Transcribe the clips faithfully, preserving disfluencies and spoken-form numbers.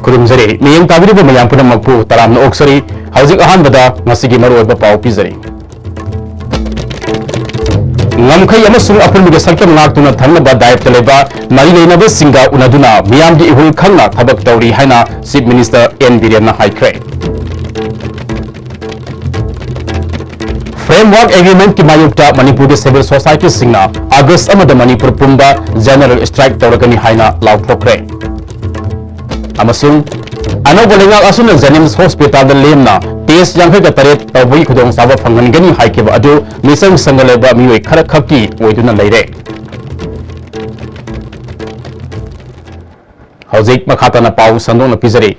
ꯈꯨꯔꯨꯝꯖꯔꯤ꯫ ꯃꯤꯠꯌꯦꯡ ꯇꯥꯕꯤꯔꯤꯕ ꯃꯌꯥꯝ ꯄꯨꯝꯅꯃꯛꯄꯨ ꯇꯔꯥꯝꯅ ꯑꯣꯛꯆꯔꯤ꯫ ꯍꯧꯖꯤꯛ ꯑꯍꯥꯟꯕꯗ ꯉꯁꯤꯒꯤ ꯃꯔꯨꯑꯣꯏꯕ ꯄꯥꯎ ꯄꯤꯖꯔꯤ꯫ ꯉꯝꯈꯩ ꯑꯃꯁꯨꯡ ꯑꯄꯨꯟꯕꯒꯤ ꯁꯛꯇꯝ ꯉꯥꯛꯇꯨꯅ ꯊꯝꯅꯕ ꯗꯥꯌꯤꯠꯇ ꯂꯩꯕ ꯃꯔꯤ ꯂꯩꯅꯕꯁꯤꯡꯒ ꯎꯅꯗꯨꯅ ꯃꯤꯌꯥꯝꯒꯤ ꯏꯍꯨꯜ ꯈꯪꯅ ꯊꯕꯛ ꯇꯧꯔꯤ ꯍꯥꯏꯅ Chief Minister N ꯕꯤꯔꯦꯟꯅ ꯍꯥꯏꯈ꯭ꯔꯦ꯫ Framework Agreementꯀꯤ ꯃꯥꯌꯣꯛꯇ ꯃꯅꯤꯄꯨꯔꯒꯤ civil societyꯁꯤꯡꯅ August ꯑꯃꯗ ꯃꯅꯤꯄꯨꯔ ꯄꯨꯝꯕ general strike ꯇꯧꯔꯒꯅꯤ ꯍꯥꯏꯅ ꯂꯥꯎꯊꯣꯛꯈ꯭ꯔꯦ꯫ ꯑꯃꯁꯨꯡ ꯑꯅꯧꯕ ꯂꯩꯉꯥꯛ ꯑꯁꯤꯅ JNIMS hospitalꯗ ꯂꯦꯝꯅ test ꯌꯥꯡꯈꯩꯒ ꯇꯔꯦꯠ ꯇꯧꯕꯒꯤ ꯈꯨꯗꯣꯡꯆꯥꯕ ꯐꯪꯍꯟꯒꯅꯤ ꯍꯥꯏꯈꯤꯕ ꯑꯗꯨ ꯃꯤꯆꯪ ꯆꯪꯒ ꯂꯩꯕ ꯃꯤꯑꯣꯏ ꯈꯔ ꯈꯛꯀꯤ ꯑꯣꯏꯗꯨꯅ ꯂꯩꯔꯦ꯫ ꯍꯧꯖꯤꯛ ꯃꯈꯥ ꯇꯥꯅ ꯄꯥꯎ ꯁꯟꯗꯣꯛꯅ ꯄꯤꯖꯔꯤ꯫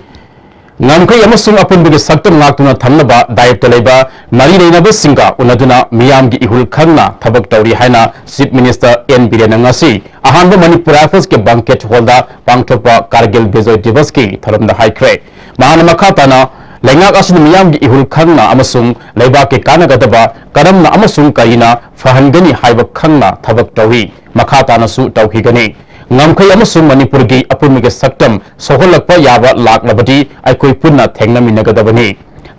ꯉꯝꯈꯩ ꯑꯃꯁꯨꯡ ꯑꯄꯨꯟꯕꯒꯤ ꯁꯛꯇꯝ ꯉꯥꯛꯇꯨꯅ ꯊꯝꯅꯕ ꯗꯥꯌꯤꯠꯇ ꯂꯩꯕ ꯃꯔꯤ ꯂꯩꯅꯕꯁꯤꯡꯒ ꯎꯅꯗꯨꯅ ꯃꯤꯌꯥꯝꯒꯤ ꯏꯍꯨꯜ ꯈꯪꯅ ꯊꯕꯛ ꯇꯧꯔꯤ ꯍꯥꯏꯅ Chief Minister N ꯕꯤꯔꯦꯟꯅ ꯉꯁꯤ ꯑꯍꯥꯟꯕ ꯃꯅꯤꯄꯨꯔ Riflesꯀꯤ banquet hallꯗ ꯄꯥꯡꯊꯣꯛꯄ Kargil Vijay Divasꯀꯤ ꯊꯧꯔꯝꯗ ꯍꯥꯏꯈ꯭ꯔꯦ꯫ ꯃꯍꯥꯛꯅ ꯃꯈꯥ ꯇꯥꯅ ꯂꯩꯉꯥꯛ ꯑꯁꯤꯅ ꯃꯤꯌꯥꯝꯒꯤ ꯏꯍꯨꯜ ꯈꯪꯅ ꯑꯃꯁꯨꯡ ꯂꯩꯕꯥꯛꯀꯤ ꯀꯥꯟꯅꯒꯗꯕ ꯀꯔꯝꯅ ꯑꯃꯁꯨꯡ ꯀꯔꯤꯅ ꯐꯍꯟꯒꯅꯤ ꯍꯥꯏꯕ ꯈꯪꯅ ꯊꯕꯛ ꯇꯧꯔꯤ꯫ ꯃꯈꯥ ꯇꯥꯅꯁꯨ ꯇꯧꯈꯤꯒꯅꯤ꯫ ꯉꯝꯈꯩ ꯑꯃꯁꯨꯡ ꯃꯅꯤꯄꯨꯔꯒꯤ ꯑꯄꯨꯟꯕꯒꯤ ꯁꯛꯇꯝ ꯁꯣꯛꯍꯜꯂꯛꯄ ꯌꯥꯕ ꯂꯥꯛꯂꯕꯗꯤ ꯑꯩꯈꯣꯏ ꯄꯨꯟꯅ ꯊꯦꯡꯅꯃꯤꯟꯅꯒꯗꯕꯅꯤ꯫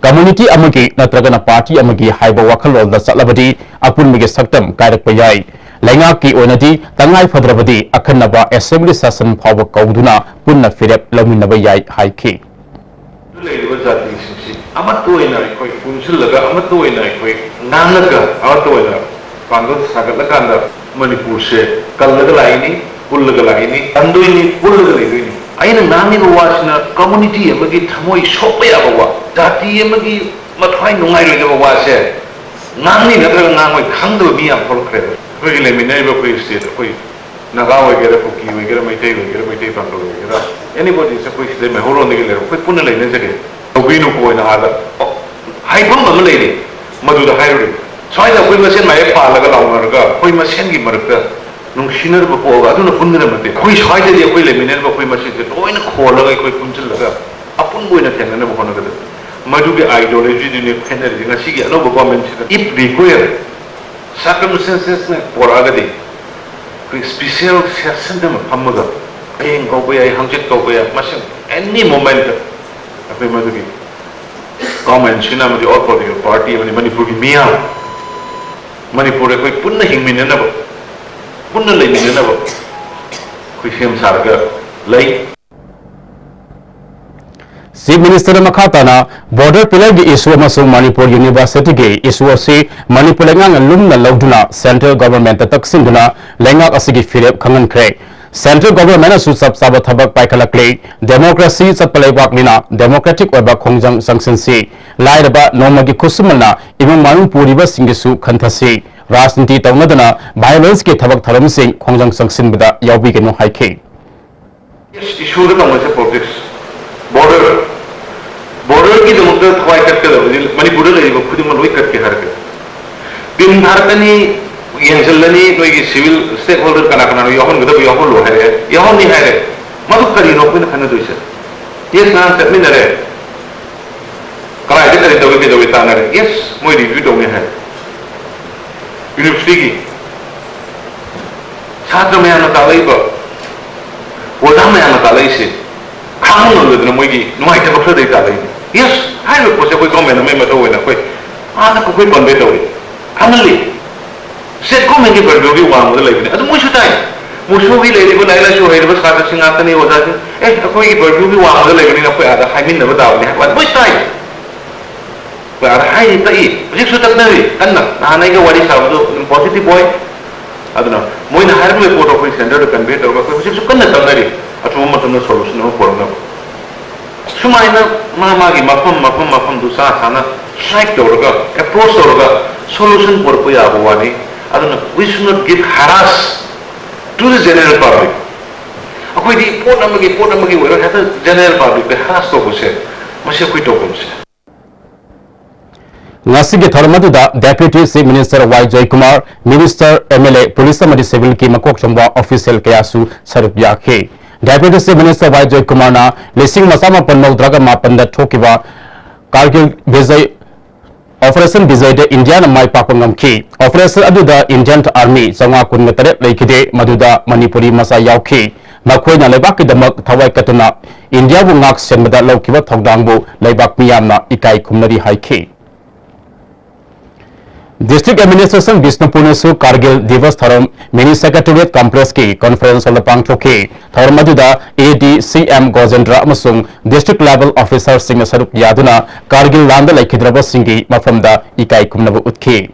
Community ꯑꯃꯒꯤ ꯅꯠꯇ꯭ꯔꯒꯅ party ꯑꯃꯒꯤ ꯍꯥꯏꯕ ꯋꯥꯈꯜꯂꯣꯟꯗ ꯆꯠꯂꯕꯗꯤ ꯑꯄꯨꯟꯕꯒꯤ ꯁꯛꯇꯝ ꯀꯥꯏꯔꯛꯄ ꯌꯥꯏ꯫ ꯂꯩꯉꯥꯛꯀꯤ ꯑꯣꯏꯅꯗꯤ ꯇꯉꯥꯏ ꯐꯗ꯭ꯔꯕꯗꯤ ꯑꯈꯟꯅꯕ assembly session ꯐꯥꯎꯕ ꯀꯧꯗꯨꯅ ꯄꯨꯟꯅ ꯐꯤꯔꯦꯞ ꯂꯧꯃꯤꯟꯅꯕ ꯌꯥꯏ ꯍꯥꯏꯈꯤ꯫ ꯂꯩꯔꯤꯕ ꯖꯥꯇꯤꯁꯤꯡꯁꯤ ꯑꯃꯠꯇ ꯑꯣꯏꯅ ꯑꯩꯈꯣꯏ ꯄꯨꯟꯁꯤꯜꯂꯒ, ꯑꯃꯠꯇ ꯑꯣꯏꯅ ꯑꯩꯈꯣꯏ ꯉꯥꯡꯂꯒ, ꯑꯃꯠꯇ ꯑꯣꯏꯅ ꯄꯥꯡꯒꯜ ꯁꯥꯒꯠꯂꯀꯥꯟꯗ ꯃꯅꯤꯄꯨꯔꯁꯦ ꯀꯜꯂꯒ ꯂꯥꯛꯏꯅꯤ, ꯄꯨꯜꯂꯒ ꯂꯥꯛꯏꯅꯤ, ꯀꯟꯗꯣꯏꯅꯤ, ꯄꯨꯜꯂꯒ ꯂꯩꯗꯣꯏꯅꯤ꯫ ꯑꯩꯅ ꯉꯥꯡꯉꯤꯕ ꯋꯥꯁꯤꯅ community ꯑꯃꯒꯤ ꯊꯃꯣꯏ ꯁꯣꯛꯄ ꯌꯥꯕ ꯋꯥ, ꯖꯥꯇꯤ ꯑꯃꯒꯤ ꯃꯊ꯭ꯋꯥꯏ ꯅꯨꯡꯉꯥꯏꯔꯣꯏꯗꯕ ꯋꯥꯁꯦ ꯉꯥꯡꯅꯤ ꯅꯠꯇ꯭ꯔꯒ ꯉꯥꯡꯉꯣꯏ ꯈꯪꯗꯕ ꯃꯤ ꯌꯥꯝ ꯊꯣꯛꯂꯛꯈ꯭ꯔꯦꯕ꯫ ꯑꯩꯈꯣꯏꯒꯤ ꯂꯩꯃꯤꯟꯅꯔꯤꯕ ꯑꯩꯈꯣꯏ state, ꯑꯩꯈꯣꯏ ꯅꯥꯒꯥ ꯑꯣꯏꯒꯦꯔꯥ, ꯀꯨꯀꯤ ꯑꯣꯏꯒꯦꯔꯥ, ꯃꯩꯇꯩ ꯑꯣꯏꯒꯦꯔꯥ, ꯃꯩꯇꯩ ꯄꯥꯡꯒꯜ ꯑꯣꯏꯒꯦꯔꯥ, anybody ꯑꯩꯈꯣꯏ ꯁꯤꯗ ꯃꯩꯍꯧꯔꯣꯟꯗꯒꯤ ꯂꯩꯔꯣ, ꯑꯩꯈꯣꯏ ꯄꯨꯟꯅ ꯂꯩꯅꯖꯒꯦ꯫ ꯇꯧꯕꯤꯅꯨꯀꯣ ꯑꯣꯏꯅ ꯑꯥꯗ, ꯑꯣ, ꯍꯥꯏꯐꯝ ꯑꯃ ꯂꯩꯔꯤ, ꯃꯗꯨꯗ ꯍꯥꯏꯔꯨꯔꯤꯕ꯫ ꯁ꯭ꯋꯥꯏꯗ ꯑꯩꯈꯣꯏ ꯃꯁꯦꯟ ꯃꯥꯌꯦꯞ ꯄꯥꯜꯂꯒ ꯂꯥꯎꯅꯔꯒ ꯑꯩꯈꯣꯏ ꯃꯁꯦꯟꯒꯤ ꯃꯔꯛꯇ ꯅꯨꯡꯁꯤꯅꯔꯕ ꯄꯣꯛꯑꯒ ꯑꯗꯨꯅ ꯄꯨꯟꯒꯗꯕ ꯅꯠꯇꯦ꯫ ꯑꯩꯈꯣꯏ ꯁ꯭ꯋꯥꯏꯗꯗꯤ ꯑꯩꯈꯣꯏ ꯂꯩꯃꯤꯟꯅꯔꯤꯕ ꯑꯩꯈꯣꯏ ꯃꯁꯦꯟꯁꯦ ꯂꯣꯏꯅ ꯈꯣꯜꯂꯒ ꯑꯩꯈꯣꯏ ꯄꯨꯟꯁꯤꯜꯂꯒ ꯑꯄꯨꯟꯕ ꯑꯣꯏꯅ ꯊꯦꯡꯅꯅꯕ ꯍꯣꯠꯅꯒꯗꯕꯅꯤ꯫ ꯃꯗꯨꯒꯤ ideologyꯗꯨꯅꯤ ꯈꯦꯠꯅꯔꯤꯁꯦ꯫ ꯉꯁꯤꯒꯤ ꯑꯅꯧꯕ governmentꯁꯤꯗ if require circumstancesꯅ ꯄꯣꯔꯛꯑꯒꯗꯤ ꯑꯩꯈꯣꯏ special sessionꯗ ꯑꯃ ꯐꯝꯃꯒ ꯍꯌꯦꯡ ꯀꯧꯕ ꯌꯥꯏ, ꯍꯪꯆꯤꯠ ꯀꯧꯕ ꯌꯥꯏ, ꯃꯁꯤ ꯑꯦꯅꯤ ꯃꯣꯃꯦꯟꯠꯇ ꯑꯩꯈꯣꯏ ꯃꯗꯨꯒꯤ ꯒꯚꯔꯟꯃꯦꯟꯠꯁꯤꯅ ꯑꯃꯗꯤ ꯑꯣꯜ ꯄꯣꯂꯤꯇꯤꯀꯦꯜ ꯄꯥꯔꯇꯤ ꯑꯃꯗꯤ ꯃꯅꯤꯄꯨꯔꯒꯤ ꯃꯤꯌꯥꯝ, ꯃꯅꯤꯄꯨꯔ ꯑꯩꯈꯣꯏ ꯄꯨꯟꯅ ꯍꯤꯡꯃꯤꯟꯅꯅꯕ, ꯄꯨꯟꯅ ꯂꯩꯃꯤꯟꯅꯅꯕ ꯑꯩꯈꯣꯏ ꯁꯦꯝ ꯁꯥꯔꯒ ꯂꯩ꯫ Chief Minister ꯃꯈꯥ ꯇꯥꯅ border pillar ꯒꯤ issue ꯑꯃꯁꯨꯡ ꯃꯅꯤꯄꯨꯔ University ꯒꯤ issue ꯑꯁꯤ ꯃꯅꯤꯄꯨꯔ ꯂꯩꯉꯥꯛꯅ ꯂꯨꯝꯅ ꯂꯧꯗꯨꯅ central government ꯇ ꯇꯛꯁꯤꯟꯗꯨꯅ ꯂꯩꯉꯥꯛ ꯑꯁꯤꯒꯤ ꯐꯤꯔꯦꯞ ꯈꯪꯍꯟꯈ꯭ꯔꯦ꯫ Central government ꯅꯁꯨ ꯆꯞ ꯆꯥꯕ ꯊꯕꯛ ꯄꯥꯏꯈꯠꯂꯛꯂꯤ꯫ Democracy ꯆꯠꯄ ꯂꯩꯕꯥꯛꯅꯤꯅ democratic ꯑꯣꯏꯕ ꯈꯣꯡꯖꯪ ꯆꯪꯁꯤꯟꯁꯤ꯫ ꯂꯥꯏꯔꯕ ꯅꯣꯡꯃꯒꯤ ꯈꯨꯠꯁꯨꯃꯟꯅ ꯏꯃꯨꯡ ꯃꯅꯨꯡ ꯄꯨꯔꯤꯕꯁꯤꯡꯒꯤꯁꯨ ꯈꯟꯊꯁꯤ꯫ ꯔꯥꯖꯅꯤꯇꯤ ꯇꯧꯅꯗꯅ violence ꯀꯤ ꯊꯕꯛ ꯊꯧꯔꯝꯁꯤꯡ ꯈꯣꯡꯖꯪ ꯆꯪꯁꯤꯟꯕꯗ ꯌꯥꯎꯕꯤꯒꯅꯨ ꯍꯥꯏꯈꯤ꯫ Yes, issue ꯗ ꯇꯧꯅꯁꯦ politics꯫ Border, border ꯒꯤꯗꯃꯛꯇ ꯊꯋꯥꯏ ꯀꯠꯀꯗꯕꯗꯤ ꯃꯅꯤꯄꯨꯔꯗ ꯂꯩꯔꯤꯕ ꯈꯨꯗꯤꯡꯃꯛ ꯂꯣꯏ ꯀꯠꯀꯦ ꯍꯥꯏꯔꯒꯦ꯫ Team ꯊꯥꯔꯛꯀꯅꯤ, ꯌꯦꯡꯁꯤꯜꯂꯅꯤ, ꯅꯣꯏꯒꯤ civil stakeholder ꯀꯅꯥ ꯀꯅꯥꯅꯣ ꯌꯥꯎꯍꯟꯒꯗꯕ ꯌꯥꯎꯍꯜꯂꯣ ꯍꯥꯏꯔꯦ, ꯌꯥꯎꯍꯟꯅꯤ ꯍꯥꯏꯔꯦ꯫ ꯃꯗꯨ ꯀꯔꯤꯅꯣ ꯑꯩꯈꯣꯏꯅ ꯈꯟꯅꯗꯣꯏꯁꯦ? Yes, ꯅꯍꯥꯟ ꯆꯠꯃꯤꯟꯅꯔꯦ꯫ ꯀꯗꯥꯏꯗ ꯀꯔꯤ ꯇꯧꯏ, ꯀꯩꯗꯧꯏ ꯇꯥꯟꯅꯔꯦ꯫ Yes, ꯃꯣꯏ review ꯇꯧꯅꯤ ꯍꯥꯏ꯫ University ꯒꯤ ꯁꯥꯇ꯭ꯔ ꯃꯌꯥꯝꯅ ꯇꯥꯛꯂꯛꯏꯕ, ꯑꯣꯖꯥ ꯃꯌꯥꯝꯅ ꯇꯥꯛꯂꯛꯏꯁꯦ ꯈꯥꯡꯕ ꯉꯝꯗꯗꯅ ꯃꯣꯏꯒꯤ ꯅꯨꯡꯉꯥꯏꯇꯕ ꯈꯔꯗꯒꯤ ꯇꯥꯛꯂꯛꯏꯅꯤ꯫ Yes, ꯍꯥꯏꯔꯤꯕ ꯄꯣꯠꯁꯦ ꯑꯩꯈꯣꯏ government ꯑꯃꯒꯤ ꯃꯊꯧ ꯑꯣꯏꯅ ꯑꯩꯈꯣꯏ ꯑꯥꯗ ꯑꯩꯈꯣꯏ convey ꯇꯧꯏ, ꯈꯪꯍꯜꯂꯤ꯫ State government ꯀꯤ purview ꯒꯤ ꯋꯥꯡꯃꯗ ꯂꯩꯕꯅꯤ꯫ ꯑꯗꯨ ꯃꯣꯏꯁꯨ ꯇꯥꯏ꯫ ꯃꯣꯏꯁꯨꯒꯤ ꯂꯩꯔꯤꯕ ꯂꯥꯏꯔꯤꯛ ꯂꯥꯏꯁꯨ ꯍꯩꯔꯕ ꯁꯥꯇ꯭ꯔꯁꯤꯡ ꯉꯥꯛꯇꯅꯤ ꯑꯣꯖꯥꯁꯤꯡ꯫ ꯑꯦ, ꯑꯩꯈꯣꯏꯒꯤ purview ꯒꯤ ꯋꯥꯡꯃꯗ ꯂꯩꯕꯅꯤꯅ ꯑꯩꯈꯣꯏ ꯑꯥꯗ ꯍꯥꯏꯃꯤꯟꯅꯕ ꯇꯥꯕꯅꯤ ꯍꯥꯏꯕ ꯋꯥꯅꯤ꯫ ꯃꯣꯏ ꯇꯥꯏ꯫ ꯑꯩꯈꯣꯏ ꯑꯥꯗ ꯍꯥꯏꯔꯤ, ꯇꯛꯏ꯫ ꯍꯧꯖꯤꯛꯁꯨ ꯇꯛꯅꯔꯤ ꯀꯟꯅ꯫ ꯅꯍꯥꯟ ꯑꯩꯒ ꯋꯥꯔꯤ ꯁꯥꯕꯗꯨ ꯑꯗꯨꯝ positive ꯑꯣꯏ꯫ ꯑꯗꯨꯅ ꯃꯣꯏꯅ ꯍꯥꯏꯔꯛꯂꯤꯕ ꯄꯣꯠꯇꯣ ꯑꯩꯈꯣꯏ centre ꯗ convey ꯇꯧꯔꯒ ꯑꯩꯈꯣꯏ ꯍꯧꯖꯤꯛꯁꯨ ꯀꯟꯅ ꯇꯛꯅꯔꯤ꯫ ꯑꯊꯨꯕ ꯃꯇꯝꯗ solution ꯑꯃ ꯄꯨꯔꯛꯅꯕ꯫ ꯁꯨꯃꯥꯏꯅ ꯃꯥ ꯃꯥꯒꯤ ꯃꯐꯝ, ꯃꯐꯝ, ꯃꯐꯝꯗꯨ ꯆꯥ ꯆꯥꯅ strike ꯇꯧꯔꯒ, approach ꯇꯧꯔꯒ solution ꯄꯨꯔꯛꯄ ꯌꯥꯕ ꯋꯥꯅꯤ꯫ ꯑꯗꯨꯅ we should not give harass to the general public꯫ ꯑꯩꯈꯣꯏꯗꯤ ꯄꯣꯠ ꯑꯃꯒꯤ, ꯄꯣꯠ ꯑꯃꯒꯤ ꯑꯣꯏꯔꯣ, ꯍꯦꯛꯇ general public ꯇ harass ꯇꯧꯕꯁꯦ, ꯃꯁꯤ ꯑꯩꯈꯣꯏ ꯇꯧꯐꯝꯁꯦ꯫ ꯉꯁꯤꯒꯤ ꯊꯧꯔꯝ ꯑꯗꯨꯗ Deputy Chief Minister Y Joykumar, Minister, M L A, Police ꯑꯃꯗꯤ Civil ꯀꯤ ꯃꯀꯣꯛ ꯆꯣꯡꯕ official ꯀꯌꯥꯁꯨ ꯁꯔꯨꯛ ꯌꯥꯈꯤ꯫ Deputy Chief Minister ꯋꯥꯏ ꯖꯣꯏꯀꯨꯃꯥꯔꯅ ꯂꯤꯁꯤꯡ ꯑꯃ ꯆꯥꯃꯥꯄꯟ ꯃꯧꯗ꯭ꯔꯥꯒ ꯃꯥꯄꯟꯗ ꯊꯣꯛꯈꯤꯕ ꯀꯥꯔꯒꯤꯜ ꯕꯤꯖꯌ, Operation ꯕꯤꯖꯌꯗ ꯏꯟꯗꯤꯌꯥꯅ ꯃꯥꯏ ꯄꯥꯛꯄ ꯉꯝꯈꯤ꯫ Operation ꯑꯗꯨꯗ Indian Army ꯆꯥꯝꯃꯉꯥ ꯀꯨꯟꯒ ꯇꯔꯦꯠ ꯂꯩꯈꯤꯗꯦ, ꯃꯗꯨꯗ ꯃꯅꯤꯄꯨꯔꯤ ꯃꯆꯥ ꯌꯥꯎꯈꯤ꯫ ꯃꯈꯣꯏꯅ ꯂꯩꯕꯥꯛꯀꯤꯗꯃꯛ ꯊꯋꯥꯏ ꯀꯠꯇꯨꯅ ꯏꯟꯗꯤꯌꯥꯕꯨ ꯉꯥꯛ ꯁꯦꯟꯕꯗ ꯂꯧꯈꯤꯕ ꯊꯧꯗꯥꯡꯕꯨ ꯂꯩꯕꯥꯛ ꯃꯤꯌꯥꯝꯅ ꯏꯀꯥꯏ ꯈꯨꯝꯅꯔꯤ ꯍꯥꯏꯈꯤ꯫ District Administration ꯕꯤꯁꯅꯨꯄꯨꯔꯅꯁꯨ ꯀꯥꯔꯒꯤꯜ ꯗꯤꯕꯁ ꯊꯧꯔꯝ Mini Secretariat Complexꯀꯤ conference hallꯗ ꯄꯥꯡꯊꯣꯛꯈꯤ꯫ ꯊꯧꯔꯝ ꯑꯗꯨꯗ A D C M ꯒꯣꯖꯦꯟꯗ꯭ꯔ ꯑꯃꯁꯨꯡ district level officerꯁꯤꯡꯅ ꯁꯔꯨꯛ ꯌꯥꯗꯨꯅ ꯀꯥꯔꯒꯤꯜ ꯂꯥꯟꯗ ꯂꯩꯈꯤꯗ꯭ꯔꯕꯁꯤꯡꯒꯤ ꯃꯐꯝꯗ ꯏꯀꯥꯏ ꯈꯨꯝꯅꯕ ꯎꯠꯈꯤ꯫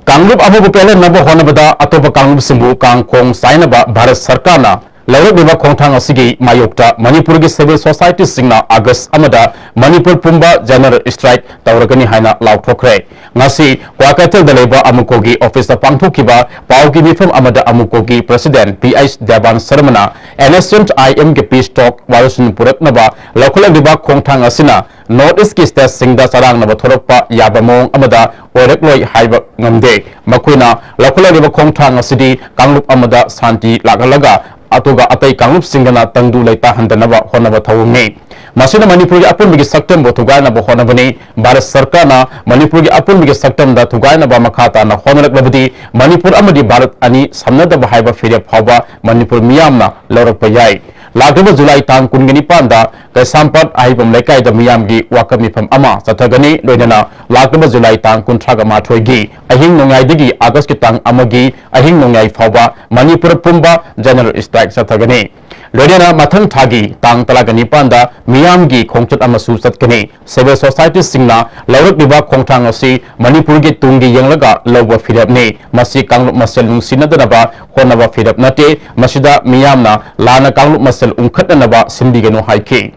ꯀꯥꯡꯂꯨꯞ ꯑꯃꯕꯨ ꯄꯦꯜꯍꯟꯅꯕ ꯍꯣꯠꯅꯕꯗ ꯑꯇꯣꯞꯄ ꯀꯥꯡꯂꯨꯞꯁꯤꯡꯕꯨ ꯀꯥꯡꯈꯣꯡ ꯆꯥꯏꯅꯕ ꯚꯥꯔꯠ ꯁꯔꯀꯥꯔꯅ ꯂꯧꯔꯛꯂꯤꯕ ꯈꯣꯡꯊꯥꯡ ꯑꯁꯤꯒꯤ ꯃꯥꯌꯣꯛꯇ ꯃꯅꯤꯄꯨꯔꯒꯤ civil societyꯁꯤꯡꯅ August ꯑꯃꯗ ꯃꯅꯤꯄꯨꯔ ꯄꯨꯝꯕ general strike ꯇꯧꯔꯒꯅꯤ ꯍꯥꯏꯅ ꯂꯥꯎꯊꯣꯛꯈ꯭ꯔꯦ꯫ ꯉꯁꯤ ꯀ꯭ꯋꯥꯀꯩꯊꯦꯜꯗ ꯂꯩꯕ ꯑꯃꯨꯀꯣꯒꯤ officeꯇ ꯄꯥꯡꯊꯣꯛꯈꯤꯕ ꯄꯥꯎꯒꯤ ꯃꯤꯐꯝ ꯑꯃꯗ ꯑꯃꯨꯀꯣꯒꯤ president P H Devan ꯁꯔꯃꯅ ancient I M ꯒꯤ peace talk ꯋꯥꯔꯣꯏꯁꯤꯟ ꯄꯨꯔꯛꯅꯕ ꯂꯧꯈꯠꯂꯛꯂꯤꯕ ꯈꯣꯡꯊꯥꯡ ꯑꯁꯤꯅ North Eastꯀꯤ stateꯁꯤꯡꯗ ꯆꯔꯥꯡꯅꯕ ꯊꯣꯔꯛꯄ ꯌꯥꯕ ꯃꯑꯣꯡ ꯑꯃꯗ ꯑꯣꯏꯔꯛꯂꯣꯏ ꯍꯥꯏꯕ ꯉꯝꯗꯦ꯫ ꯃꯈꯣꯏꯅ ꯂꯧꯈꯠꯂꯛꯂꯤꯕ ꯈꯣꯡꯊꯥꯡ ꯑꯁꯤꯗꯤ ꯀꯥꯡꯂꯨꯞ ꯑꯃꯗ ꯁꯥꯟꯇꯤ ꯂꯥꯛꯍꯜꯂꯒ ꯑꯗꯨꯒ ꯑꯇꯩ ꯀꯥꯡꯂꯨꯞꯁꯤꯡꯒꯅ ꯇꯪꯗꯨ ꯂꯩꯇꯥꯍꯟꯗꯅꯕ ꯍꯣꯠꯅꯕ ꯊꯧꯑꯣꯡꯅꯤ꯫ ꯃꯁꯤꯅ ꯃꯅꯤꯄꯨꯔꯒꯤ ꯑꯄꯨꯟꯕꯒꯤ ꯁꯛꯇꯝꯕꯨ ꯊꯨꯒꯥꯏꯅꯕ ꯍꯣꯠꯅꯕꯅꯤ꯫ ꯚꯥꯔꯠ ꯁꯔꯀꯥꯔꯅ ꯃꯅꯤꯄꯨꯔꯒꯤ ꯑꯄꯨꯟꯕꯒꯤ ꯁꯛꯇꯝꯗ ꯊꯨꯒꯥꯏꯅꯕ ꯃꯈꯥ ꯇꯥꯅ ꯍꯣꯠꯅꯔꯛꯂꯕꯗꯤ ꯃꯅꯤꯄꯨꯔ ꯑꯃꯗꯤ ꯚꯥꯔꯠ ꯑꯅꯤ ꯁꯝꯅꯗꯕ ꯍꯥꯏꯕ ꯐꯤꯔꯦꯞ ꯐꯥꯎꯕ ꯃꯅꯤꯄꯨꯔ ꯃꯤꯌꯥꯝꯅ ꯂꯧꯔꯛꯄ ꯌꯥꯏ꯫ ꯂꯥꯛꯂꯤꯕ ꯖꯨꯂꯥꯏ ꯇꯥꯡ ꯀꯨꯟꯒ ꯅꯤꯄꯥꯟꯗ ꯀꯩꯁꯥꯝꯄꯥꯠ ꯑꯍꯩꯕꯝ ꯂꯩꯀꯥꯏꯗ ꯃꯤꯌꯥꯝꯒꯤ ꯋꯥꯀꯠ ꯃꯤꯐꯝ ꯑꯃ ꯆꯠꯊꯒꯅꯤ꯫ ꯂꯣꯏꯅꯅ ꯂꯥꯛꯂꯤꯕ ꯖꯨꯂꯥꯏ ꯇꯥꯡ ꯀꯨꯟꯊ꯭ꯔꯥꯒ ꯃꯥꯊꯣꯏꯒꯤ ꯑꯍꯤꯡ ꯅꯣꯡꯌꯥꯏꯗꯒꯤ Augustꯀꯤ ꯇꯥꯡ ꯑꯃꯒꯤ ꯑꯍꯤꯡ ꯅꯣꯡꯌꯥꯏ ꯐꯥꯎꯕ ꯃꯅꯤꯄꯨꯔ ꯄꯨꯝꯕ general strike ꯆꯠꯊꯒꯅꯤ꯫ ꯂꯣꯏꯅꯅ ꯃꯊꯪ ꯊꯥꯒꯤ ꯇꯥꯡ ꯇꯔꯥꯒ ꯅꯤꯄꯥꯟꯗ ꯃꯤꯌꯥꯝꯒꯤ ꯈꯣꯡꯆꯠ ꯑꯃꯁꯨ ꯆꯠꯀꯅꯤ꯫ Civil societyꯁꯤꯡꯅ ꯂꯧꯔꯛꯂꯤꯕ ꯈꯣꯡꯊꯥꯡ ꯑꯁꯤ ꯃꯅꯤꯄꯨꯔꯒꯤ ꯇꯨꯡꯒꯤ ꯌꯦꯡꯂꯒ ꯂꯧꯕ ꯐꯤꯔꯦꯞꯅꯤ꯫ ꯃꯁꯤ ꯀꯥꯡꯂꯨꯞ ꯃꯁꯦꯜ ꯅꯨꯡꯁꯤꯅꯗꯅꯕ ꯍꯣꯠꯅꯕ ꯐꯤꯔꯦꯞ ꯅꯠꯇꯦ꯫ ꯃꯁꯤꯗ ꯃꯤꯌꯥꯝꯅ ꯂꯥꯟꯅ ꯀꯥꯡꯂꯨꯞ ꯃꯁꯦꯜ ꯎꯪꯈꯠꯅꯅꯕ ꯁꯤꯟꯕꯤꯒꯅꯨ ꯍꯥꯏꯈꯤ꯫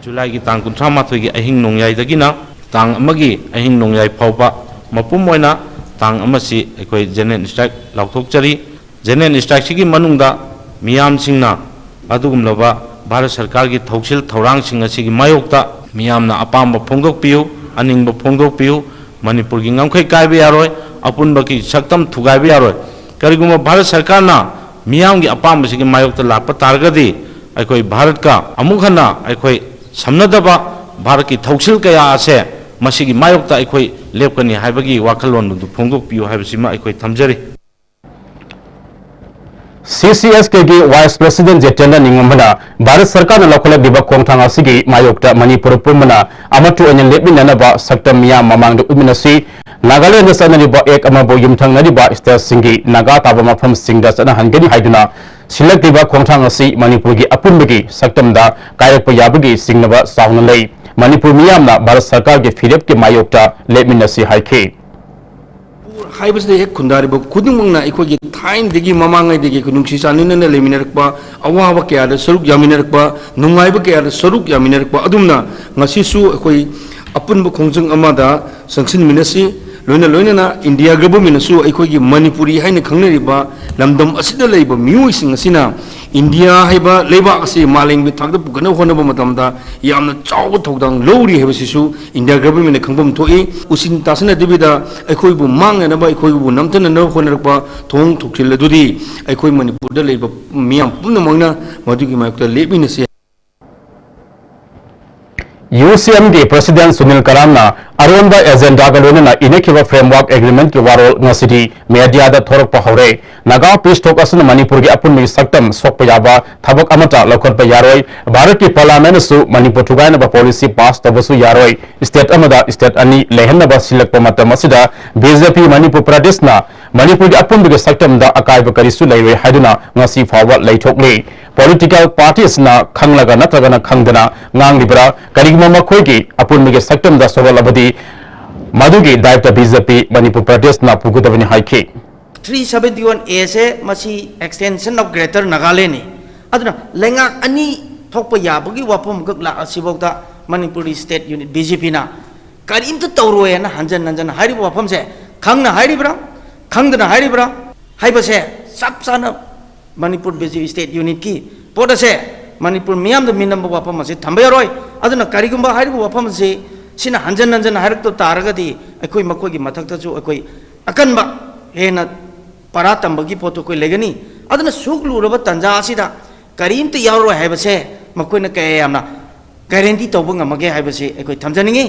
ꯖꯨꯂꯥꯏꯒꯤ ꯇꯥꯡ ꯀꯨꯟꯊ꯭ꯔꯥ ꯃꯥꯊꯣꯏꯒꯤ ꯑꯍꯤꯡ ꯅꯣꯡꯌꯥꯏꯗꯒꯤꯅ ꯇꯥꯡ ꯑꯃꯒꯤ ꯑꯍꯤꯡ ꯅꯣꯡꯌꯥꯏ ꯐꯥꯎꯕ ꯃꯄꯨꯝ ꯑꯣꯏꯅ ꯇꯥꯡ ꯑꯃꯁꯤ ꯑꯩꯈꯣꯏ general strike ꯂꯥꯎꯊꯣꯛꯆꯔꯤ꯫ General strikeꯁꯤꯒꯤ ꯃꯅꯨꯡꯗ ꯃꯤꯌꯥꯝꯁꯤꯡꯅ ꯑꯗꯨꯒꯨꯝꯂꯕ ꯚꯥꯔꯠ ꯁꯔꯀꯥꯔꯒꯤ ꯊꯧꯁꯤꯜ ꯊꯧꯔꯥꯡꯁꯤꯡ ꯑꯁꯤꯒꯤ ꯃꯥꯌꯣꯛꯇ ꯃꯤꯌꯥꯝꯅ ꯑꯄꯥꯝꯕ ꯐꯣꯡꯗꯣꯛꯄꯤꯌꯨ, ꯑꯅꯤꯡꯕ ꯐꯣꯡꯗꯣꯛꯄꯤꯌꯨ꯫ ꯃꯅꯤꯄꯨꯔꯒꯤ ꯉꯝꯈꯩ ꯀꯥꯏꯕ ꯌꯥꯔꯣꯏ, ꯑꯄꯨꯟꯕꯒꯤ ꯁꯛꯇꯝ ꯊꯨꯒꯥꯏꯕ ꯌꯥꯔꯣꯏ꯫ ꯀꯔꯤꯒꯨꯝꯕ ꯚꯥꯔꯠ ꯁꯔꯀꯥꯔꯅ ꯃꯤꯌꯥꯝꯒꯤ ꯑꯄꯥꯝꯕꯁꯤꯒꯤ ꯃꯥꯌꯣꯛꯇ ꯂꯥꯛꯄ ꯇꯥꯔꯒꯗꯤ ꯑꯩꯈꯣꯏ ꯚꯥꯔꯠꯀ ꯑꯃꯨꯛ ꯍꯟꯅ ꯑꯩꯈꯣꯏ ꯁꯝꯅꯗꯕ ꯚꯥꯔꯠꯀꯤ ꯊꯧꯁꯤꯜ ꯀꯌꯥ ꯑꯁꯦ ꯃꯁꯤꯒꯤ ꯃꯥꯌꯣꯛꯇ ꯑꯩꯈꯣꯏ ꯂꯦꯞꯀꯅꯤ ꯍꯥꯏꯕꯒꯤ ꯋꯥꯈꯜꯂꯣꯟ ꯑꯗꯨ ꯐꯣꯡꯗꯣꯛꯄꯤꯌꯨ ꯍꯥꯏꯕꯁꯤꯃ ꯑꯩꯈꯣꯏ ꯊꯝꯖꯔꯤ꯫ ꯁꯤ ꯁꯤ ꯑꯦꯁ ꯀꯦꯒꯤ ꯚꯥꯏꯁ ꯄ꯭ꯔꯦꯁꯤꯗꯦꯟꯠ ꯖꯤꯇꯦꯟꯗ꯭ꯔ ꯅꯤꯡꯉꯝꯕꯅ ꯚꯥꯔꯠ ꯁꯔꯀꯥꯔꯅ ꯂꯧꯈꯠꯂꯛꯂꯤꯕ ꯈꯣꯡꯊꯥꯡ ꯑꯁꯤꯒꯤ ꯃꯥꯌꯣꯛꯇ ꯃꯅꯤꯄꯨꯔ ꯄꯨꯝꯕꯅ ꯑꯃꯠꯇ ꯑꯣꯏꯅ ꯂꯦꯞꯃꯤꯟꯅꯅꯕ ꯁꯛꯇꯝ ꯃꯤꯌꯥꯝ ꯃꯃꯥꯡꯗ ꯎꯠꯃꯤꯟꯅꯁꯤ꯫ ꯅꯥꯒꯥꯂꯦꯟꯗ ꯆꯠꯅꯔꯤꯕ ꯑꯦꯛ ꯑꯃꯕꯨ ꯌꯨꯝꯊꯪꯅꯔꯤꯕ ꯁ꯭ꯇꯦꯠꯁꯤꯡꯒꯤ ꯅꯥꯒꯥ ꯇꯥꯕ ꯃꯐꯝꯁꯤꯡꯗ ꯆꯠꯅꯍꯟꯒꯅꯤ ꯍꯥꯏꯗꯨꯅ ꯁꯤꯜꯂꯛꯂꯤꯕ ꯈꯣꯡꯊꯥꯡ ꯑꯁꯤ ꯃꯅꯤꯄꯨꯔꯒꯤ ꯑꯄꯨꯟꯕꯒꯤ ꯁꯛꯇꯝꯗ ꯀꯥꯏꯔꯛꯄ ꯌꯥꯕꯒꯤ ꯆꯤꯡꯅꯕ ꯆꯥꯎꯅ ꯂꯩ꯫ ꯃꯅꯤꯄꯨꯔ ꯃꯤꯌꯥꯝꯅ ꯚꯥꯔꯠ ꯁꯔꯀꯥꯔꯒꯤ ꯐꯤꯔꯦꯞꯀꯤ ꯃꯥꯌꯣꯛꯇ ꯂꯦꯞꯃꯤꯟꯅꯁꯤ ꯍꯥꯏꯈꯤ꯫ ꯍꯥꯏꯕꯁꯤꯗ ꯍꯦꯛ ꯈꯨꯟꯗꯥꯔꯤꯕ ꯈꯨꯗꯤꯡꯃꯛꯅ ꯑꯩꯈꯣꯏꯒꯤ ꯊꯥꯏꯅꯗꯒꯤ ꯃꯃꯥꯡꯉꯩꯗꯒꯤ ꯑꯩꯈꯣꯏ ꯅꯨꯡꯁꯤ ꯆꯥꯟꯅꯅ ꯂꯩꯃꯤꯟꯅꯔꯛꯄ, ꯑꯋꯥꯕ ꯀꯌꯥꯗ ꯁꯔꯨꯛ ꯌꯥꯃꯤꯟꯅꯔꯛꯄ, ꯅꯨꯡꯉꯥꯏꯕ ꯀꯌꯥꯗ ꯁꯔꯨꯛ ꯌꯥꯃꯤꯟꯅꯔꯛꯄ ꯑꯗꯨꯝꯅ ꯉꯁꯤꯁꯨ ꯑꯩꯈꯣꯏ ꯑꯄꯨꯟꯕ ꯈꯣꯡꯖꯪ ꯑꯃꯗ ꯆꯪꯁꯤꯟꯃꯤꯟꯅꯁꯤ꯫ ꯂꯣꯏꯅ ꯂꯣꯏꯅꯅ ꯏꯟꯗꯤꯌꯥ ꯒꯚꯔꯟꯃꯦꯟꯠꯅꯁꯨ ꯑꯩꯈꯣꯏꯒꯤ ꯃꯅꯤꯄꯨꯔꯤ ꯍꯥꯏꯅ ꯈꯪꯅꯔꯤꯕ ꯂꯝꯗꯝ ꯑꯁꯤꯗ ꯂꯩꯕ ꯃꯤꯑꯣꯏꯁꯤꯡ ꯑꯁꯤꯅ ꯏꯟꯗꯤꯌꯥ ꯍꯥꯏꯕ ꯂꯩꯕꯥꯛ ꯑꯁꯤ ꯃꯥꯂꯦꯝꯒꯤ ꯊꯥꯛꯇ ꯄꯨꯈꯠꯅꯕ ꯍꯣꯠꯅꯕ ꯃꯇꯝꯗ ꯌꯥꯝꯅ ꯆꯥꯎꯕ ꯊꯧꯗꯥꯡ ꯂꯧꯔꯤ ꯍꯥꯏꯕꯁꯤꯁꯨ ꯏꯟꯗꯤꯌꯥ ꯒꯚꯔꯟꯃꯦꯟꯠꯅ ꯈꯪꯐꯝ ꯊꯣꯛꯏ꯫ ꯎꯁꯤꯟ ꯇꯥꯁꯤꯟꯅꯗꯕꯤꯗ ꯑꯩꯈꯣꯏꯕꯨ ꯃꯥꯡꯅꯅꯕ, ꯑꯩꯈꯣꯏꯕꯨ ꯅꯝꯊꯅꯅꯕ ꯍꯣꯠꯅꯔꯛꯄ ꯊꯣꯡ ꯊꯣꯛꯆꯤꯜ ꯑꯗꯨꯗꯤ ꯑꯩꯈꯣꯏ ꯃꯅꯤꯄꯨꯔꯗ ꯂꯩꯕ ꯃꯤꯌꯥꯝ ꯄꯨꯝꯅꯃꯛꯅ ꯃꯗꯨꯒꯤ ꯃꯥꯌꯣꯛꯇ ꯂꯦꯞꯃꯤꯟꯅꯁꯤ꯫ ꯌꯨ ꯁꯤ ꯑꯦꯝꯒꯤ ꯄ꯭ꯔꯦꯁꯤꯗꯦꯟꯠ ꯁꯨꯅꯤꯜ ꯀꯔꯥꯝꯅ ꯑꯔꯣꯟꯕ ꯑꯦꯖꯦꯟꯗꯥꯒ ꯂꯣꯏꯅꯅ ꯏꯅꯈꯤꯕ ꯐ꯭ꯔꯦꯝꯋꯥꯔꯛ ꯑꯦꯒ꯭ꯔꯤꯃꯦꯟꯠꯀꯤ ꯋꯥꯔꯣꯜ ꯉꯁꯤꯗꯤ ꯃꯦꯗꯤꯌꯥꯗ ꯊꯣꯔꯛꯄ ꯍꯧꯔꯦ꯫ ꯅꯥꯒꯥ ꯄꯤꯁ ꯇꯣꯛ ꯑꯁꯤꯅ ꯃꯅꯤꯄꯨꯔꯒꯤ ꯑꯄꯨꯟꯕꯒꯤ ꯁꯛꯇꯝ ꯁꯣꯛꯄ ꯌꯥꯕ ꯊꯕꯛ ꯑꯃꯠꯇ ꯂꯧꯈꯠꯄ ꯌꯥꯔꯣꯏ꯫ ꯚꯥꯔꯠꯀꯤ ꯄꯥꯔꯂꯤꯌꯥꯃꯦꯟꯠꯅꯁꯨ ꯃꯅꯤꯄꯨꯔ ꯊꯨꯒꯥꯏꯅꯕ ꯄꯣꯂꯤꯁꯤ ꯄꯥꯁ ꯇꯧꯕꯁꯨ ꯌꯥꯔꯣꯏ꯫ ꯁ꯭ꯇꯦꯠ ꯑꯃꯗ ꯁ꯭ꯇꯦꯠ ꯑꯅꯤ ꯂꯩꯍꯟꯅꯕ ꯁꯤꯜꯂꯛꯄ ꯃꯇꯝ ꯑꯁꯤꯗ ꯕꯤ ꯖꯦ ꯄꯤ ꯃꯅꯤꯄꯨꯔ ꯄ꯭ꯔꯗꯦꯁꯅ ꯃꯅꯤꯄꯨꯔꯒꯤ ꯑꯄꯨꯟꯕꯒꯤ ꯁꯛꯇꯝꯗ ꯑꯀꯥꯏꯕ ꯀꯔꯤꯁꯨ ꯂꯩꯔꯣꯏ ꯍꯥꯏꯗꯨꯅ ꯉꯁꯤ ꯐꯥꯎꯕ ꯂꯩꯊꯣꯛꯂꯤ꯫ ꯄꯣꯂꯤꯇꯤꯀꯦꯜ ꯄꯥꯔꯇꯤꯁꯅ ꯈꯪꯂꯒ ꯅꯠꯇ꯭ꯔꯒꯅ ꯈꯪꯗꯅ ꯉꯥꯡꯂꯤꯕ꯭ꯔꯥ? ꯀꯔꯤꯒꯨꯝꯕ ꯃꯈꯣꯏꯒꯤ ꯑꯄꯨꯟꯕꯒꯤ ꯁꯛꯇꯝꯗ ꯁꯣꯛꯍꯜꯂꯕꯗꯤ ꯃꯗꯨꯒꯤ ꯗꯥꯏꯇ ꯕꯤ ꯖꯦ ꯄꯤ ꯃꯅꯤꯄꯨꯔ ꯄ꯭ꯔꯗꯦꯁꯅ ꯄꯨꯒꯗꯕꯅꯤ ꯍꯥꯏꯈꯤ꯫ Three seventy one A ꯁꯦ ꯃꯁꯤ extension of Greater Nagaland ꯅꯤ꯫ ꯑꯗꯨꯅ ꯂꯩꯉꯥꯛ ꯑꯅꯤ ꯊꯣꯛꯄ ꯌꯥꯕꯒꯤ ꯋꯥꯐꯝ ꯈꯛ ꯂꯥꯛꯑꯁꯤꯐꯥꯎꯗ Manipuri state unit B J P ꯅ ꯀꯔꯤꯝꯇ ꯇꯧꯔꯣꯏ ꯍꯥꯏꯅ ꯍꯟꯖꯟ ꯍꯟꯖꯟ ꯍꯥꯏꯔꯤꯕ ꯋꯥꯐꯝꯁꯦ ꯈꯪꯅ ꯍꯥꯏꯔꯤꯕ꯭ꯔꯥ, ꯈꯪꯗꯅ ꯍꯥꯏꯔꯤꯕ꯭ꯔꯥ ꯍꯥꯏꯕꯁꯦ ꯆꯞ ꯆꯥꯅ Manipur B J P state unit ꯀꯤ ꯄꯣꯠ ꯑꯁꯦ ꯃꯅꯤꯄꯨꯔ ꯃꯤꯌꯥꯝꯗ ꯃꯤꯅꯝꯕ ꯋꯥꯐꯝ ꯑꯁꯤ ꯊꯝꯕ ꯌꯥꯔꯣꯏ꯫ ꯑꯗꯨꯅ ꯀꯔꯤꯒꯨꯝꯕ ꯍꯥꯏꯔꯤꯕ ꯋꯥꯐꯝ ꯑꯁꯤ ꯁꯤꯅ ꯍꯟꯖꯟ ꯍꯟꯖꯟ ꯍꯥꯏꯔꯛꯇ ꯇꯥꯔꯒꯗꯤ ꯑꯩꯈꯣꯏ ꯃꯈꯣꯏꯒꯤ ꯃꯊꯛꯇꯁꯨ ꯑꯩꯈꯣꯏ ꯑꯀꯟꯕ ꯍꯦꯟꯅ ꯄꯔꯥ ꯇꯝꯕꯒꯤ ꯄꯣꯠꯇꯨ ꯑꯩꯈꯣꯏ ꯂꯩꯒꯅꯤ꯫ ꯑꯗꯨꯅ ꯁꯨꯛ ꯂꯨꯔꯕ ꯇꯥꯟꯖꯥ ꯑꯁꯤꯗ ꯀꯔꯤꯝꯇ ꯌꯥꯎꯔꯣꯏ ꯍꯥꯏꯕꯁꯦ ꯃꯈꯣꯏꯅ ꯀꯌꯥ ꯌꯥꯝꯅ guarantee ꯇꯧꯕ ꯉꯝꯃꯒꯦ ꯍꯥꯏꯕꯁꯤ ꯑꯩꯈꯣꯏ ꯊꯝꯖꯅꯤꯡꯏ꯫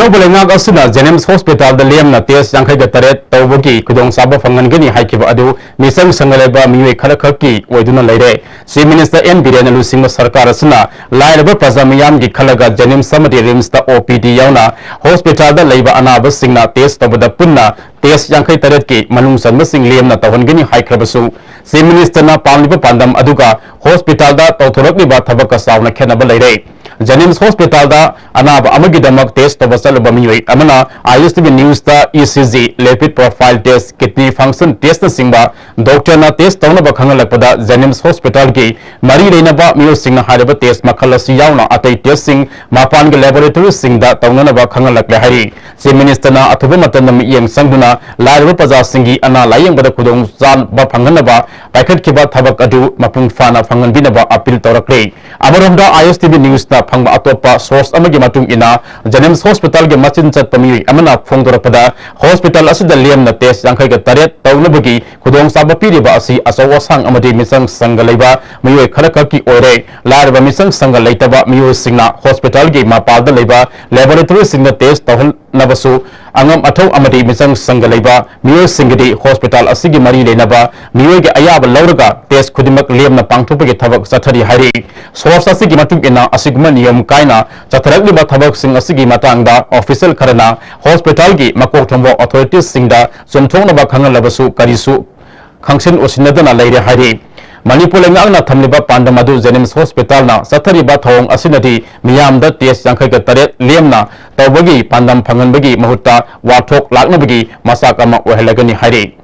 ꯑꯅꯧꯕ ꯂꯩꯉꯥꯛ ꯑꯁꯤꯅ JNIMS hospitalꯗ ꯂꯦꯝꯅ test ꯌꯥꯡꯈꯩꯒ ꯇꯔꯦꯠ ꯇꯧꯕꯒꯤ ꯈꯨꯗꯣꯡꯆꯥꯕ ꯐꯪꯍꯟꯒꯅꯤ ꯍꯥꯏꯈꯤꯕ ꯑꯗꯨ ꯃꯤꯆꯪ ꯁꯪꯒ ꯂꯩꯕ ꯃꯤꯑꯣꯏ ꯈꯔꯈꯛꯀꯤ ꯑꯣꯏꯗꯨꯅ ꯂꯩꯔꯦ꯫ Chief Minister N ꯕꯤꯔꯦꯟꯅ ꯂꯨꯆꯤꯡꯕ ꯁꯔꯀꯥꯔ ꯑꯁꯤꯅ ꯂꯥꯏꯔꯕ ꯄ꯭ꯔꯖꯥ ꯃꯤꯌꯥꯝꯒꯤ ꯈꯜꯂꯒ JNIMS ꯑꯃꯗꯤ RIMSꯇ OPD ꯌꯥꯎꯅ hospitalꯗ ꯂꯩꯕ ꯑꯅꯥꯕꯁꯤꯡꯅ test ꯇꯧꯕꯗ ꯄꯨꯟꯅ test ꯌꯥꯡꯈꯩ ꯇꯔꯦꯠꯀꯤ ꯃꯅꯨꯡ ꯆꯟꯕꯁꯤꯡ ꯂꯦꯝꯅ ꯇꯧꯍꯟꯒꯅꯤ ꯍꯥꯏꯈ꯭ꯔꯕꯁꯨ, Chief Ministerꯅ ꯄꯥꯝꯂꯤꯕ ꯄꯥꯟꯗꯝ ꯑꯗꯨꯒ hospitalꯗ ꯇꯧꯊꯣꯔꯛꯂꯤꯕ ꯊꯕꯛꯀ ꯆꯥꯎꯅ ꯈꯦꯠꯅꯕ ꯂꯩꯔꯦ꯫ JNIMS hospitalꯗ ꯑꯅꯥꯕ ꯑꯃꯒꯤꯗꯃꯛ test ꯇꯧꯕ ꯆꯠꯂꯨꯕ ꯃꯤꯑꯣꯏ ꯑꯃꯅ ISTV Newsꯇ ECG, lipid profile test, kidney function testꯅꯆꯤꯡꯕ doctorꯅ test ꯇꯧꯅꯕ ꯈꯪꯍꯜꯂꯛꯄꯗ, JNIMS hospitalꯒꯤ ꯃꯔꯤ ꯂꯩꯅꯕ ꯃꯤꯑꯣꯏꯁꯤꯡꯅ ꯍꯥꯏꯔꯤꯕ test ꯃꯈꯜ ꯑꯁꯤ ꯌꯥꯎꯅ ꯑꯇꯩ testꯁꯤꯡ ꯃꯄꯥꯟꯒꯤ laboratoryꯁꯤꯡꯗ ꯇꯧꯅꯅꯕ ꯈꯪꯍꯜꯂꯛꯂꯦ ꯍꯥꯏꯔꯤ꯫ Chief Ministerꯅ ꯑꯊꯨꯕ ꯃꯇꯝꯗ ꯃꯤꯠꯌꯦꯡ ꯆꯪꯗꯨꯅ ꯂꯥꯏꯔꯕ ꯄ꯭ꯔꯖꯥꯁꯤꯡꯒꯤ ꯑꯅꯥ ꯂꯥꯌꯦꯡꯕꯗ ꯈꯨꯗꯣꯡꯆꯥꯕ ꯐꯪꯍꯟꯅꯕ ꯄꯥꯏꯈꯠꯈꯤꯕ ꯊꯕꯛ ꯑꯗꯨ ꯃꯄꯨꯡ ꯐꯥꯅ ꯐꯪꯍꯟꯕꯤꯅꯕ appeal ꯇꯧꯔꯛꯂꯤ꯫ ꯑꯃꯔꯣꯝꯗ, ISTV Newsꯅ ꯐꯪꯕ ꯑꯇꯣꯞꯄ source ꯑꯃꯒꯤ ꯃꯇꯨꯡ ꯏꯟꯅ, JNIMS hospitalꯒꯤ ꯃꯆꯤꯟ ꯆꯠꯄ ꯃꯤꯑꯣꯏ ꯑꯃꯅ ꯐꯣꯡꯗꯣꯔꯛꯄꯗ, hospital ꯑꯁꯤꯗ ꯂꯦꯝꯅ test ꯌꯥꯡꯈꯩꯒ ꯇꯔꯦꯠ ꯇꯧꯅꯕꯒꯤ ꯈꯨꯗꯣꯡꯆꯥꯕ ꯄꯤꯔꯤꯕ ꯑꯁꯤ ꯑꯆꯧ ꯑꯁꯥꯡ ꯑꯃꯗꯤ ꯃꯤꯆꯪ ꯁꯪꯒ ꯂꯩꯕ ꯃꯤꯑꯣꯏ ꯈꯔꯈꯛꯀꯤ ꯑꯣꯏꯔꯦ꯫ ꯂꯥꯏꯔꯕ ꯃꯤꯆꯪ ꯁꯪꯒ ꯂꯩꯇꯕ ꯃꯤꯑꯣꯏꯁꯤꯡꯅ hospitalꯒꯤ ꯃꯄꯥꯜꯗ ꯂꯩꯕ laboratoryꯁꯤꯡꯗ test ꯇꯧꯍꯟꯅꯕꯁꯨ ꯑꯉꯝ ꯑꯊꯧ ꯑꯃꯗꯤ ꯃꯤꯆꯪ ꯁꯪꯒ ꯂꯩꯕ ꯃꯤꯑꯣꯏꯁꯤꯡꯒꯤꯗꯤ hospital ꯑꯁꯤꯒꯤ ꯃꯔꯤ ꯂꯩꯅꯕ ꯃꯤꯑꯣꯏꯒꯤ ꯑꯌꯥꯕ ꯂꯧꯔꯒ test ꯈꯨꯗꯤꯡꯃꯛ ꯂꯦꯝꯅ ꯄꯥꯡꯊꯣꯛꯄꯒꯤ ꯊꯕꯛ ꯆꯠꯊꯔꯤ ꯍꯥꯏꯔꯤ꯫ Source ꯑꯁꯤꯒꯤ ꯃꯇꯨꯡ ꯏꯟꯅ, ꯑꯁꯤꯒꯨꯝꯕ ꯅꯤꯌꯝ ꯀꯥꯏꯅ ꯆꯠꯊꯔꯛꯂꯤꯕ ꯊꯕꯛꯁꯤꯡ ꯑꯁꯤꯒꯤ ꯃꯇꯥꯡꯗ official ꯈꯔꯅ hospitalꯒꯤ ꯃꯀꯣꯛ ꯊꯣꯡꯕ authoritiesꯁꯤꯡꯗ ꯆꯨꯝꯊꯣꯛꯅꯕ ꯈꯪꯍꯜꯂꯕꯁꯨ, ꯀꯔꯤꯁꯨ ꯈꯪꯁꯤꯟ ꯎꯁꯤꯟꯅꯗꯅ ꯂꯩꯔꯦ ꯍꯥꯏꯔꯤ꯫ ꯃꯅꯤꯄꯨꯔ ꯂꯩꯉꯥꯛꯅ ꯊꯝꯂꯤꯕ ꯄꯥꯟꯗꯝ ꯑꯗꯨ JNIMS hospitalꯅ ꯆꯠꯊꯔꯤꯕ ꯊꯧꯑꯣꯡ ꯑꯁꯤꯅꯗꯤ ꯃꯤꯌꯥꯝꯗ test ꯌꯥꯡꯈꯩꯒ ꯇꯔꯦꯠ ꯂꯦꯝꯅ ꯇꯧꯕꯒꯤ ꯄꯥꯟꯗꯝ ꯐꯪꯍꯟꯕꯒꯤ ꯃꯍꯨꯠꯇ ꯋꯥꯊꯣꯛ ꯂꯥꯛꯅꯕꯒꯤ ꯃꯆꯥꯛ ꯑꯃ ꯑꯣꯏꯍꯜꯂꯒꯅꯤ ꯍꯥꯏꯔꯤ꯫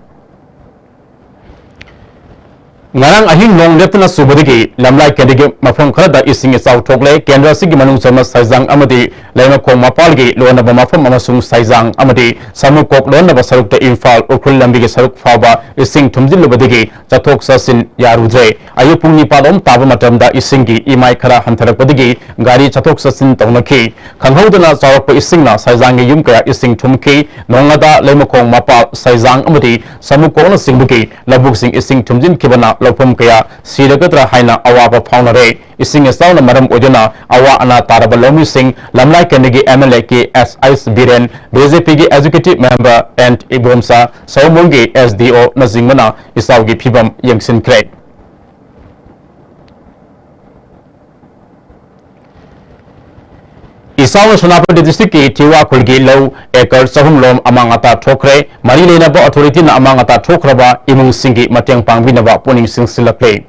ꯉꯔꯥꯡ ꯑꯍꯤꯡ ꯅꯣꯡ ꯂꯦꯞꯇꯅ ꯆꯨꯕꯗꯒꯤ ꯂꯝꯂꯥꯏ ꯀꯦꯟꯗ꯭ꯔꯒꯤ ꯃꯐꯝ ꯈꯔꯗ ꯏꯁꯤꯡ ꯏꯆꯥꯎ ꯊꯣꯛꯂꯦ꯫ ꯀꯦꯟꯗ꯭ꯔ ꯑꯁꯤꯒꯤ ꯃꯅꯨꯡ ꯆꯟꯕ ꯁꯥꯏꯖꯥꯡ ꯑꯃꯗꯤ ꯂꯩꯃꯈꯣꯡ ꯃꯄꯥꯜꯒꯤ ꯂꯣꯟꯅꯕ ꯃꯐꯝ ꯑꯃꯁꯨꯡ ꯁꯥꯏꯖꯥꯡ ꯑꯃꯗꯤ ꯁꯃꯨꯀꯣꯛ ꯂꯣꯟꯅꯕ ꯁꯔꯨꯛꯇ ꯏꯝꯐꯥꯜ ꯎꯈ꯭ꯔꯨꯜ ꯂꯝꯕꯤꯒꯤ ꯁꯔꯨꯛ ꯐꯥꯎꯕ ꯏꯁꯤꯡ ꯊꯨꯝꯖꯤꯜꯂꯨꯕꯗꯒꯤ ꯆꯠꯊꯣꯛ ꯆꯠꯁꯤꯟ ꯌꯥꯔꯨꯗ꯭ꯔꯦ꯫ ꯑꯌꯨꯛ ꯄꯨꯡ ꯅꯤꯄꯥꯜ ꯔꯣꯝ ꯇꯥꯕ ꯃꯇꯝꯗ ꯏꯁꯤꯡꯒꯤ ꯏꯃꯥꯏ ꯈꯔ ꯍꯟꯊꯔꯛꯄꯗꯒꯤ ꯒꯥꯔꯤ ꯆꯠꯊꯣꯛ ꯆꯠꯁꯤꯟ ꯇꯧꯅꯈꯤ꯫ ꯈꯪꯍꯧꯗꯅ ꯆꯥꯎꯔꯛꯄ ꯏꯁꯤꯡꯅ ꯁꯥꯏꯖꯥꯡꯒꯤ ꯌꯨꯝ ꯀꯌꯥ ꯏꯁꯤꯡ ꯊꯨꯝꯈꯤ꯫ ꯅꯣꯡꯉꯥꯗ ꯂꯩꯃꯈꯣꯡ ꯃꯄꯥꯜ, ꯁꯥꯏꯖꯥꯡ ꯑꯃꯗꯤ ꯁꯃꯨꯀꯣꯛꯅꯆꯤꯡꯕꯒꯤ ꯂꯧꯕꯨꯛꯁꯤꯡ ꯏꯁꯤꯡ ꯊꯨꯝꯖꯤꯟꯈꯤꯕꯅ ꯂꯧꯐꯝ ꯀꯌꯥ ꯁꯤꯔꯒꯗ꯭ꯔꯥ ꯍꯥꯏꯅ ꯑꯋꯥꯕ ꯐꯥꯎꯅꯔꯦ꯫ ꯏꯁꯤꯡ ꯏꯆꯥꯎꯅ ꯃꯔꯝ ꯑꯣꯏꯗꯨꯅ ꯑꯋꯥ ꯑꯅꯥ ꯇꯥꯔꯕ ꯂꯧꯃꯤꯁꯤꯡ ꯂꯝꯂꯥꯏ ꯀꯦꯟꯗ꯭ꯔꯒꯤ M L A K S H Biren, B J P ꯒꯤ Executive Member N Ibomcha, ꯁꯑꯣꯝꯕꯨꯡꯒꯤ S D O ꯅꯆꯤꯡꯕꯅ ꯏꯆꯥꯎꯒꯤ ꯐꯤꯕꯝ ꯌꯦꯡꯁꯤꯟꯈ꯭ꯔꯦ꯫ ꯏꯆꯥꯎꯅ ꯁꯦꯅꯥꯄꯇꯤ district ꯀꯤ ꯊꯤꯋꯥ ꯈꯨꯜꯒꯤ ꯂꯧ acre ꯆꯍꯨꯝ ꯂꯣꯝ ꯑꯃꯥꯡ ꯑꯇꯥ ꯊꯣꯛꯈ꯭ꯔꯦ꯫ ꯃꯔꯤ ꯂꯩꯅꯕ authority ꯅ ꯑꯃꯥꯡ ꯑꯇꯥ ꯊꯣꯛꯈ꯭ꯔꯕ ꯏꯃꯨꯡꯁꯤꯡꯒꯤ ꯃꯇꯦꯡ ꯄꯥꯡꯕꯤꯅꯕ ꯄꯨꯛꯅꯤꯡ ꯆꯤꯡꯁꯤꯜꯂꯛꯂꯤ꯫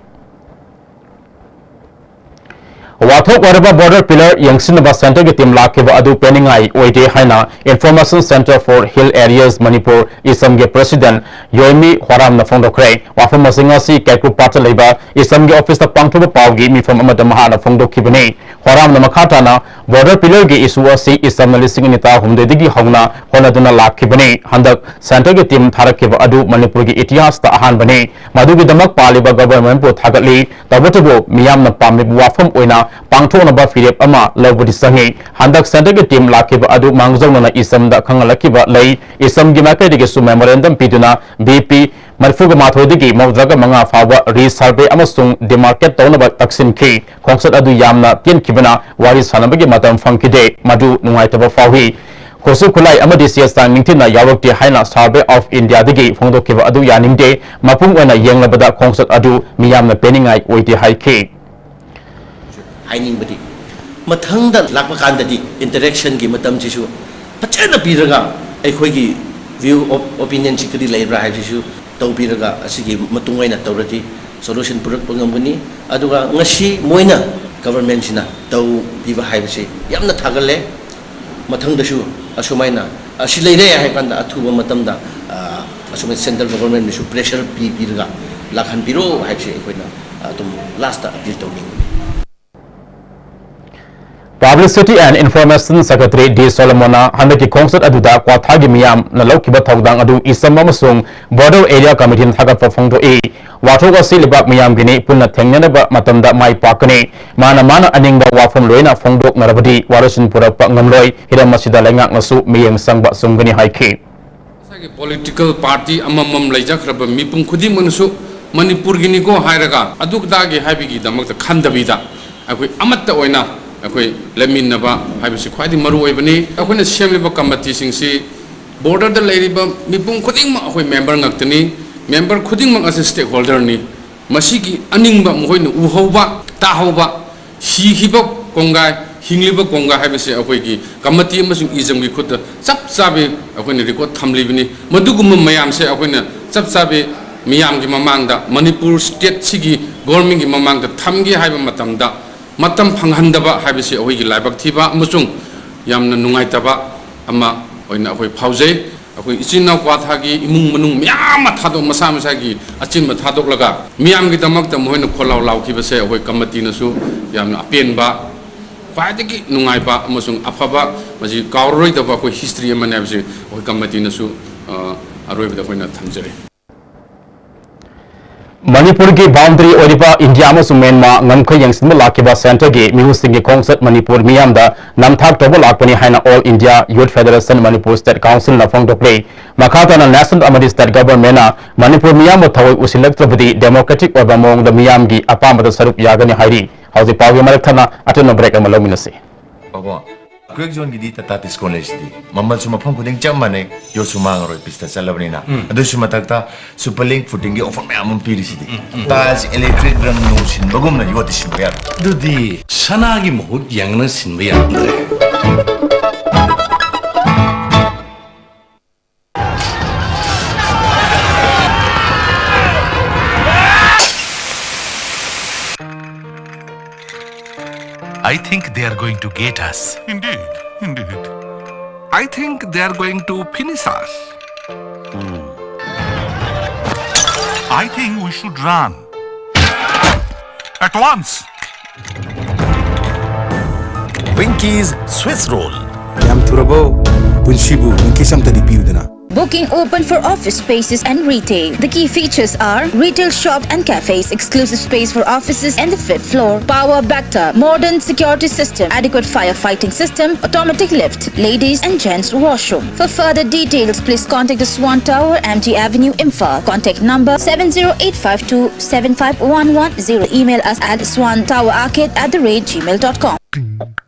ꯋꯥꯊꯣꯛ ꯑꯣꯏꯔꯕ border pillar ꯌꯦꯡꯁꯤꯟꯅꯕ centre ꯒꯤ team ꯂꯥꯛꯈꯤꯕ ꯑꯗꯨ ꯄꯦꯟꯅꯤꯡꯉꯥꯏ ꯑꯣꯏꯗꯦ ꯍꯥꯏꯅ Information Centre for Hill Areas Manipur, ꯏꯁꯝꯒꯤ president ꯌꯣꯏꯃꯤ ꯍꯣꯔꯥꯝꯅ ꯐꯣꯡꯗꯣꯛꯈ꯭ꯔꯦ꯫ ꯋꯥꯐꯝ ꯑꯁꯤ ꯉꯁꯤ ꯀꯦꯀ꯭ꯔꯨꯄꯥꯠꯇ ꯂꯩꯕ ꯏꯁꯝꯒꯤ office ꯇ ꯄꯥꯡꯊꯣꯛꯄ ꯄꯥꯎꯒꯤ ꯃꯤꯐꯝ ꯑꯃꯗ ꯃꯍꯥꯛꯅ ꯐꯣꯡꯗꯣꯛꯈꯤꯕꯅꯤ꯫ ꯍꯣꯔꯥꯝꯅ ꯃꯈꯥ ꯇꯥꯅ border pillar ꯒꯤ issue ꯑꯁꯤ ꯏꯁꯝꯅ ꯂꯤꯁꯤꯡ ꯑꯅꯤ ꯇꯔꯥꯍꯨꯝꯗꯣꯏꯗꯒꯤ ꯍꯧꯅ ꯍꯣꯠꯅꯗꯨꯅ ꯂꯥꯛꯈꯤꯕꯅꯤ꯫ ꯍꯟꯗꯛ centre ꯒꯤ team ꯊꯥꯔꯛꯈꯤꯕ ꯑꯗꯨ ꯃꯅꯤꯄꯨꯔꯒꯤ ꯏꯇꯤꯍꯥꯁꯇ ꯑꯍꯥꯟꯕꯅꯤ꯫ ꯃꯗꯨꯒꯤꯗꯃꯛ ꯄꯥꯜꯂꯤꯕ government ꯄꯨ ꯊꯥꯒꯠꯂꯤ꯫ ꯇꯧꯕꯇꯕꯨ ꯃꯤꯌꯥꯝꯅ ꯄꯥꯝꯂꯤꯕ ꯋꯥꯐꯝ ꯑꯣꯏꯅ ꯄꯥꯡꯊꯣꯛꯅꯕ ꯐꯤꯔꯦꯞ ꯑꯃ ꯂꯧꯕꯗꯤ ꯆꯪꯏ꯫ ꯍꯟꯗꯛ centre ꯒꯤ team ꯂꯥꯛꯈꯤꯕ ꯑꯗꯨ ꯃꯥꯡꯖꯧꯅꯅ ꯏꯁꯝꯗ ꯈꯪꯍꯜꯂꯛꯈꯤꯕ ꯂꯩ꯫ ꯏꯁꯝꯒꯤ ꯃꯥꯏꯀꯩꯗꯒꯤꯁꯨ memorandum ꯄꯤꯗꯨꯅ B P ꯃꯔꯤꯐꯨꯒ ꯃꯥꯊꯣꯏꯗꯒꯤ ꯃꯧꯗ꯭ꯔꯥꯒ ꯃꯉꯥ ꯐꯥꯎꯕ re-survey ꯑꯃꯁꯨꯡ demarcate ꯇꯧꯅꯕ ꯇꯛꯁꯤꯟꯈꯤ꯫ ꯈꯣꯡꯆꯠ ꯑꯗꯨ ꯌꯥꯝꯅ ꯇꯦꯟꯈꯤꯕꯅ ꯋꯥꯔꯤ ꯁꯥꯟꯅꯕꯒꯤ ꯃꯇꯝ ꯐꯪꯈꯤꯗꯦ꯫ ꯃꯗꯨ ꯅꯨꯡꯉꯥꯏꯇꯕ ꯐꯥꯎꯏ꯫ ꯈꯨꯠꯁꯨ ꯈꯨꯠꯂꯥꯏ ꯑꯃꯗꯤ ꯆꯦ ꯆꯥꯡ ꯅꯤꯡꯊꯤꯅ ꯌꯥꯎꯔꯛꯇꯦ ꯍꯥꯏꯅ Survey of India ꯗꯒꯤ ꯐꯣꯡꯗꯣꯛꯈꯤꯕ ꯑꯗꯨ ꯌꯥꯅꯤꯡꯗꯦ꯫ ꯃꯄꯨꯡ ꯑꯣꯏꯅ ꯌꯦꯡꯂꯕꯗ ꯈꯣꯡꯆꯠ ꯑꯗꯨ ꯃꯤꯌꯥꯝꯅ ꯄꯦꯟꯅꯤꯡꯉꯥꯏ ꯑꯣꯏꯗꯦ ꯍꯥꯏꯈꯤ꯫ ꯍꯥꯏꯅꯤꯡꯕꯗꯤ, ꯃꯊꯪꯗ ꯂꯥꯛꯄ ꯀꯥꯟꯗꯗꯤ interaction ꯒꯤ ꯃꯇꯝꯁꯤꯁꯨ ꯐꯖꯅ ꯄꯤꯔꯒ ꯑꯩꯈꯣꯏꯒꯤ view of opinion ꯁꯤ ꯀꯔꯤ ꯂꯩꯕ꯭ꯔꯥ ꯍꯥꯏꯕꯁꯤꯁꯨ ꯇꯧꯕꯤꯔꯒ ꯑꯁꯤꯒꯤ ꯃꯇꯨꯡ ꯑꯣꯏꯅ ꯇꯧꯔꯗꯤ solution ꯄꯨꯔꯛꯄ ꯉꯝꯒꯅꯤ꯫ ꯑꯗꯨꯒ ꯉꯁꯤ ꯃꯣꯏꯅ government ꯁꯤꯅ ꯇꯧꯕꯤꯕ ꯍꯥꯏꯕꯁꯤ ꯌꯥꯝꯅ ꯊꯥꯒꯠꯂꯦ꯫ ꯃꯊꯪꯗꯁꯨ ꯑꯁꯨꯃꯥꯏꯅ ꯑꯁꯤ ꯂꯩꯔꯦ ꯍꯥꯏ ꯀꯥꯟꯗ ꯑꯊꯨꯕ ꯃꯇꯝꯗ, ꯑ, ꯑꯁꯨꯃꯥꯏꯅ central government ꯅꯁꯨ pressure ꯄꯤꯕꯤꯔꯒ ꯂꯥꯛꯍꯟꯕꯤꯔꯣ ꯍꯥꯏꯕꯁꯤ ꯑꯩꯈꯣꯏꯅ ꯑꯗꯨꯝ last ꯇ appeal ꯇꯧꯅꯤꯡꯕꯅꯤ꯫ Publicity and Information Secretary D Solomon ꯅ ꯍꯟꯗꯛꯀꯤ ꯈꯣꯡꯆꯠ ꯑꯗꯨꯗ ꯀ꯭ꯋꯥꯊꯥꯒꯤ ꯃꯤꯌꯥꯝꯅ ꯂꯧꯈꯤꯕ ꯊꯧꯗꯥꯡ ꯑꯗꯨ ꯏꯁꯝ ꯑꯃꯁꯨꯡ border area committee ꯅ ꯊꯥꯒꯠꯄ ꯐꯣꯡꯗꯣꯛꯏ꯫ ꯋꯥꯊꯣꯛ ꯑꯁꯤ ꯂꯩꯕꯥꯛ ꯃꯤꯌꯥꯝꯒꯤꯅꯤ, ꯄꯨꯟꯅ ꯊꯦꯡꯅꯅꯕ ꯃꯇꯝꯗ ꯃꯥꯏ ꯄꯥꯛꯀꯅꯤ꯫ ꯃꯥꯅ ꯃꯥꯅ ꯑꯅꯤꯡꯕ ꯋꯥꯐꯝ ꯂꯣꯏꯅ ꯐꯣꯡꯗꯣꯛꯅꯔꯕꯗꯤ ꯋꯥꯔꯣꯏꯁꯤꯟ ꯄꯨꯔꯛꯄ ꯉꯝꯂꯣꯏ꯫ ꯍꯤꯔꯝ ꯑꯁꯤꯗ ꯂꯩꯉꯥꯛꯅꯁꯨ ꯃꯤꯠꯌꯦꯡ ꯆꯪꯕ ꯆꯨꯝꯒꯅꯤ ꯍꯥꯏꯈꯤ꯫ ꯃꯁꯥꯒꯤ political party ꯑꯃꯃꯝ ꯂꯩꯖꯈ꯭ꯔꯕ ꯃꯤꯄꯨꯝ ꯈꯨꯗꯤꯡꯃꯛꯅꯁꯨ ꯃꯅꯤꯄꯨꯔꯒꯤꯅꯤꯀꯣ ꯍꯥꯏꯔꯒ ꯑꯗꯨ ꯑꯗꯥꯒꯤ ꯍꯥꯏꯕꯒꯤꯗꯃꯛꯇ ꯈꯟꯗꯕꯤꯗ, ꯑꯩꯈꯣꯏ ꯑꯃꯠꯇ ꯑꯣꯏꯅ ꯑꯩꯈꯣꯏ ꯂꯩꯃꯤꯟꯅꯕ ꯍꯥꯏꯕꯁꯤ ꯈ꯭ꯋꯥꯏꯗꯒꯤ ꯃꯔꯨ ꯑꯣꯏꯕꯅꯤ꯫ ꯑꯩꯈꯣꯏꯅ ꯁꯦꯝꯂꯤꯕ ꯀꯃꯤꯇꯤꯁꯤꯡꯁꯤ border ꯗ ꯂꯩꯔꯤꯕ ꯃꯤꯄꯨꯝ ꯈꯨꯗꯤꯡꯃꯛ ꯑꯩꯈꯣꯏ member ꯉꯥꯛꯇꯅꯤ꯫ Member ꯈꯨꯗꯤꯡꯃꯛ ꯑꯁꯤ stakeholder ꯅꯤ꯫ ꯃꯁꯤꯒꯤ ꯑꯅꯤꯡꯕ ꯃꯈꯣꯏꯅ ꯎꯍꯧꯕ, ꯇꯥꯍꯧꯕ, ꯁꯤꯈꯤꯕ ꯀꯣꯡꯒꯥꯏ, ꯍꯤꯡꯂꯤꯕ ꯀꯣꯡꯒꯥꯏ ꯍꯥꯏꯕꯁꯦ ꯑꯩꯈꯣꯏꯒꯤ ꯀꯃꯤꯇꯤ ꯑꯃꯁꯨꯡ ꯏꯖꯝꯒꯤ ꯈꯨꯠꯇ ꯆꯞ ꯆꯥꯕꯤ ꯑꯩꯈꯣꯏꯅ record ꯊꯝꯂꯤꯕꯅꯤ꯫ ꯃꯗꯨꯒꯨꯝꯕ ꯃꯌꯥꯝꯁꯦ ꯑꯩꯈꯣꯏꯅ ꯆꯞ ꯆꯥꯕꯤ ꯃꯤꯌꯥꯝꯒꯤ ꯃꯃꯥꯡꯗ, ꯃꯅꯤꯄꯨꯔ state ꯁꯤꯒꯤ government ꯀꯤ ꯃꯃꯥꯡꯗ ꯊꯝꯒꯦ ꯍꯥꯏꯕ ꯃꯇꯝꯗ ꯃꯇꯝ ꯐꯪꯍꯟꯗꯕ ꯍꯥꯏꯕꯁꯤ ꯑꯩꯈꯣꯏꯒꯤ ꯂꯥꯏꯕꯛ ꯊꯤꯕ ꯑꯃꯁꯨꯡ ꯌꯥꯝꯅ ꯅꯨꯡꯉꯥꯏꯇꯕ ꯑꯃ ꯑꯣꯏꯅ ꯑꯩꯈꯣꯏ ꯐꯥꯎꯖꯩ꯫ ꯑꯩꯈꯣꯏ ꯏꯆꯤꯟ ꯏꯅꯥꯎ ꯀ꯭ꯋꯥꯊꯥꯒꯤ ꯏꯃꯨꯡ ꯃꯅꯨꯡ ꯃꯌꯥꯝ ꯑꯃ ꯊꯥꯗꯣꯛ, ꯃꯁꯥ ꯃꯁꯥꯒꯤ ꯑꯆꯤꯟꯕ ꯊꯥꯗꯣꯛꯂꯒ ꯃꯤꯌꯥꯝꯒꯤꯗꯃꯛꯇ ꯃꯈꯣꯏꯅ ꯈꯣꯜꯂꯥꯎ ꯂꯥꯎꯈꯤꯕꯁꯦ ꯑꯩꯈꯣꯏ ꯀꯃꯤꯇꯤꯅꯁꯨ ꯌꯥꯝꯅ ꯑꯄꯦꯟꯕ, ꯈ꯭ꯋꯥꯏꯗꯒꯤ ꯅꯨꯡꯉꯥꯏꯕ ꯑꯃꯁꯨꯡ ꯑꯐꯕ, ꯃꯁꯤ ꯀꯥꯎꯔꯔꯣꯏꯗꯕ ꯑꯩꯈꯣꯏ history ꯑꯃꯅꯤ ꯍꯥꯏꯕꯁꯤ ꯑꯩꯈꯣꯏ ꯀꯃꯤꯇꯤꯅꯁꯨ, ꯑ, ꯑꯔꯣꯏꯕꯗ ꯑꯩꯈꯣꯏꯅ ꯊꯝꯖꯔꯤ꯫ ꯃꯅꯤꯄꯨꯔꯒꯤ boundary ꯑꯣꯏꯔꯤꯕ ꯏꯟꯗꯤꯌꯥ ꯑꯃꯁꯨꯡ ꯃ꯭ꯌꯥꯟꯃꯥꯔ ꯉꯝꯈꯩ ꯌꯦꯡꯁꯤꯟꯕ ꯂꯥꯛꯈꯤꯕ centre ꯒꯤ ꯃꯤꯍꯨꯠꯁꯤꯡꯒꯤ ꯈꯣꯡꯆꯠ ꯃꯅꯤꯄꯨꯔ ꯃꯤꯌꯥꯝꯗ ꯅꯝꯊꯥꯛ ꯇꯧꯕ ꯂꯥꯛꯄꯅꯤ ꯍꯥꯏꯅ All India Youth Federation Manipur State Council ꯅ ꯐꯣꯡꯗꯣꯛꯂꯤ꯫ ꯃꯈꯥ ꯇꯥꯅ national ꯑꯃꯗꯤ state government ꯅ ꯃꯅꯤꯄꯨꯔ ꯃꯤꯌꯥꯝꯕꯨ ꯊꯑꯣꯏ ꯎꯁꯤꯜꯂꯛꯇ꯭ꯔꯕꯗꯤ democratic ꯑꯣꯏꯕ ꯃꯑꯣꯡꯗ ꯃꯤꯌꯥꯝꯒꯤ ꯑꯄꯥꯝꯕꯗ ꯁꯔꯨꯛ ꯌꯥꯒꯅꯤ ꯍꯥꯏꯔꯤ꯫ ꯍꯧꯖꯤꯛ ꯄꯥꯎꯒꯤ ꯃꯔꯛ ꯊꯠꯅ ꯑꯇꯦꯟꯕ break ꯑꯃ ꯂꯧꯃꯤꯟꯅꯁꯤ꯫ ꯄꯥꯕꯣ, ꯀ꯭ꯋꯦꯛ ꯖꯣꯟꯒꯤꯗꯤ ꯇꯥꯇꯥ ꯇꯤꯁꯀꯣꯟ ꯂꯩꯁꯤꯗꯤ꯫ ꯃꯃꯜꯁꯨ ꯃꯐꯝ ꯈꯨꯗꯤꯡ ꯆꯞ ꯃꯥꯟꯅꯩ, ꯌꯣꯠꯁꯨ ꯃꯥꯡꯉꯔꯣꯏ, ꯄꯤꯁꯇ ꯆꯠꯂꯕꯅꯤꯅ꯫ ꯎꯝ꯫ ꯑꯗꯨꯁꯨ ꯃꯊꯛꯇ Superlink Footing ꯒꯤ offer ꯃꯌꯥꯝ ꯑꯃ ꯄꯤꯔꯤꯁꯤꯗꯤ꯫ ꯎꯝ, ꯎꯝ꯫ Taj Electric ꯔꯪ ꯅꯨꯡ ꯁꯤꯟꯕꯒꯨꯝꯅ ꯌꯣꯠꯇꯤ ꯁꯤꯟꯕ ꯌꯥꯔꯣꯏ꯫ ꯑꯗꯨꯗꯤ ꯁꯅꯥꯒꯤ ꯃꯍꯨꯠ ꯌꯥꯡꯅ ꯁꯤꯟꯕ ꯌꯥꯔꯝꯗ꯭ꯔꯦ꯫ I think they are going to get us. Indeed, indeed. I think they are going to finish us. I think we should run. At once. Winky's Swiss Roll. ꯌꯥꯝ ꯊꯨꯔꯕꯣ? ꯄꯨꯟꯁꯤꯕꯨ Winky's ꯑꯝꯇꯗꯤ ꯄꯤꯌꯨꯗꯅ꯫ Booking open for office spaces and retail. The key features are retail shop and cafes, exclusive space for offices and the fifth floor, power backup, modern security system, adequate firefighting system, automatic lift, ladies and gents washroom. For further details, please contact the Swan Tower, M G Avenue, Imphal. Contact number seven zero eight five two seven five one one zero. Email us at swan tower arcade at the rate gmail dot com.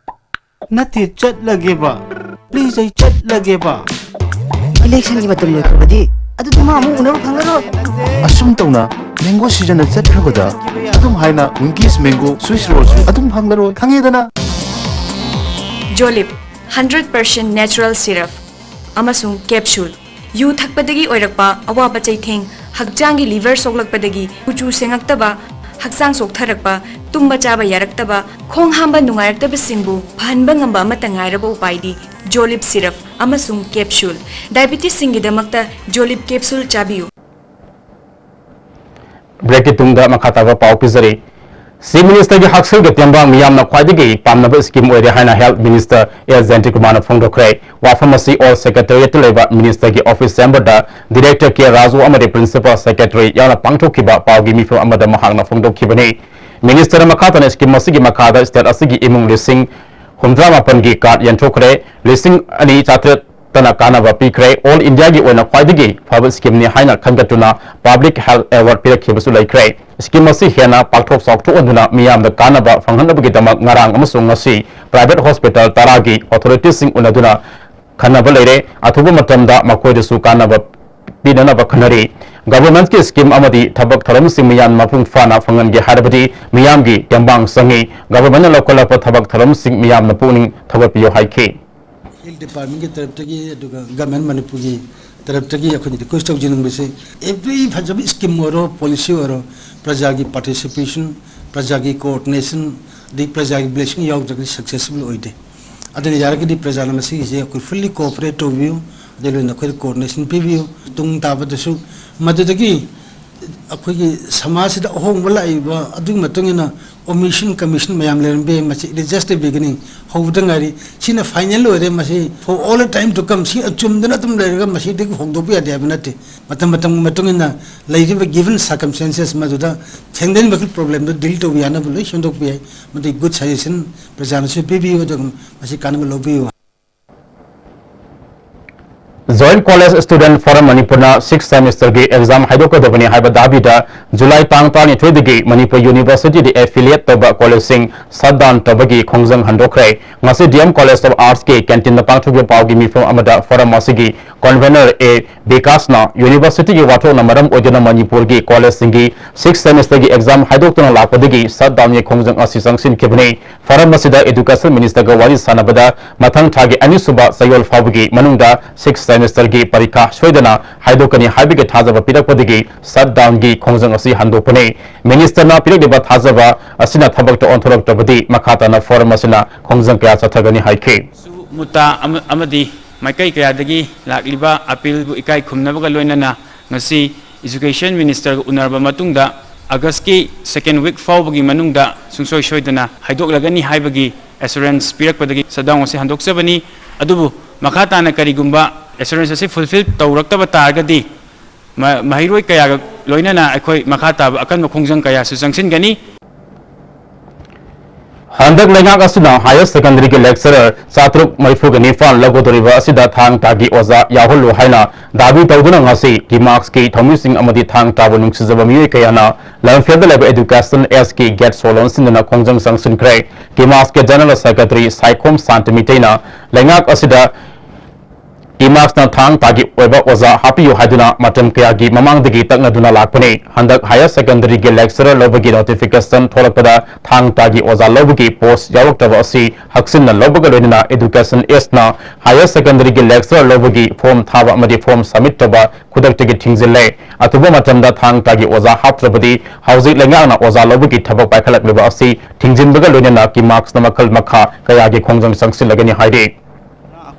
ꯅꯠꯇꯦ, ꯆꯠꯂꯒꯦꯕ꯫ Please, ꯑꯩ ꯆꯠꯂꯒꯦꯕ꯫ Election ꯒꯤ ꯃꯇꯝ ꯂꯣꯏꯈ꯭ꯔꯕꯗꯤ ꯑꯗꯨꯗꯤ ꯃꯥ ꯑꯃꯨꯛ ꯎꯅꯕ ꯐꯪꯉꯔꯣꯏ꯫ ꯑꯁꯨꯝ ꯇꯧꯅ mango season ꯅ ꯆꯠꯈ꯭ꯔꯕꯗ ꯑꯗꯨꯝ ꯍꯥꯏꯅ Winkies mango swiss roll ꯁꯨ ꯑꯗꯨꯝ ꯐꯪꯂꯔꯣꯏ, ꯈꯪꯉꯦꯗꯅ? Jolib, hundred percent natural syrup ꯑꯃꯁꯨꯡ capsule꯫ ꯌꯨ ꯊꯛꯄꯗꯒꯤ ꯑꯣꯏꯔꯛꯄ ꯑꯋꯥꯕ ꯆꯩꯊꯦꯡ, ꯍꯛꯆꯥꯡꯒꯤ liver ꯁꯣꯛꯂꯛꯄꯗꯒꯤ ꯀꯨꯆꯨ ꯁꯦꯡꯉꯛꯇꯕ, ꯍꯛꯆꯥꯡ ꯁꯣꯛꯊꯔꯛꯄ, ꯇꯨꯝꯕ ꯆꯥꯕ ꯌꯥꯔꯛꯇꯕ, ꯈꯣꯡ ꯍꯥꯝꯕ ꯅꯨꯡꯉꯥꯏꯔꯛꯇꯕꯁꯤꯡꯕꯨ ꯐꯍꯟꯕ ꯉꯝꯕ ꯑꯃꯠꯇ ꯉꯥꯏꯔꯕ ꯎꯄꯥꯏꯗꯤ Jolib syrup ꯑꯃꯁꯨꯡ capsule꯫ Diabetes ꯁꯤꯡꯒꯤꯗꯃꯛꯇ Jolib capsule ꯆꯥꯕꯤꯌꯨ꯫ Break ꯀꯤ ꯇꯨꯡꯗ ꯃꯈꯥ ꯇꯥꯕ ꯄꯥꯎ ꯄꯤꯖꯔꯤ꯫ Chief Minister ꯒꯤ ꯍꯛꯁꯦꯜꯒꯤ ꯇꯦꯡꯕꯥꯡ ꯃꯤꯌꯥꯝꯅ ꯈ꯭ꯋꯥꯏꯗꯒꯤ ꯄꯥꯝꯅꯕ scheme ꯑꯣꯏꯔꯦ ꯍꯥꯏꯅ Health Minister ꯑꯦꯜ ꯖꯌꯟꯇꯀꯨꯃꯥꯔꯅ ꯐꯣꯡꯗꯣꯛꯈ꯭ꯔꯦ꯫ ꯋꯥꯐꯝ ꯑꯁꯤ Old Secretariat ꯇ ꯂꯩꯕ Minister ꯒꯤ office chamber ꯗ Director ꯀꯦ ꯔꯥꯖꯨ ꯑꯃꯗꯤ Principal Secretary ꯌꯥꯎꯅ ꯄꯥꯡꯊꯣꯛꯈꯤꯕ ꯄꯥꯎꯒꯤ ꯃꯤꯐꯝ ꯑꯃꯗ ꯃꯍꯥꯛꯅ ꯐꯣꯡꯗꯣꯛꯈꯤꯕꯅꯤ꯫ Minister ꯅ ꯃꯈꯥ ꯇꯥꯅ scheme ꯑꯁꯤꯒꯤ ꯃꯈꯥꯗ state ꯑꯁꯤꯒꯤ ꯏꯃꯨꯡ ꯂꯤꯁꯤꯡ ꯍꯨꯝꯗ꯭ꯔꯥ ꯃꯥꯄꯟꯒꯤ card ꯌꯦꯟꯊꯣꯛꯈ꯭ꯔꯦ, ꯂꯤꯁꯤꯡ ꯑꯅꯤ ꯆꯥꯇ꯭ꯔꯦꯠ ꯇꯅ ꯀꯥꯟꯅꯕ ꯄꯤꯈ꯭ꯔꯦ꯫ All India ꯒꯤ ꯑꯣꯏꯅ ꯈ꯭ꯋꯥꯏꯗꯒꯤ ꯐꯕ scheme ꯅꯤ ꯍꯥꯏꯅ ꯈꯟꯒꯠꯇꯨꯅ Public Health Award ꯄꯤꯔꯛꯈꯤꯕꯁꯨ ꯂꯩꯈ꯭ꯔꯦ꯫ Scheme ꯑꯁꯤ ꯍꯦꯟꯅ ꯄꯥꯛꯊꯣꯛ ꯆꯥꯎꯊꯣꯛꯍꯟꯗꯨꯅ ꯃꯤꯌꯥꯝꯗ ꯀꯥꯟꯅꯕ ꯐꯪꯍꯟꯅꯕꯒꯤꯗꯃꯛ ꯉꯔꯥꯡ ꯑꯃꯁꯨꯡ ꯉꯁꯤ private hospital ꯇꯔꯥꯒꯤ authority ꯁꯤꯡ ꯎꯅꯗꯨꯅ ꯈꯟꯅꯕ ꯂꯩꯔꯦ꯫ ꯑꯊꯨꯕ ꯃꯇꯝꯗ ꯃꯈꯣꯏꯗꯁꯨ ꯀꯥꯟꯅꯕ ꯄꯤꯅꯅꯕ ꯈꯟꯅꯔꯤ꯫ Government ꯀꯤ scheme ꯑꯃꯗꯤ ꯊꯕꯛ ꯊꯧꯔꯝꯁꯤꯡ ꯃꯤꯌꯥꯝ ꯃꯄꯨꯡ ꯐꯥꯅ ꯐꯪꯍꯟꯒꯦ ꯍꯥꯏꯔꯕꯗꯤ ꯃꯤꯌꯥꯝꯒꯤ ꯇꯦꯡꯕꯥꯡ ꯆꯪꯏ꯫ Government ꯅ ꯂꯧꯈꯠꯂꯛꯄ ꯊꯕꯛ ꯊꯧꯔꯝꯁꯤꯡ ꯃꯤꯌꯥꯝꯅ ꯄꯨꯛꯅꯤꯡ ꯊꯧꯒꯠꯄꯤꯌꯨ ꯍꯥꯏꯈꯤ꯫ Health Department ꯀꯤ ꯇꯔꯞꯇꯒꯤ ꯑꯗꯨꯒ Government ꯃꯅꯤꯄꯨꯔꯒꯤ ꯇꯔꯞꯇꯒꯤ ꯑꯩꯈꯣꯏꯅ request ꯇꯧꯖꯅꯤꯡꯕꯁꯦ, every ꯐꯖꯕ scheme ꯑꯣꯏꯔꯣ, policy ꯑꯣꯏꯔꯣ, ꯄ꯭ꯔꯖꯥꯒꯤ participation, ꯄ꯭ꯔꯖꯥꯒꯤ coordination, ꯑꯗꯩ ꯄ꯭ꯔꯖꯥꯒꯤ blessing ꯌꯥꯎꯗ꯭ꯔꯒꯗꯤ successful ꯑꯣꯏꯗꯦ꯫ ꯑꯗꯨꯅ ꯌꯥꯔꯒꯗꯤ ꯄ꯭ꯔꯖꯥꯅ ꯃꯁꯤꯒꯤꯁꯦ ꯑꯩꯈꯣꯏ fully cooperate ꯇꯧꯕꯤꯌꯨ, ꯑꯗꯩ ꯂꯣꯏꯅ ꯑꯩꯈꯣꯏꯗ coordination ꯄꯤꯕꯤꯌꯨ꯫ ꯇꯨꯡ ꯇꯥꯕꯗꯁꯨ ꯃꯗꯨꯗꯒꯤ ꯑꯩꯈꯣꯏꯒꯤ ꯁꯃꯥꯖꯁꯤꯗ ꯑꯍꯣꯡꯕ ꯂꯥꯛꯏꯕ ꯑꯗꯨꯒꯤ ꯃꯇꯨꯡ ꯏꯟꯅ omission commission ꯃꯌꯥꯝ ꯂꯩꯔꯝꯕ ꯌꯥꯏ꯫ ꯃꯁꯤ it is just a beginning, ꯍꯧꯕꯗ ꯉꯥꯏꯔꯤ꯫ ꯁꯤꯅ final ꯑꯣꯏꯔꯦ꯫ ꯃꯁꯤ for all the time to come, ꯁꯤ ꯑꯆꯨꯝꯗꯅ ꯑꯗꯨꯝ ꯂꯩꯔꯒ ꯃꯁꯤꯗꯒꯤ ꯍꯣꯡꯗꯣꯛꯄ ꯌꯥꯗꯦ ꯍꯥꯏꯕ ꯅꯠꯇꯦ꯫ ꯃꯇꯝ ꯃꯇꯝꯒꯤ ꯃꯇꯨꯡ ꯏꯟꯅ ꯂꯩꯔꯤꯕ given circumstances ꯃꯗꯨꯗ ꯊꯦꯡꯅꯔꯤꯕ problemꯗꯨ deal ꯇꯧꯕ ꯌꯥꯅꯕ ꯂꯣꯏ ꯁꯦꯝꯗꯣꯛꯄ ꯌꯥꯏ꯫ ꯃꯗꯨꯒꯤ good suggestion ꯄ꯭ꯔꯖꯥꯅꯁꯨ ꯄꯤꯕꯤꯌꯨ, ꯑꯗꯨꯒ ꯃꯁꯤ ꯀꯥꯟꯅꯕ ꯂꯧꯕꯤꯌꯨ꯫ Joint College Student Forum ꯃꯅꯤꯄꯨꯔꯅ sixth semesterꯒꯤ exam ꯍꯥꯏꯗꯣꯛꯀꯗꯕꯅꯤ ꯍꯥꯏꯕ ꯗꯥꯕꯤꯗ ꯖꯨꯂꯥꯏ ꯇꯥꯡ ꯇꯔꯥꯅꯤꯊꯣꯏꯗꯒꯤ ꯃꯅꯤꯄꯨꯔ Universityꯗ affiliate ꯇꯧꯕ collegeꯁꯤꯡ shutdown ꯇꯧꯕꯒꯤ ꯈꯣꯡꯖꯪ ꯍꯟꯗꯣꯛꯈ꯭ꯔꯦ꯫ ꯉꯁꯤ D M College of Artsꯀꯤ canteenꯗ ꯄꯥꯡꯊꯣꯛꯈꯤꯕ ꯄꯥꯎꯒꯤ ꯃꯤꯐꯝ ꯑꯃꯗ forum ꯑꯁꯤꯒꯤ convener A ꯕꯤꯀꯥꯁꯅ universityꯒꯤ ꯋꯥꯊꯣꯛꯅ ꯃꯔꯝ ꯑꯣꯏꯗꯨꯅ ꯃꯅꯤꯄꯨꯔꯒꯤ collegeꯁꯤꯡꯒꯤ sixth semesterꯒꯤ exam ꯍꯥꯏꯗꯣꯛꯇꯨꯅ ꯂꯥꯛꯄꯗꯒꯤ shutdownꯒꯤ ꯈꯣꯡꯖꯪ ꯑꯁꯤ ꯆꯪꯁꯤꯟꯈꯤꯕꯅꯤ꯫ Forum ꯑꯁꯤꯗ education ministerꯒ ꯋꯥꯔꯤ ꯁꯥꯟꯅꯕꯗ ꯃꯊꯪ ꯊꯥꯒꯤ ꯑꯅꯤꯁꯨꯕ ꯆꯌꯣꯜ ꯐꯥꯎꯕꯒꯤ ꯃꯅꯨꯡꯗ sixth semesterꯒꯤ ꯄꯔꯤꯈꯥ ꯁꯣꯏꯗꯅ ꯍꯥꯏꯗꯣꯛꯀꯅꯤ ꯍꯥꯏꯕꯒꯤ ꯊꯥꯖꯕ ꯄꯤꯔꯛꯄꯗꯒꯤ shutdownꯒꯤ ꯈꯣꯡꯖꯪ ꯑꯁꯤ ꯍꯟꯗꯣꯛꯄꯅꯤ꯫ Ministerꯅ ꯄꯤꯔꯛꯂꯤꯕ ꯊꯥꯖꯕ ꯑꯁꯤꯅ ꯊꯕꯛꯇ ꯑꯣꯟꯊꯣꯔꯛꯇ꯭ꯔꯕꯗꯤ ꯃꯈꯥ ꯇꯥꯅ forum ꯑꯁꯤꯅ ꯈꯣꯡꯖꯪ ꯀꯌꯥ ꯆꯠꯊꯒꯅꯤ ꯍꯥꯏꯈꯤ꯫ ꯁꯨ ꯃꯨꯠꯇꯥ ꯑꯃ-, ꯑꯃꯗꯤ ꯃꯥꯏꯀꯩ ꯀꯌꯥꯗꯒꯤ ꯂꯥꯛꯂꯤꯕ appealꯕꯨ ꯏꯀꯥꯏ ꯈꯨꯝꯅꯕꯒ ꯂꯣꯏꯅꯅ ꯉꯁꯤ education ministerꯒ ꯎꯅꯔꯕ ꯃꯇꯨꯡꯗ Augustꯀꯤ second week ꯐꯥꯎꯕꯒꯤ ꯃꯅꯨꯡꯗ ꯁꯨꯡꯁꯣꯏ ꯁꯣꯏꯗꯅ ꯍꯥꯏꯗꯣꯛꯂꯒꯅꯤ ꯍꯥꯏꯕꯒꯤ assurance ꯄꯤꯔꯛꯄꯗꯒꯤ shutdown ꯑꯁꯤ ꯍꯟꯗꯣꯛꯆꯕꯅꯤ꯫ ꯑꯗꯨꯕꯨ ꯃꯈꯥ ꯇꯥꯅ ꯀꯔꯤꯒꯨꯝꯕ assurance ꯑꯁꯤ fulfil ꯇꯧꯔꯛꯇꯕ ꯇꯥꯔꯒꯗꯤ ꯃ-, ꯃꯍꯩꯔꯣꯏ ꯀꯌꯥꯒ ꯂꯣꯏꯅꯅ ꯑꯩꯈꯣꯏ ꯃꯈꯥ ꯇꯥꯕ ꯑꯀꯟꯕ ꯈꯣꯡꯖꯪ ꯀꯌꯥꯁꯨ ꯆꯪꯁꯤꯟꯒꯅꯤ꯫ ꯍꯟꯗꯛ ꯂꯩꯉꯥꯛ ꯑꯁꯤꯅ higher secondaryꯒꯤ lecturer ꯆꯥꯇ꯭ꯔꯨꯛ ꯃꯔꯤꯐꯨꯒ ꯅꯤꯄꯥꯟ ꯂꯧꯒꯗꯧꯔꯤꯕ ꯑꯁꯤꯗ ꯊꯥꯡ ꯇꯥꯒꯤ ꯑꯣꯖꯥ ꯌꯥꯎꯍꯜꯂꯨ ꯍꯥꯏꯅ ꯗꯥꯕꯤ ꯇꯧꯗꯨꯅ ꯉꯁꯤ ꯀꯤꯃꯥꯛꯁꯀꯤ ꯊꯧꯃꯤꯁꯤꯡ ꯑꯃꯗꯤ ꯊꯥꯡ ꯇꯥꯕ ꯅꯨꯡꯁꯤꯖꯕ ꯃꯤꯑꯣꯏ ꯀꯌꯥꯅ ꯂꯝꯐꯦꯜꯗ ꯂꯩꯕ education Sꯒꯤ gate ꯁꯣ ꯂꯣꯟꯁꯤꯟꯗꯨꯅ ꯈꯣꯡꯖꯪ ꯆꯪꯁꯤꯟꯈ꯭ꯔꯦ꯫ ꯀꯤꯃꯥꯛꯁꯀꯤ general secretary ꯁꯥꯏꯈꯣꯝ ꯁꯥꯟꯇ ꯃꯤꯇꯩꯅ ꯂꯩꯉꯥꯛ ꯑꯁꯤꯗ ꯀꯤꯃꯥꯛꯁꯅ ꯊꯥꯡ ꯇꯥꯒꯤ ꯑꯣꯏꯕ ꯑꯣꯖꯥ ꯍꯥꯞꯄꯤꯌꯨ ꯍꯥꯏꯗꯨꯅ ꯃꯇꯝ ꯀꯌꯥꯒꯤ ꯃꯃꯥꯡꯗꯒꯤ ꯇꯛꯅꯗꯨꯅ ꯂꯥꯛꯄꯅꯤ꯫ ꯍꯟꯗꯛ higher secondaryꯒꯤ lecturer ꯂꯧꯕꯒꯤ notification ꯊꯣꯛꯂꯛꯄꯗ ꯊꯥꯡ ꯇꯥꯒꯤ ꯑꯣꯖꯥ ꯂꯧꯕꯒꯤ post ꯌꯥꯎꯔꯛꯇꯕ ꯑꯁꯤ ꯍꯛꯆꯤꯟꯅ ꯂꯧꯕꯒ ꯂꯣꯏꯅꯅ education Sꯅ higher secondaryꯒꯤ lecturer ꯂꯧꯕꯒꯤ form ꯊꯥꯕ ꯑꯃꯗꯤ form submit ꯇꯧꯕ ꯈꯨꯗꯛꯇꯒꯤ ꯊꯤꯡꯖꯤꯜꯂꯦ꯫ ꯑꯊꯨꯕ ꯃꯇꯝꯗ ꯊꯥꯡ ꯇꯥꯒꯤ ꯑꯣꯖꯥ ꯍꯥꯞꯇ꯭ꯔꯕꯗꯤ ꯍꯧꯖꯤꯛ ꯂꯩꯉꯥꯛꯅ ꯑꯣꯖꯥ ꯂꯧꯕꯒꯤ ꯊꯕꯛ ꯄꯥꯏꯈꯠꯂꯛꯂꯤꯕ ꯑꯁꯤ ꯊꯤꯡꯖꯤꯟꯕꯒ ꯂꯣꯏꯅꯅ ꯀꯤꯃꯥꯛꯁꯅ ꯃꯈꯜ ꯃꯈꯥ ꯀꯌꯥꯒꯤ ꯈꯣꯡꯖꯪ ꯆꯪꯁꯤꯜꯂꯒꯅꯤ ꯍꯥꯏꯔꯤ꯫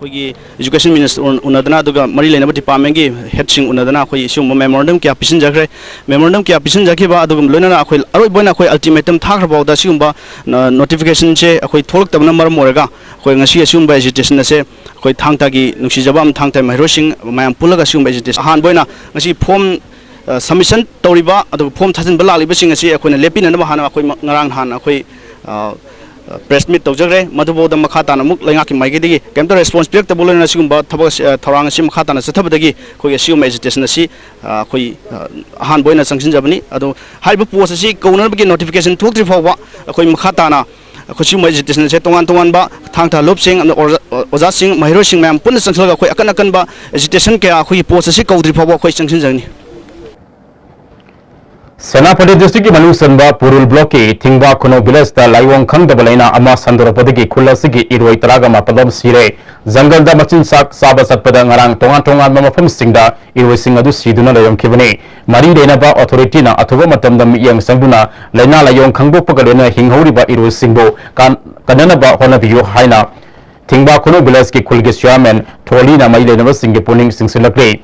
ꯑꯩꯈꯣꯏꯒꯤ education minister ꯎꯅꯗꯅ, ꯑꯗꯨꯒ ꯃꯔꯤ ꯂꯩꯅꯕ department ꯀꯤ head ꯁꯤꯡ ꯎꯅꯗꯅ ꯑꯩꯈꯣꯏ ꯁꯤꯒꯨꯝꯕ memorandum ꯀꯌꯥ ꯄꯤꯁꯤꯟꯖꯈ꯭ꯔꯦ꯫ Memorandum ꯀꯌꯥ ꯄꯤꯁꯤꯟꯖꯈꯤꯕ, ꯑꯗꯨꯒ ꯂꯣꯏꯅꯅ ꯑꯩꯈꯣꯏ ꯑꯔꯣꯏꯕ ꯑꯣꯏꯅ ꯑꯩꯈꯣꯏ ultimatum ꯊꯥꯈ꯭ꯔ ꯐꯥꯎꯗ ꯁꯤꯒꯨꯝꯕ notification ꯁꯦ ꯑꯩꯈꯣꯏ ꯊꯣꯛꯂꯛꯇꯕꯅ ꯃꯔꯝ ꯑꯣꯏꯔꯒ ꯑꯩꯈꯣꯏ ꯉꯁꯤ ꯑꯁꯤꯒꯨꯝꯕ agitation ꯑꯁꯦ ꯑꯩꯈꯣꯏ ꯊꯥꯡ ꯇꯥꯒꯤ ꯅꯨꯡꯁꯤꯖꯕ ꯑꯃ ꯊꯥꯡ ꯇꯥꯒꯤ ꯃꯍꯩꯔꯣꯏꯁꯤꯡ ꯃꯌꯥꯝ ꯄꯨꯜꯂꯒ ꯑꯁꯤꯒꯨꯝꯕ agitation ꯑꯍꯥꯟꯕ ꯑꯣꯏꯅ ꯉꯁꯤ form submission ꯇꯧꯔꯤꯕ ꯑꯗꯨꯒ form ꯊꯥꯖꯤꯟꯕ ꯂꯥꯛꯂꯤꯕꯁꯤꯡ ꯑꯁꯤ ꯑꯩꯈꯣꯏꯅ ꯂꯦꯞꯄꯤꯅꯅꯕ ꯍꯥꯟꯅ ꯑꯩꯈꯣꯏ ꯉꯔꯥꯡ ꯅꯍꯥꯟ ꯑꯩꯈꯣꯏ press meet ꯇꯧꯖꯈ꯭ꯔꯦ꯫ ꯃꯗꯨꯐꯥꯎꯗ ꯃꯈꯥ ꯇꯥꯅ ꯑꯃꯨꯛ ꯂꯩꯉꯥꯛꯀꯤ ꯃꯥꯏꯀꯩꯗꯒꯤ ꯀꯩꯝꯇ response ꯄꯤꯔꯛꯇꯕ ꯂꯣꯏꯅꯅ ꯁꯤꯒꯨꯝꯕ ꯊꯕꯛ ꯑꯁꯤ, ꯊꯧꯔꯥꯡ ꯑꯁꯤ ꯃꯈꯥ ꯇꯥꯅ ꯆꯠꯊꯕꯗꯒꯤ ꯑꯩꯈꯣꯏ ꯑꯁꯤꯒꯨꯝꯕ agitation ꯑꯁꯤ ꯑꯩꯈꯣꯏ ꯑꯍꯥꯟꯕ ꯑꯣꯏꯅ ꯆꯪꯁꯤꯟꯖꯕꯅꯤ꯫ ꯑꯗꯣ ꯍꯥꯏꯔꯤꯕ post ꯑꯁꯤ ꯀꯧꯅꯅꯕꯒꯤ notification ꯊꯣꯛꯇ꯭ꯔꯤ ꯐꯥꯎꯕ ꯑꯩꯈꯣꯏ ꯃꯈꯥ ꯇꯥꯅ ꯑꯩꯈꯣꯏ ꯁꯤꯒꯨꯝꯕ agitation ꯑꯁꯦ ꯇꯣꯉꯥꯟ ꯇꯣꯉꯥꯟꯕ ꯊꯥꯡ ꯇꯥ ꯂꯨꯞꯁꯤꯡ ꯑꯃꯗꯤ ꯑꯣꯖꯥ-, ꯑꯣꯖꯥꯁꯤꯡ, ꯃꯍꯩꯔꯣꯏꯁꯤꯡ ꯃꯌꯥꯝ ꯄꯨꯟꯅ ꯆꯪꯁꯤꯜꯂꯒ ꯑꯩꯈꯣꯏ ꯑꯀꯟ ꯑꯀꯟꯕ agitation ꯀꯌꯥ ꯑꯩꯈꯣꯏꯒꯤ post ꯑꯁꯤ ꯀꯧꯗ꯭ꯔꯤ ꯐꯥꯎꯕ ꯑꯩꯈꯣꯏ ꯆꯪꯁꯤꯟꯖꯒꯅꯤ꯫ ꯁꯦꯅꯥꯄꯇꯤ district ꯀꯤ ꯃꯅꯨꯡ ꯆꯟꯕ ꯄꯨꯔꯨꯜ block ꯀꯤ ꯊꯤꯡꯕ ꯈꯨꯅꯧ village ꯇ ꯂꯥꯏꯑꯣꯡ ꯈꯪꯗꯕ ꯂꯥꯏꯅꯥ ꯑꯃ ꯁꯟꯗꯣꯔꯛꯄꯗꯒꯤ ꯈꯨꯜ ꯑꯁꯤꯒꯤ ꯏꯔꯣꯏ ꯇꯔꯥꯒ ꯃꯥꯄꯜ ꯑꯃ ꯁꯤꯔꯦ꯫ ꯖꯪꯒꯜꯗ ꯃꯆꯤꯟꯖꯥꯛ ꯆꯥꯕ ꯆꯠꯄꯗ ꯉꯔꯥꯡ ꯇꯣꯉꯥꯟ ꯇꯣꯉꯥꯟꯕ ꯃꯐꯝꯁꯤꯡꯗ ꯏꯔꯣꯏꯁꯤꯡ ꯑꯗꯨ ꯁꯤꯗꯨꯅ ꯂꯩꯔꯝꯈꯤꯕꯅꯤ꯫ ꯃꯔꯤ ꯂꯩꯅꯕ authority ꯅ ꯑꯊꯨꯕ ꯃꯇꯝꯗ ꯃꯤꯠꯌꯦꯡ ꯆꯪꯗꯨꯅ ꯂꯥꯏꯅꯥ ꯂꯥꯏꯑꯣꯡ ꯈꯪꯗꯣꯛꯄꯒ ꯂꯣꯏꯅꯅ ꯍꯤꯡꯍꯧꯔꯤꯕ ꯏꯔꯣꯏꯁꯤꯡꯕꯨ ꯀꯥꯟ-, ꯀꯟꯅꯅꯕ ꯍꯣꯠꯅꯕꯤꯌꯨ ꯍꯥꯏꯅ ꯊꯤꯡꯕ ꯈꯨꯅꯧ village ꯀꯤ ꯈꯨꯜꯒꯤ chairman ꯊꯣꯂꯤꯅ ꯃꯔꯤ ꯂꯩꯅꯕꯁꯤꯡꯒꯤ ꯄꯨꯛꯅꯤꯡ ꯆꯤꯡꯁꯤꯜꯂꯛꯂꯤ꯫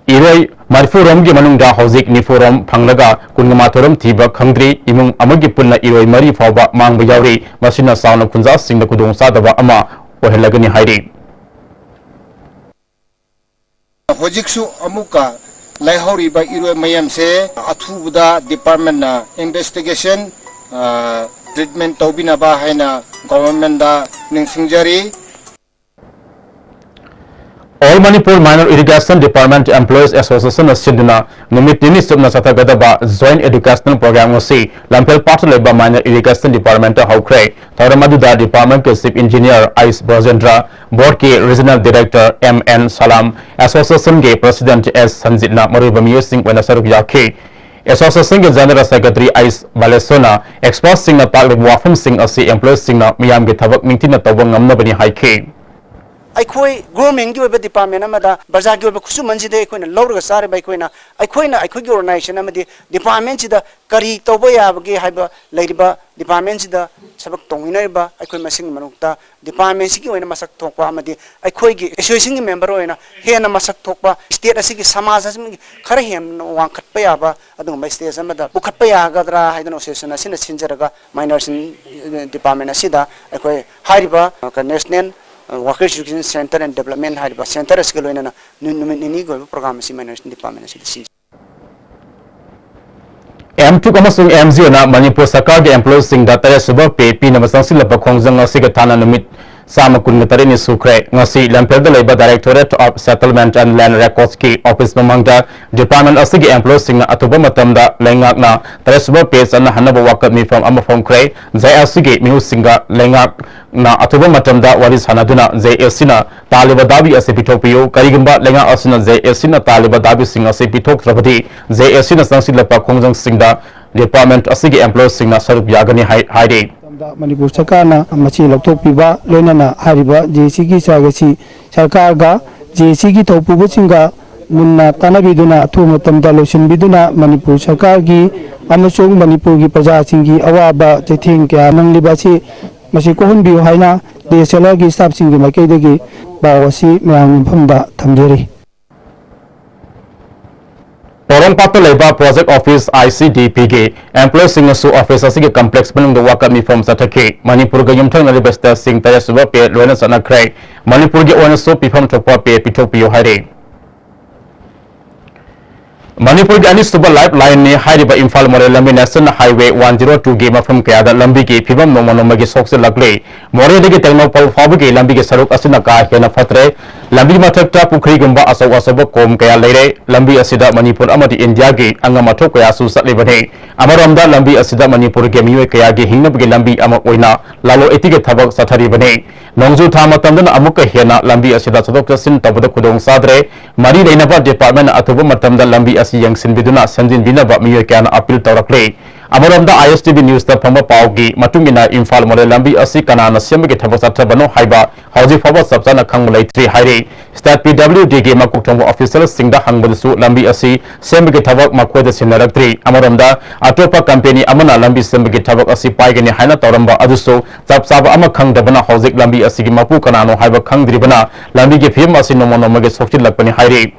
ꯏꯔꯣꯏ ꯃꯔꯤꯐꯨ ꯔꯣꯝꯒꯤ ꯃꯅꯨꯡꯗ ꯍꯧꯖꯤꯛ ꯅꯤꯐꯨ ꯔꯣꯝ ꯐꯪꯂꯒ ꯀꯨꯟꯃꯥꯊꯣꯏ ꯔꯣꯝ ꯊꯤꯕ ꯈꯪꯗ꯭ꯔꯤ꯫ ꯏꯃꯨꯡ ꯑꯃꯒꯤ ꯄꯨꯟꯅ ꯏꯔꯣꯏ ꯃꯔꯤ ꯐꯥꯎꯕ ꯃꯥꯡꯕ ꯌꯥꯎꯔꯤ꯫ ꯃꯁꯤꯅ ꯆꯥꯎꯅ ꯈꯨꯟꯖꯥꯁꯤꯡꯗ ꯈꯨꯗꯣꯡꯆꯥꯗꯕ ꯑꯃ ꯑꯣꯏꯍꯜꯂꯒꯅꯤ ꯍꯥꯏꯔꯤ꯫ ꯍꯧꯖꯤꯛꯁꯨ ꯑꯃꯨꯛꯀ ꯂꯩꯍꯧꯔꯤꯕ ꯏꯔꯣꯏ ꯃꯌꯥꯝꯁꯦ ꯑꯊꯨꯕꯗ department ꯅ investigation, ꯑ, treatment ꯇꯧꯕꯤꯅꯕ ꯍꯥꯏꯅ government ꯗ ꯅꯤꯡꯁꯤꯡꯖꯔꯤ꯫ All Manipur Minor Irrigation Department Employees Association ꯅ ꯁꯤꯟꯗꯨꯅ ꯅꯨꯃꯤꯠ ꯅꯤꯅꯤ ꯆꯨꯞꯅ ꯆꯠꯊꯒꯗꯕ joint educational program ꯑꯁꯤ ꯂꯝꯐꯦꯜ ꯄꯥꯠꯇ ꯂꯩꯕ Minor Irrigation Department ꯇ ꯍꯧꯈ꯭ꯔꯦ꯫ ꯊꯧꯔꯝ ꯑꯗꯨꯗ department ꯀꯤ chief engineer ꯑꯥꯏꯁ ꯕ꯭ꯔꯖꯦꯟꯗ꯭ꯔ, board ꯀꯤ regional director M N Salam, association ꯒꯤ president ꯑꯦꯁ ꯁꯟꯖꯤꯠꯅ ꯃꯔꯨꯑꯣꯏꯕ ꯃꯤꯑꯣꯏꯁꯤꯡ ꯑꯣꯏꯅ ꯁꯔꯨꯛ ꯌꯥꯈꯤ꯫ Association ꯒꯤ general secretary ꯑꯥꯏꯁ ꯕꯥꯂꯦꯁꯣꯔꯅ expert ꯁꯤꯡꯅ ꯇꯥꯛꯂꯤꯕ ꯋꯥꯐꯝꯁꯤꯡ ꯑꯁꯤ employee ꯁꯤꯡꯅ ꯃꯤꯌꯥꯝꯒꯤ ꯊꯕꯛ ꯅꯤꯡꯊꯤꯅ ꯇꯧꯕ ꯉꯝꯅꯕꯅꯤ ꯍꯥꯏꯈꯤ꯫ ꯑꯩꯈꯣꯏ ꯒꯣꯔꯃꯦꯟꯒꯤ ꯑꯣꯏꯕ ꯗꯤꯄꯥꯔꯠꯃꯦꯟ ꯑꯃꯗ ꯄ꯭ꯔꯖꯥꯒꯤ ꯑꯣꯏꯕ ꯈꯨꯠꯁꯨꯃꯟꯁꯤꯗ ꯑꯩꯈꯣꯏꯅ ꯂꯧꯔꯒ ꯆꯥꯔꯤꯕ ꯑꯩꯈꯣꯏꯅ, ꯑꯩꯈꯣꯏꯅ ꯑꯩꯈꯣꯏꯒꯤ ꯑꯣꯔꯒꯅꯥꯏꯖꯦꯁꯟ ꯑꯃꯗꯤ ꯗꯤꯄꯥꯔꯠꯃꯦꯟꯁꯤꯗ ꯀꯔꯤ ꯇꯧꯕ ꯌꯥꯕꯒꯦ ꯍꯥꯏꯕ ꯂꯩꯔꯤꯕ ꯗꯤꯄꯥꯔꯠꯃꯦꯟꯁꯤꯗ ꯊꯕꯛ ꯇꯧꯃꯤꯟꯅꯔꯤꯕ ꯑꯩꯈꯣꯏ ꯃꯁꯦꯟꯒꯤ ꯃꯔꯛꯇ ꯗꯤꯄꯥꯔꯠꯃꯦꯟꯁꯤꯒꯤ ꯑꯣꯏꯅ ꯃꯁꯛ ꯊꯣꯛꯄ ꯑꯃꯗꯤ ꯑꯩꯈꯣꯏꯒꯤ ꯑꯦꯁꯣꯁꯤꯌꯦꯁꯟꯒꯤ ꯃꯦꯝꯕꯔ ꯑꯣꯏꯅ ꯍꯦꯟꯅ ꯃꯁꯛ ꯊꯣꯛꯄ, ꯁ꯭ꯇꯦꯠ ꯑꯁꯤꯒꯤ ꯁꯃꯥꯖ ꯑꯁꯤꯒꯤ ꯈꯔ ꯍꯦꯟꯅ ꯋꯥꯡꯈꯠꯄ ꯌꯥꯕ ꯑꯗꯨꯒꯨꯝꯕ ꯁ꯭ꯇꯦꯖ ꯑꯃꯗ ꯄꯨꯈꯠꯄ ꯌꯥꯒꯗ꯭ꯔꯥ ꯍꯥꯏꯗꯅ ꯑꯦꯁꯣꯁꯤꯌꯦꯁꯟ ꯑꯁꯤꯅ ꯁꯤꯟꯖꯔꯒ ꯃꯥꯏꯅꯣꯔꯤꯇꯤ ꯗꯤꯄꯥꯔꯠꯃꯦꯟ ꯑꯁꯤꯗ ꯑꯩꯈꯣꯏ ꯍꯥꯏꯔꯤꯕ national workers education centre and development ꯍꯥꯏꯔꯤꯕ ꯁꯦꯟꯇꯔ ꯑꯁꯤꯒ ꯂꯣꯏꯅꯅ ꯅꯨ-, ꯅꯨꯃꯤꯠ ꯅꯤꯅꯤꯒꯤ ꯑꯣꯏꯕ ꯄ꯭ꯔꯣꯒ꯭ꯔꯥꯝ ꯑꯁꯤ ꯃꯥꯏꯅꯣꯔꯤꯇꯤ ꯗꯤꯄꯥꯔꯠꯃꯦꯟ ꯑꯁꯤꯗ ꯁꯤꯟꯖꯩ꯫ ꯑꯦꯝ ꯇꯨꯛ ꯑꯃꯁꯨꯡ ꯑꯦꯝ ꯖꯤ ꯑꯣꯅ ꯃꯅꯤꯄꯨꯔ ꯁꯔꯀꯥꯔꯒꯤ ꯑꯦꯝꯄ꯭ꯂꯣꯌꯤꯁꯤꯡꯗ ꯇꯔꯦꯠ ꯁꯨꯕ ꯄꯦ ꯄꯤꯅꯕ ꯆꯪꯁꯤꯜꯂꯛꯄ ꯈꯣꯡꯖꯪ ꯑꯁꯤꯒ ꯊꯥꯅ ꯅꯨꯃꯤꯠ ꯆꯥꯝꯃ ꯀꯨꯟꯒ ꯇꯔꯦꯠꯅꯤ ꯁꯨꯈ꯭ꯔꯦ꯫ ꯉꯁꯤ ꯂꯝꯐꯦꯜꯗ ꯂꯩꯕ Directorate of Settlement and Land Recordsꯀꯤ ꯑꯣꯐꯤꯁ ꯃꯃꯥꯡꯗ ꯗꯤꯄꯥꯔꯠꯃꯦꯟ ꯑꯁꯤꯒꯤ ꯑꯦꯝꯄ꯭ꯂꯣꯌꯤꯁꯤꯡꯅ ꯑꯊꯨꯕ ꯃꯇꯝꯗ ꯂꯩꯉꯥꯛꯅ ꯇꯔꯦꯠ ꯁꯨꯕ ꯄꯦ ꯆꯠꯅꯍꯟꯅꯕ ꯋꯥꯀꯠ ꯃꯤꯐꯝ ꯑꯃ ꯐꯝꯈ꯭ꯔꯦ꯫ ꯖꯦ ꯑꯦꯜ ꯁꯤꯒꯤ ꯃꯤꯍꯨꯠꯁꯤꯡꯒ ꯂꯩꯉꯥꯛꯅ ꯑꯊꯨꯕ ꯃꯇꯝꯗ ꯋꯥꯔꯤ ꯁꯥꯟꯅꯗꯨꯅ ꯖꯦ ꯑꯦꯜ ꯁꯤꯅ ꯇꯥꯜꯂꯤꯕ ꯗꯥꯕꯤ ꯑꯁꯤ ꯄꯤꯊꯣꯛꯄꯤꯌꯨ꯫ ꯀꯔꯤꯒꯨꯝꯕ ꯂꯩꯉꯥꯛ ꯑꯁꯤꯅ ꯖꯦ ꯑꯦꯜ ꯁꯤꯅ ꯇꯥꯜꯂꯤꯕ ꯗꯥꯕꯤꯁꯤꯡ ꯑꯁꯤ ꯄꯤꯊꯣꯛꯇ꯭ꯔꯕꯗꯤ ꯖꯦ ꯑꯦꯜ ꯁꯤꯅ ꯆꯪꯁꯤꯜꯂꯛꯄ ꯈꯣꯡꯖꯪꯁꯤꯡꯗ ꯗꯤꯄꯥꯔꯠꯃꯦꯟ ꯑꯁꯤꯒꯤ ꯑꯦꯝꯄ꯭ꯂꯣꯌꯤꯁꯤꯡꯅ ꯁꯔꯨꯛ ꯌꯥꯒꯅꯤ ꯍꯥꯏ-, ꯍꯥꯏꯔꯤ꯫ ꯃꯇꯝꯗ ꯃꯅꯤꯄꯨꯔ ꯁꯔꯀꯥꯔꯅ ꯃꯁꯤ ꯂꯧꯊꯣꯛꯄꯤꯕ, ꯂꯣꯏꯅꯅ ꯍꯥꯏꯔꯤꯕ ꯖꯦ ꯑꯦꯜ ꯁꯤꯒꯤ ꯆꯥꯡ ꯑꯁꯤ ꯁꯔꯀꯥꯔꯒ ꯖꯦ ꯑꯦꯜ ꯁꯤꯒꯤ ꯊꯧꯄꯨꯕꯁꯤꯡꯒ ꯃꯨꯟꯅ ꯇꯥꯟꯅꯕꯤꯗꯨꯅ ꯑꯊꯨꯕ ꯃꯇꯝꯗ ꯂꯣꯏꯁꯤꯟꯕꯤꯗꯨꯅ ꯃꯅꯤꯄꯨꯔ ꯁꯔꯀꯥꯔꯒꯤ ꯑꯃꯁꯨꯡ ꯃꯅꯤꯄꯨꯔꯒꯤ ꯄ꯭ꯔꯖꯥꯁꯤꯡꯒꯤ ꯑꯋꯥꯕ ꯆꯩꯊꯦꯡ ꯀꯌꯥ ꯅꯪꯂꯤꯕ ꯑꯁꯤ ꯃꯁꯤ ꯀꯣꯛꯍꯟꯕꯤꯌꯨ ꯍꯥꯏꯅ ꯗꯤ ꯑꯦꯁ ꯑꯦꯜ ꯑꯥꯔꯒꯤ ꯁ꯭ꯇꯥꯐꯁꯤꯡꯒꯤ ꯃꯥꯏꯀꯩꯗꯒꯤ ꯄꯥꯎ ꯑꯁꯤ ꯃꯌꯥꯝꯒꯤ ꯃꯐꯝꯗ ꯊꯝꯖꯔꯤ꯫ ꯄꯣꯔꯣꯝꯄꯥꯠꯇ ꯂꯩꯕ ꯄ꯭ꯔꯣꯖꯦꯛ ꯑꯣꯐꯤꯁ, ꯑꯥꯏ ꯁꯤ ꯗꯤ ꯄꯤꯒꯤ ꯑꯦꯝꯄ꯭ꯂꯣꯌꯤꯁꯤꯡꯅꯁꯨ ꯑꯣꯐꯤꯁ ꯑꯁꯤꯒꯤ ꯀꯝꯄ꯭ꯂꯦꯛꯁ ꯃꯅꯨꯡꯗ ꯋꯥꯀꯠ ꯃꯤꯐꯝ ꯆꯠꯊꯈꯤ꯫ ꯃꯅꯤꯄꯨꯔꯒ ꯌꯨꯝꯊꯪꯅꯔꯤꯕ ꯁ꯭ꯇꯦꯠꯁꯤꯡ ꯇꯔꯦꯠ ꯁꯨꯕ ꯄꯦ ꯂꯣꯏꯅ ꯆꯠꯅꯈ꯭ꯔꯦ꯫ ꯃꯅꯤꯄꯨꯔꯒꯤ ꯑꯣꯏꯅꯁꯨ ꯄꯤꯐꯝ ꯊꯣꯛꯄ ꯄꯦ ꯄꯤꯊꯣꯛꯄꯤꯌꯨ ꯍꯥꯏꯔꯤ꯫ ꯃꯅꯤꯄꯨꯔꯒꯤ ꯑꯅꯤꯁꯨꯕ ꯂꯥꯏꯐ ꯂꯥꯏꯟꯅꯤ ꯍꯥꯏꯔꯤꯕ ꯏꯝꯐꯥꯜ ꯃꯣꯔꯦ ꯂꯝꯕꯤ ꯅꯦꯁꯅꯦꯜ ꯍꯥꯏꯋꯦ ꯋꯥꯟ ꯖꯤꯔꯣ ꯇꯨꯒꯤ ꯃꯐꯝ ꯀꯌꯥꯗ ꯂꯝꯕꯤꯒꯤ ꯐꯤꯕꯝ ꯅꯣꯡꯃ ꯅꯣꯡꯃꯒꯤ ꯁꯣꯛꯆꯤꯜꯂꯛꯂꯤ꯫ ꯃꯣꯔꯦꯗꯒꯤ ꯇꯦꯡꯅꯧꯄꯜ ꯐꯥꯎꯕꯒꯤ ꯂꯝꯕꯤꯒꯤ ꯁꯔꯨꯛ ꯑꯁꯤꯅ ꯀꯥ ꯍꯦꯟꯅ ꯐꯠꯇ꯭ꯔꯦ꯫ ꯂꯝꯕꯤ ꯃꯊꯛꯇ ꯄꯨꯈ꯭ꯔꯤꯒꯨꯝꯕ ꯑꯆꯧ ꯑꯆꯧꯕ ꯀꯣꯝ ꯀꯌꯥ ꯂꯩꯔꯦ꯫ ꯂꯝꯕꯤ ꯑꯁꯤꯗ ꯃꯅꯤꯄꯨꯔ ꯑꯃꯗꯤ ꯏꯟꯗꯤꯌꯥꯒꯤ ꯑꯉꯝ ꯑꯊꯧ ꯀꯌꯥꯁꯨ ꯆꯠꯂꯤꯕꯅꯤ꯫ ꯑꯃꯔꯣꯝꯗ ꯂꯝꯕꯤ ꯑꯁꯤꯗ ꯃꯅꯤꯄꯨꯔꯒꯤ ꯃꯤꯑꯣꯏ ꯀꯌꯥꯒꯤ ꯍꯤꯡꯅꯕꯒꯤ ꯂꯝꯕꯤ ꯑꯃ ꯑꯣꯏꯅ ꯂꯂꯣꯟ ꯏꯇꯤꯛꯀꯤ ꯊꯕꯛ ꯆꯠꯊꯔꯤꯕꯅꯤ꯫ ꯅꯣꯡꯖꯨ ꯊꯥ ꯃꯇꯝꯗꯅ ꯑꯃꯨꯛꯀ ꯍꯦꯟꯅ ꯂꯝꯕꯤ ꯑꯁꯤꯗ ꯆꯠꯊꯣꯛ ꯆꯠꯁꯤꯟ ꯇꯧꯕꯗ ꯈꯨꯗꯣꯡ ꯆꯥꯗ꯭ꯔꯦ꯫ ꯃꯔꯤ ꯂꯩꯅꯕ ꯗꯤꯄꯥꯔꯠꯃꯦꯟꯅ ꯑꯊꯨꯕ ꯃꯇꯝꯗ ꯂꯝꯕꯤ ꯑꯁꯤ ꯌꯦꯡꯁꯤꯟꯕꯤꯗꯨꯅ ꯁꯦꯝꯖꯤꯟꯕꯤꯅꯕ ꯃꯤꯑꯣꯏ ꯀꯌꯥꯅ ꯑꯄꯤꯜ ꯇꯧꯔꯛꯂꯤ꯫ ꯑꯃꯔꯣꯝꯗ, ISTV Newsꯇ ꯐꯪꯕ ꯄꯥꯎꯒꯤ ꯃꯇꯨꯡ ꯏꯟꯅ, ꯏꯝꯐꯥꯜ ꯃꯣꯔꯦ ꯂꯝꯕꯤ ꯑꯁꯤ ꯀꯅꯥꯅ ꯁꯦꯝꯕꯒꯤ ꯊꯕꯛ ꯆꯠꯊꯕꯅꯣ ꯍꯥꯏꯕ ꯍꯧꯖꯤꯛ ꯐꯥꯎꯕ ꯆꯞ ꯆꯥꯅ ꯈꯪꯕ ꯂꯩꯇ꯭ꯔꯤ ꯍꯥꯏꯔꯤ꯫ State PWDꯒꯤ ꯃꯀꯣꯛ ꯊꯣꯡꯕ officialꯁꯤꯡꯗ ꯍꯪꯕꯗꯁꯨ ꯂꯝꯕꯤ ꯑꯁꯤ ꯁꯦꯝꯕꯒꯤ ꯊꯕꯛ ꯃꯈꯣꯏꯗ ꯁꯤꯟꯅꯔꯛꯇ꯭ꯔꯤ꯫ ꯑꯃꯔꯣꯝꯗ, ꯑꯇꯣꯞꯄ company ꯑꯃꯅ ꯂꯝꯕꯤ ꯁꯦꯝꯕꯒꯤ ꯊꯕꯛ ꯑꯁꯤ ꯄꯥꯏꯒꯅꯤ ꯍꯥꯏꯅ ꯇꯧꯔꯝꯕ ꯑꯗꯨꯁꯨ ꯆꯞ ꯆꯥꯕ ꯑꯃ ꯈꯪꯗꯕꯅ ꯍꯧꯖꯤꯛ ꯂꯝꯕꯤ ꯑꯁꯤꯒꯤ ꯃꯄꯨ ꯀꯅꯥꯅꯣ ꯍꯥꯏꯕ ꯈꯪꯗ꯭ꯔꯤꯕꯅ ꯂꯝꯕꯤꯒꯤ ꯐꯤꯕꯝ ꯑꯁꯤ ꯅꯣꯡꯃ ꯅꯣꯡꯃꯒꯤ ꯁꯣꯛꯆꯤꯜꯂꯛꯄꯅꯤ ꯍꯥꯏꯔꯤ꯫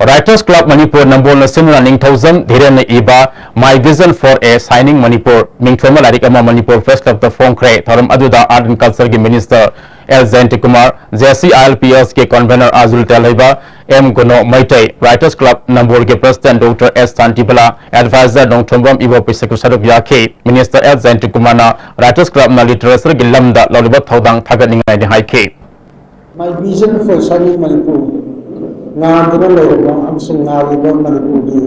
Writers Club ꯃꯅꯤꯄꯨꯔ ꯅꯝꯕꯣꯜꯅ ꯁꯤꯟꯗꯨꯅ ꯅꯤꯡꯊꯧꯖꯝ ꯙꯤꯔꯦꯟꯅ ꯏꯕ My Vision for a Shining Manipur ꯃꯤꯡꯊꯣꯟꯕ ꯂꯥꯏꯔꯤꯛ ꯑꯃ ꯃꯅꯤꯄꯨꯔ Press Clubꯇ ꯐꯣꯡꯈ꯭ꯔꯦ꯫ ꯊꯧꯔꯝ ꯑꯗꯨꯗ Art and Cultureꯒꯤ Minister ꯑꯦꯜ ꯖꯌꯟꯇꯀꯨꯃꯥꯔ, JCILPSꯀꯤ convener ꯑꯥꯖꯨꯜ ꯇꯦꯜꯍꯩꯕ, M Guno Meitei, Writers Club ꯅꯝꯕꯣꯜꯒꯤ President Doctor S Shantibala, Advisor Nongthombam Ibopi ꯁꯔꯨꯛ ꯌꯥꯈꯤ꯫ Minister ꯑꯦꯜ ꯖꯌꯟꯇꯀꯨꯃꯥꯔꯅ Writers Clubꯅ literatureꯒꯤ ꯂꯝꯗ ꯂꯧꯔꯤꯕ ꯊꯧꯗꯥꯡ ꯊꯥꯒꯠꯅꯤꯡꯉꯥꯏꯅꯤ ꯍꯥꯏꯈꯤ꯫ My Vision for Shining Manipur, ꯉꯥꯟꯗꯨꯅ ꯂꯩꯔꯕ ꯑꯃꯁꯨꯡ ꯉꯥꯜꯂꯤꯕ ꯃꯅꯤꯄꯨꯔꯒꯤ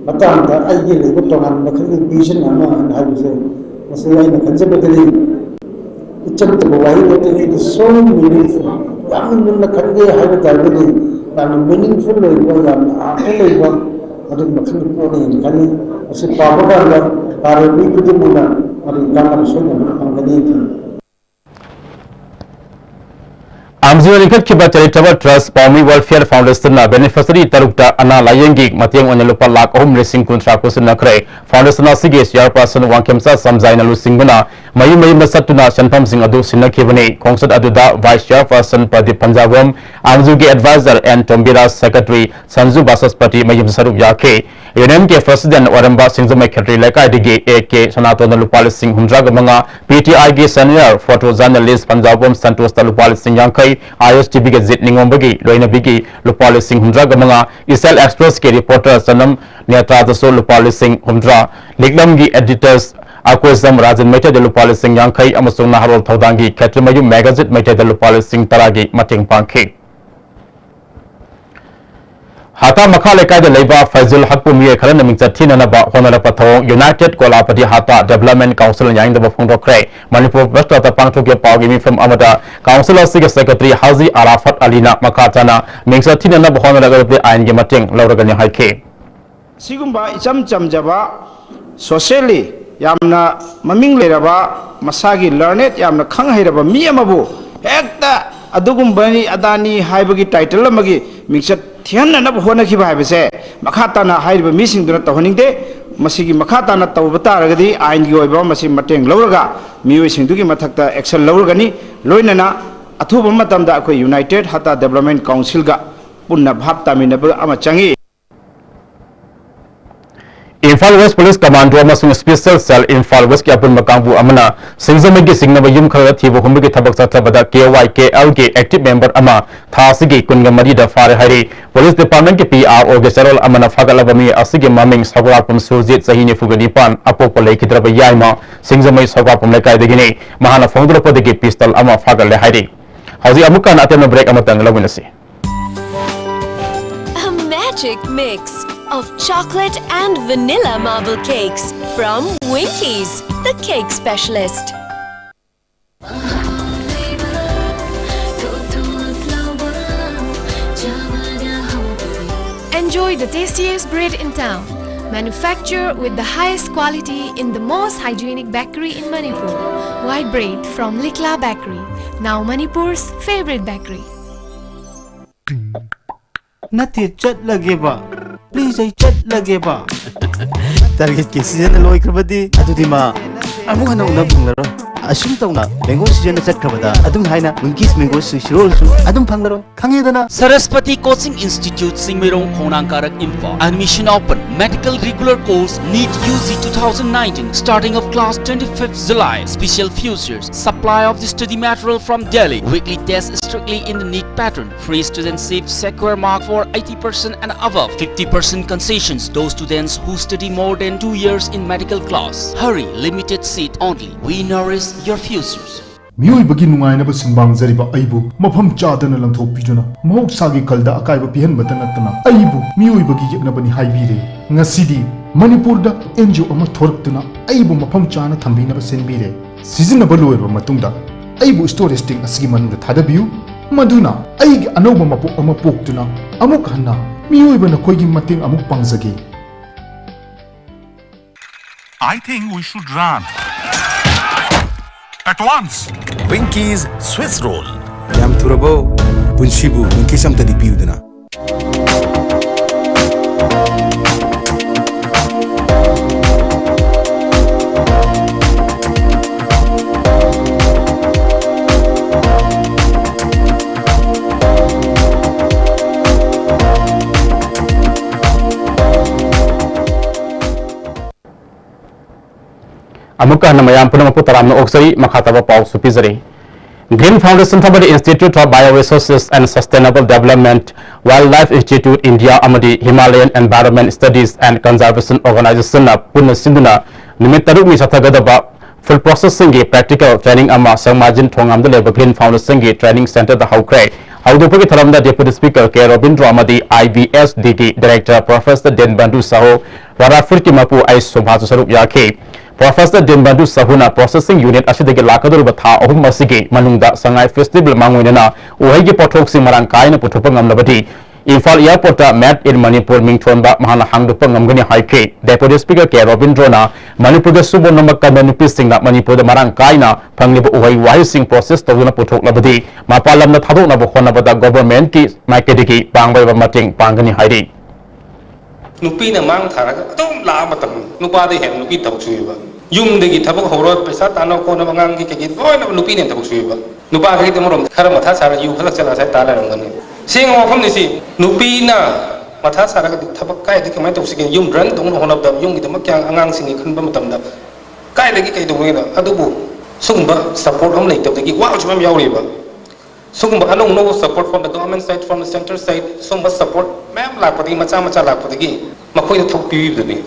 ꯃꯇꯥꯡꯗ ꯑꯩꯒꯤ ꯂꯩꯕ ꯇꯣꯉꯥꯟꯕ ꯃꯈꯜꯒꯤ vision ꯑꯃ ꯍꯥꯏꯕꯁꯦ, ꯃꯁꯤ ꯑꯩꯅ ꯈꯟꯖꯕꯗꯗꯤ ꯏꯆꯝ ꯆꯝꯕ ꯋꯥꯍꯩ ꯅꯠꯇꯦ, it is so meaningful꯫ ꯌꯥꯝꯅ ꯃꯨꯟꯅ ꯈꯟꯒꯦ ꯍꯥꯏꯕ ꯇꯥꯔꯒꯗꯤ ꯌꯥꯝꯅ meaningful ꯑꯣꯏꯕ, ꯌꯥꯝꯅ ꯑꯥꯔꯊ ꯂꯩꯕ ꯑꯗꯨꯒꯨꯝꯕ ꯃꯈꯜꯒꯤ ꯄꯣꯠꯅꯤ ꯍꯥꯏꯅ ꯈꯜꯂꯤ꯫ ꯃꯁꯤ ꯄꯥꯕ ꯀꯥꯟꯗ ꯄꯥꯔꯤꯕ ꯃꯤ ꯈꯨꯗꯤꯡꯃꯛꯅ ꯃꯗꯨꯒꯤ ꯀꯥꯟꯅꯕ ꯁꯣꯏꯗꯅ ꯐꯪꯒꯅꯤ ꯈꯜꯂꯤ꯫ ꯑꯥꯝꯖꯤꯅ ꯂꯤꯡꯈꯠꯈꯤꯕ Charitable Trust Paumi Welfare Foundationꯅ beneficiary ꯇꯔꯨꯛꯇ ꯑꯅꯥ ꯂꯥꯌꯦꯡꯒꯤ ꯃꯇꯦꯡ ꯑꯣꯏꯅ ꯂꯨꯄꯥ ꯂꯥꯈ ꯑꯍꯨꯝ ꯂꯤꯁꯤꯡ ꯀꯨꯟꯊ꯭ꯔꯥ ꯈꯨꯠꯁꯤꯟꯅꯈ꯭ꯔꯦ꯫ Foundation ꯑꯁꯤꯒꯤ chairperson ꯋꯥꯡꯈꯦꯝꯆꯥ ꯆꯝꯖꯥꯏꯅ ꯂꯨꯆꯤꯡꯕꯅ ꯃꯌꯨꯝ ꯃꯌꯨꯝꯗ ꯆꯠꯇꯨꯅ ꯁꯦꯟꯐꯝꯁꯤꯡ ꯑꯗꯨ ꯁꯤꯟꯅꯈꯤꯕꯅꯤ꯫ ꯈꯣꯡꯆꯠ ꯑꯗꯨꯗ vice chairperson ꯄ꯭ꯔꯗꯤꯞ ꯄꯟꯖꯥꯕꯝ, ꯑꯥꯝꯖꯨꯒꯤ advisor N Tombiraj, secretary Sanju Basaspati ꯃꯌꯨꯝ ꯁꯔꯨꯛ ꯌꯥꯈꯤ꯫ Unionꯒꯤ president ꯑꯣꯏꯔꯝꯕ ꯁꯤꯡꯖꯃꯩ ꯈꯦꯇ꯭ꯔꯤ ꯂꯩꯀꯥꯏꯗꯒꯤ ꯑꯦ ꯀꯦ ꯁꯅꯥꯇꯣꯟꯅ ꯂꯨꯄꯥ ꯂꯤꯁꯤꯡ ꯍꯨꯝꯗ꯭ꯔꯥꯒ ꯃꯉꯥ, PTIꯒꯤ senior photo journalist ꯄꯟꯖꯥꯕꯝ ꯁꯟꯇꯣꯁꯇ ꯂꯨꯄꯥ ꯂꯤꯁꯤꯡ ꯌꯥꯡꯈꯩ, ISTVꯒꯤ ꯖꯤꯠ ꯅꯤꯉꯣꯝꯕꯒꯤ ꯂꯣꯏꯅꯕꯤꯒꯤ ꯂꯨꯄꯥ ꯂꯤꯁꯤꯡ ꯍꯨꯝꯗ꯭ꯔꯥꯒ ꯃꯉꯥ, ꯏꯆꯦꯜ Expressꯀꯤ reporter ꯆꯅꯝ ꯅꯦꯇ꯭ꯔꯥꯗꯁꯨ ꯂꯨꯄꯥ ꯂꯤꯁꯤꯡ ꯍꯨꯝꯗ꯭ꯔꯥ, ꯂꯤꯛꯂꯝꯒꯤ editors ꯑꯀꯣꯏꯖꯝ ꯔꯥꯖꯟ ꯃꯩꯇꯩꯗ ꯂꯨꯄꯥ ꯂꯤꯁꯤꯡ ꯌꯥꯡꯈꯩ ꯑꯃꯁꯨꯡ ꯅꯍꯥꯔꯣꯜ ꯊꯧꯗꯥꯡꯒꯤ ꯈꯦꯇ꯭ꯔꯤꯃꯌꯨꯝ magazine ꯃꯩꯇꯩꯗ ꯂꯨꯄꯥ ꯂꯤꯁꯤꯡ ꯇꯔꯥꯒꯤ ꯃꯇꯦꯡ ꯄꯥꯡꯈꯤ꯫ ꯍꯥꯇꯥ ꯃꯈꯥ ꯂꯩꯀꯥꯏꯗ ꯂꯩꯕ ꯐꯩꯖꯨꯜ ꯍꯛꯄ ꯃꯤꯑꯣꯏ ꯈꯔꯅ ꯃꯤꯡꯆꯠ ꯊꯤꯅꯅꯕ ꯍꯣꯠꯅꯔꯛꯄ ꯊꯧꯑꯣꯡ United Kolapati Hata Development Councilꯅ ꯌꯥꯅꯤꯡꯗꯕ ꯐꯣꯡꯗꯣꯛꯈ꯭ꯔꯦ꯫ ꯃꯅꯤꯄꯨꯔ Press Clubꯇ ꯄꯥꯡꯊꯣꯛꯈꯤꯕ ꯄꯥꯎꯒꯤ ꯃꯤꯐꯝ ꯑꯃꯗ council ꯑꯁꯤꯒꯤ secretary ꯍꯥꯖꯤ ꯑꯔꯥꯐꯠ ꯑꯂꯤꯅ ꯃꯈꯥ ꯇꯥꯅ ꯃꯤꯡꯆꯠ ꯊꯤꯅꯅꯕ ꯍꯣꯠꯅꯔꯒꯗꯤ ꯑꯥꯏꯟꯒꯤ ꯃꯇꯦꯡ ꯂꯧꯔꯒꯅꯤ ꯍꯥꯏꯈꯤ꯫ ꯁꯤꯒꯨꯝꯕ ꯏꯆꯝ ꯆꯝꯖꯕ, socially ꯌꯥꯝꯅ ꯃꯃꯤꯡ ꯂꯩꯔꯕ, ꯃꯁꯥꯒꯤ learned, ꯌꯥꯝꯅ ꯈꯪ ꯍꯩꯔꯕ ꯃꯤ ꯑꯃꯕꯨ ꯍꯦꯛꯇ ꯑꯗꯨꯒꯨꯝꯕꯅꯤ ꯑꯗꯥꯅꯤ ꯍꯥꯏꯕꯒꯤ title ꯑꯃꯒꯤ ꯃꯤꯡꯆꯠ ꯊꯤꯍꯟꯅꯅꯕ ꯍꯣꯠꯅꯈꯤꯕ ꯍꯥꯏꯕꯁꯦ ꯃꯈꯥ ꯇꯥꯅ ꯍꯥꯏꯔꯤꯕ ꯃꯤꯁꯤꯡꯗꯨꯅ ꯇꯧꯍꯟꯅꯤꯡꯗꯦ꯫ ꯃꯁꯤꯒꯤ ꯃꯈꯥ ꯇꯥꯅ ꯇꯧꯕ ꯇꯥꯔꯒꯗꯤ ꯑꯥꯏꯟꯒꯤ ꯑꯣꯏꯕ ꯃꯁꯤ ꯃꯇꯦꯡ ꯂꯧꯔꯒ ꯃꯤꯑꯣꯏꯁꯤꯡꯗꯨꯒꯤ ꯃꯊꯛꯇ action ꯂꯧꯔꯒꯅꯤ꯫ ꯂꯣꯏꯅꯅ ꯑꯊꯨꯕ ꯃꯇꯝꯗ ꯑꯩꯈꯣꯏ United Hatta Development Councilꯒ ꯄꯨꯟꯅ ꯚꯥꯞ ꯇꯥꯃꯤꯟꯅꯕ ꯑꯃ ꯆꯪꯏ꯫ ꯏꯝꯐꯥꯜ ꯋꯦꯁ ꯄꯨꯂꯤꯁ ꯀꯃꯥꯟꯗꯣ ꯑꯃꯁꯨꯡ ꯁ꯭ꯄꯦꯁꯦꯜ ꯁꯦꯜ ꯏꯝꯐꯥꯜ ꯋꯦꯁꯀꯤ ꯑꯄꯨꯟꯕ ꯀꯥꯡꯕꯨ ꯑꯃꯅ ꯁꯤꯡꯖꯃꯩꯒꯤ ꯆꯤꯡꯅꯕ ꯌꯨꯝ ꯈꯔꯗ ꯊꯤꯕ ꯍꯨꯝꯕꯒꯤ ꯊꯕꯛ ꯆꯠꯊꯕꯗ ꯀꯦ ꯋꯥꯏ ꯀꯦ ꯑꯦꯜꯒꯤ ꯑꯦꯛꯇꯤꯚ ꯃꯦꯝꯕꯔ ꯑꯃ ꯊꯥ ꯑꯁꯤꯒꯤ ꯀꯨꯟꯒ ꯃꯔꯤꯗ ꯐꯥꯔꯦ ꯍꯥꯏꯔꯤ꯫ ꯄꯨꯂꯤꯁ ꯗꯤꯄꯥꯔꯠꯃꯦꯟꯠꯀꯤ ꯄꯤ ꯑꯥꯔ ꯑꯣꯒꯤ ꯆꯦꯔꯣꯜ ꯑꯃꯅ ꯐꯥꯒꯠꯂꯕ ꯃꯤ ꯑꯁꯤꯒꯤ ꯃꯃꯤꯡ ꯁꯧꯒ꯭ꯔꯥꯛꯄꯝ ꯁꯨꯔꯖꯤꯠ, ꯆꯍꯤ ꯅꯤꯐꯨꯒ ꯅꯤꯄꯥꯟ, ꯑꯄꯣꯛꯄ ꯂꯩꯈꯤꯗ꯭ꯔꯕ ꯌꯥꯏꯃ, ꯁꯤꯡꯖꯃꯩ ꯁꯧꯒ꯭ꯔꯥꯛꯄꯝ ꯂꯩꯀꯥꯏꯗꯒꯤꯅꯤ꯫ ꯃꯍꯥꯛꯅ ꯐꯣꯡꯗꯣꯔꯛꯄꯗꯒꯤ ꯄꯤꯁꯇꯜ ꯑꯃ ꯐꯥꯒꯠꯂꯦ ꯍꯥꯏꯔꯤ꯫ ꯍꯧꯖꯤꯛ ꯑꯃꯨꯛꯀ ꯍꯟꯅ ꯑꯇꯦꯟꯕ ꯕ꯭ꯔꯦꯛ ꯑꯃꯇꯪ ꯂꯧꯃꯤꯟꯅꯁꯤ꯫ A magic mix of chocolate and vanilla marble cakes from Winkies, the cake specialist. Enjoy the tastiest bread in town. Manufactured with the highest quality in the most hygienic bakery in Manipur. White bread from Likla Bakery, now Manipur's favorite bakery. ꯅꯠꯇꯦ, ꯆꯠꯂꯒꯦꯕ꯫ Please, ꯑꯩ ꯆꯠꯂꯒꯦꯕ꯫ ꯇꯥꯔꯒꯦꯠꯀꯤ ꯁꯤꯖꯟꯅ ꯂꯣꯏꯈ꯭ꯔꯕꯗꯤ ꯑꯗꯨꯗꯤ ꯃꯥ ꯑꯃꯨꯛ ꯍꯟꯅ ꯎꯅꯕ ꯐꯪꯂꯔꯣꯏ꯫ ꯑꯁꯨꯝ ꯇꯧꯅ mango ꯁꯤꯖꯟꯅ ꯆꯠꯈ꯭ꯔꯕꯗ ꯑꯗꯨꯝ ꯍꯥꯏꯅ ꯋꯤꯡꯀꯤꯁ ꯃꯦꯡꯒꯣ ꯁ꯭ꯋꯤꯁ ꯔꯣꯜꯁꯨ ꯑꯗꯨꯝ ꯐꯪꯂꯔꯣꯏ꯫ ꯈꯪꯉꯦꯗꯅ? Saraswati Coaching Institute, Singmeirong, Khongnang Karak, Imphal. Admission open. Medical regular course, NEET U G two thousand nineteen, starting of class twenty-fifth July. Special features, supply of the study material from Delhi. Weekly test strictly in the NEET pattern. Free student seat, secure mark for eighty percent and above. Fifty percent concessions, those students who study more than two years in medical class. Hurry, limited seat only. We nourish your futures. ꯃꯤꯑꯣꯏꯕꯒꯤ ꯅꯨꯡꯉꯥꯏꯅꯕ ꯁꯨꯝꯕꯥꯡꯖꯔꯤꯕ ꯑꯩꯕꯨ ꯃꯐꯝ ꯆꯥꯗꯅ ꯂꯪꯊꯣꯛꯄꯤꯗꯨꯅ ꯃꯍꯧꯁꯥꯒꯤ ꯈꯜꯗ ꯑꯀꯥꯏꯕ ꯄꯤꯍꯟꯕꯇ ꯅꯠꯇꯅ ꯑꯩꯕꯨ ꯃꯤꯑꯣꯏꯕꯒꯤ ꯌꯦꯛꯅꯕꯅꯤ ꯍꯥꯏꯕꯤꯔꯦ꯫ ꯉꯁꯤꯗꯤ ꯃꯅꯤꯄꯨꯔꯗ ꯑꯦꯟ ꯖꯤ ꯑꯣ ꯑꯃ ꯊꯣꯔꯛꯇꯨꯅ ꯑꯩꯕꯨ ꯃꯐꯝ ꯆꯥꯅ ꯊꯝꯕꯤꯅꯕ ꯁꯤꯟꯕꯤꯔꯦ꯫ ꯁꯤꯖꯤꯟꯅꯕ ꯂꯣꯏꯔꯕ ꯃꯇꯨꯡꯗ ꯑꯩꯕꯨ ꯁ꯭ꯇꯣꯔꯦꯖ ꯇꯦꯡ ꯑꯁꯤꯒꯤ ꯃꯅꯨꯡꯗ ꯊꯥꯗꯕꯤꯌꯨ, ꯃꯗꯨꯅ ꯑꯩꯒꯤ ꯑꯅꯧꯕ ꯃꯄꯣꯛ ꯑꯃ ꯄꯣꯛꯇꯨꯅ ꯑꯃꯨꯛ ꯍꯟꯅ ꯃꯤꯑꯣꯏꯕ ꯅꯈꯣꯏꯒꯤ ꯃꯇꯦꯡ ꯑꯃꯨꯛ ꯄꯥꯡꯖꯒꯦ꯫ I think we should run. At once. Winky's Swiss Roll. ꯌꯥꯝ ꯊꯨꯔꯕꯣ? ꯄꯨꯟꯁꯤꯕꯨ ꯋꯤꯡꯀꯤꯁ ꯑꯝꯇꯗꯤ ꯄꯤꯌꯨꯗꯅ꯫ ꯑꯃꯨꯛꯀ ꯍꯟꯅ ꯃꯌꯥꯝ ꯄꯨꯝꯅꯃꯛꯄꯨ ꯇꯔꯥꯝꯅ ꯑꯣꯛꯆꯔꯤ꯫ ꯃꯈꯥ ꯇꯥꯕ ꯄꯥꯎꯁꯨ ꯄꯤꯖꯔꯤ꯫ Green Foundation ꯊꯕꯗ Institute of Bioresources and Sustainable Development, Wildlife Institute India ꯑꯃꯗꯤ Himalayan Environment Studies and Conservation Organization ꯅ ꯄꯨꯟꯅ ꯁꯤꯟꯗꯨꯅ ꯅꯨꯃꯤꯠ ꯇꯔꯨꯛꯅꯤ ꯆꯠꯊꯒꯗꯕ food processing ꯒꯤ practical training ꯑꯃ ꯁꯦꯡꯃꯥꯏꯖꯤꯟ ꯊꯣꯉꯥꯝꯗ ꯂꯩꯕ Green Foundation ꯒꯤ training center ꯗ ꯍꯧꯈ꯭ꯔꯦ꯫ ꯍꯧꯗꯣꯛꯄꯒꯤ ꯊꯧꯔꯝꯗ Deputy Speaker ꯀꯦ ꯔꯣꯕꯤꯟꯗ꯭ꯔꯣ ꯑꯃꯗꯤ I B S D ꯒꯤ Director Professor ꯗꯤꯟꯕꯟꯙꯨ ꯁꯥꯍꯨ, ꯔꯥꯔꯥ ꯐꯨꯔꯨꯠꯀꯤ ꯃꯄꯨ ꯑꯩ ꯁꯣꯚꯥꯁꯨ ꯁꯔꯨꯛ ꯌꯥꯈꯤ꯫ Professor ꯗꯤꯟꯕꯟꯙꯨ ꯁꯥꯍꯨꯅ processing unit ꯑꯁꯤꯗꯒꯤ ꯂꯥꯛꯀꯗꯧꯔꯤꯕ ꯊꯥ ꯑꯍꯨꯝ ꯑꯁꯤꯒꯤ ꯃꯅꯨꯡꯗ ꯁꯉꯥꯏ festival ꯃꯥꯡꯑꯣꯏꯅꯅ ꯎꯍꯩꯒꯤ ꯄꯣꯠꯊꯣꯛꯁꯤꯡ ꯃꯔꯥꯡ ꯀꯥꯏꯅ ꯄꯨꯊꯣꯛꯄ ꯉꯝꯂꯕꯗꯤ ꯏꯝꯐꯥꯜ airport ꯇ Made in Manipur ꯃꯤꯡꯊꯣꯟꯕ ꯃꯍꯥꯛꯅ ꯍꯥꯡꯗꯣꯛꯄ ꯉꯝꯒꯅꯤ ꯍꯥꯏꯈꯤ꯫ Deputy Speaker ꯀꯦ ꯔꯣꯕꯤꯟꯗ꯭ꯔꯣꯅ ꯃꯅꯤꯄꯨꯔꯗ ꯁꯨꯕ ꯅꯣꯝꯕ ꯀꯟꯕ ꯅꯨꯄꯤꯁꯤꯡꯅ ꯃꯅꯤꯄꯨꯔꯗ ꯃꯔꯥꯡ ꯀꯥꯏꯅ ꯐꯪꯂꯤꯕ ꯎꯍꯩ ꯋꯥꯍꯩꯁꯤꯡ process ꯇꯧꯗꯨꯅ ꯄꯨꯊꯣꯛꯂꯕꯗꯤ ꯃꯄꯥꯟ ꯂꯝꯗ ꯊꯥꯗꯣꯛꯅꯕ ꯍꯣꯠꯅꯕꯗ government ꯀꯤ ꯃꯥꯏꯀꯩꯗꯒꯤ ꯄꯥꯡꯕ ꯌꯥꯕ ꯃꯇꯦꯡ ꯄꯥꯡꯒꯅꯤ ꯍꯥꯏꯔꯤ꯫ ꯅꯨꯄꯤꯅ ꯃꯥꯡ ꯊꯥꯔꯒ ꯑꯗꯨꯝ ꯂꯥꯛꯑ ꯃꯇꯝ ꯅꯨꯄꯥꯗ ꯍꯦꯟꯅ ꯅꯨꯄꯤ ꯊꯕꯛ ꯁꯨꯏꯕ꯫ ꯌꯨꯝꯗꯒꯤ ꯊꯕꯛ ꯍꯧꯔ ꯄꯩꯁꯥ ꯇꯥꯟꯅꯕ ꯈꯣꯠꯅꯕ ꯑꯉꯥꯡꯒꯤ ꯀꯩꯀꯩ ꯂꯣꯏꯅꯃꯛ ꯅꯨꯄꯤꯅ ꯊꯕꯛ ꯁꯨꯏꯕ꯫ ꯅꯨꯄꯥꯈꯩꯗꯤ ꯑꯃꯔꯣꯝꯗ ꯈꯔ ꯃꯊꯥ ꯁꯥꯔ ꯌꯨ ꯈꯜꯂꯛ ꯆꯠꯂ ꯁꯥꯏ ꯇꯥ ꯂꯩꯔꯝꯒꯅꯤ꯫ ꯁꯦꯡꯕ ꯋꯥꯐꯝꯅꯤ ꯁꯤ꯫ ꯅꯨꯄꯤꯅ ꯃꯊꯥ ꯁꯥꯔꯒꯗꯤ ꯊꯕꯛ ꯀꯥꯏꯗꯒꯤ ꯀꯃꯥꯏꯅ ꯇꯧꯁꯤꯒꯦ? ꯌꯨꯝ run ꯇꯧꯅꯕ ꯍꯣꯠꯅꯕꯗ ꯌꯨꯝꯒꯤꯗꯃꯛ ꯀꯌꯥ ꯑꯉꯥꯡꯁꯤꯡꯒꯤ ꯈꯟꯕ ꯃꯇꯝꯗ ꯀꯥꯏꯗꯒꯤ ꯀꯩꯗꯧꯅꯤꯅ? ꯑꯗꯨꯕꯨ ꯁꯨꯝꯕ support ꯑꯃ ꯂꯩꯇꯕꯗꯒꯤ ꯋꯥꯕꯁꯨ ꯃꯌꯥꯝ ꯌꯥꯎꯔꯤꯕ꯫ ꯁꯤꯒꯨꯝꯕ ꯑꯅꯧ ꯑꯅꯧꯕ support from the government side, from the center side, ꯁꯤꯒꯨꯝꯕ support ꯃꯌꯥꯝ ꯂꯥꯛꯄꯗꯒꯤ, ꯃꯆꯥ ꯃꯆꯥ ꯂꯥꯛꯄꯗꯒꯤ ꯃꯈꯣꯏꯗ ꯊꯕꯛ ꯄꯤꯕꯤꯕꯗꯨꯅꯤ꯫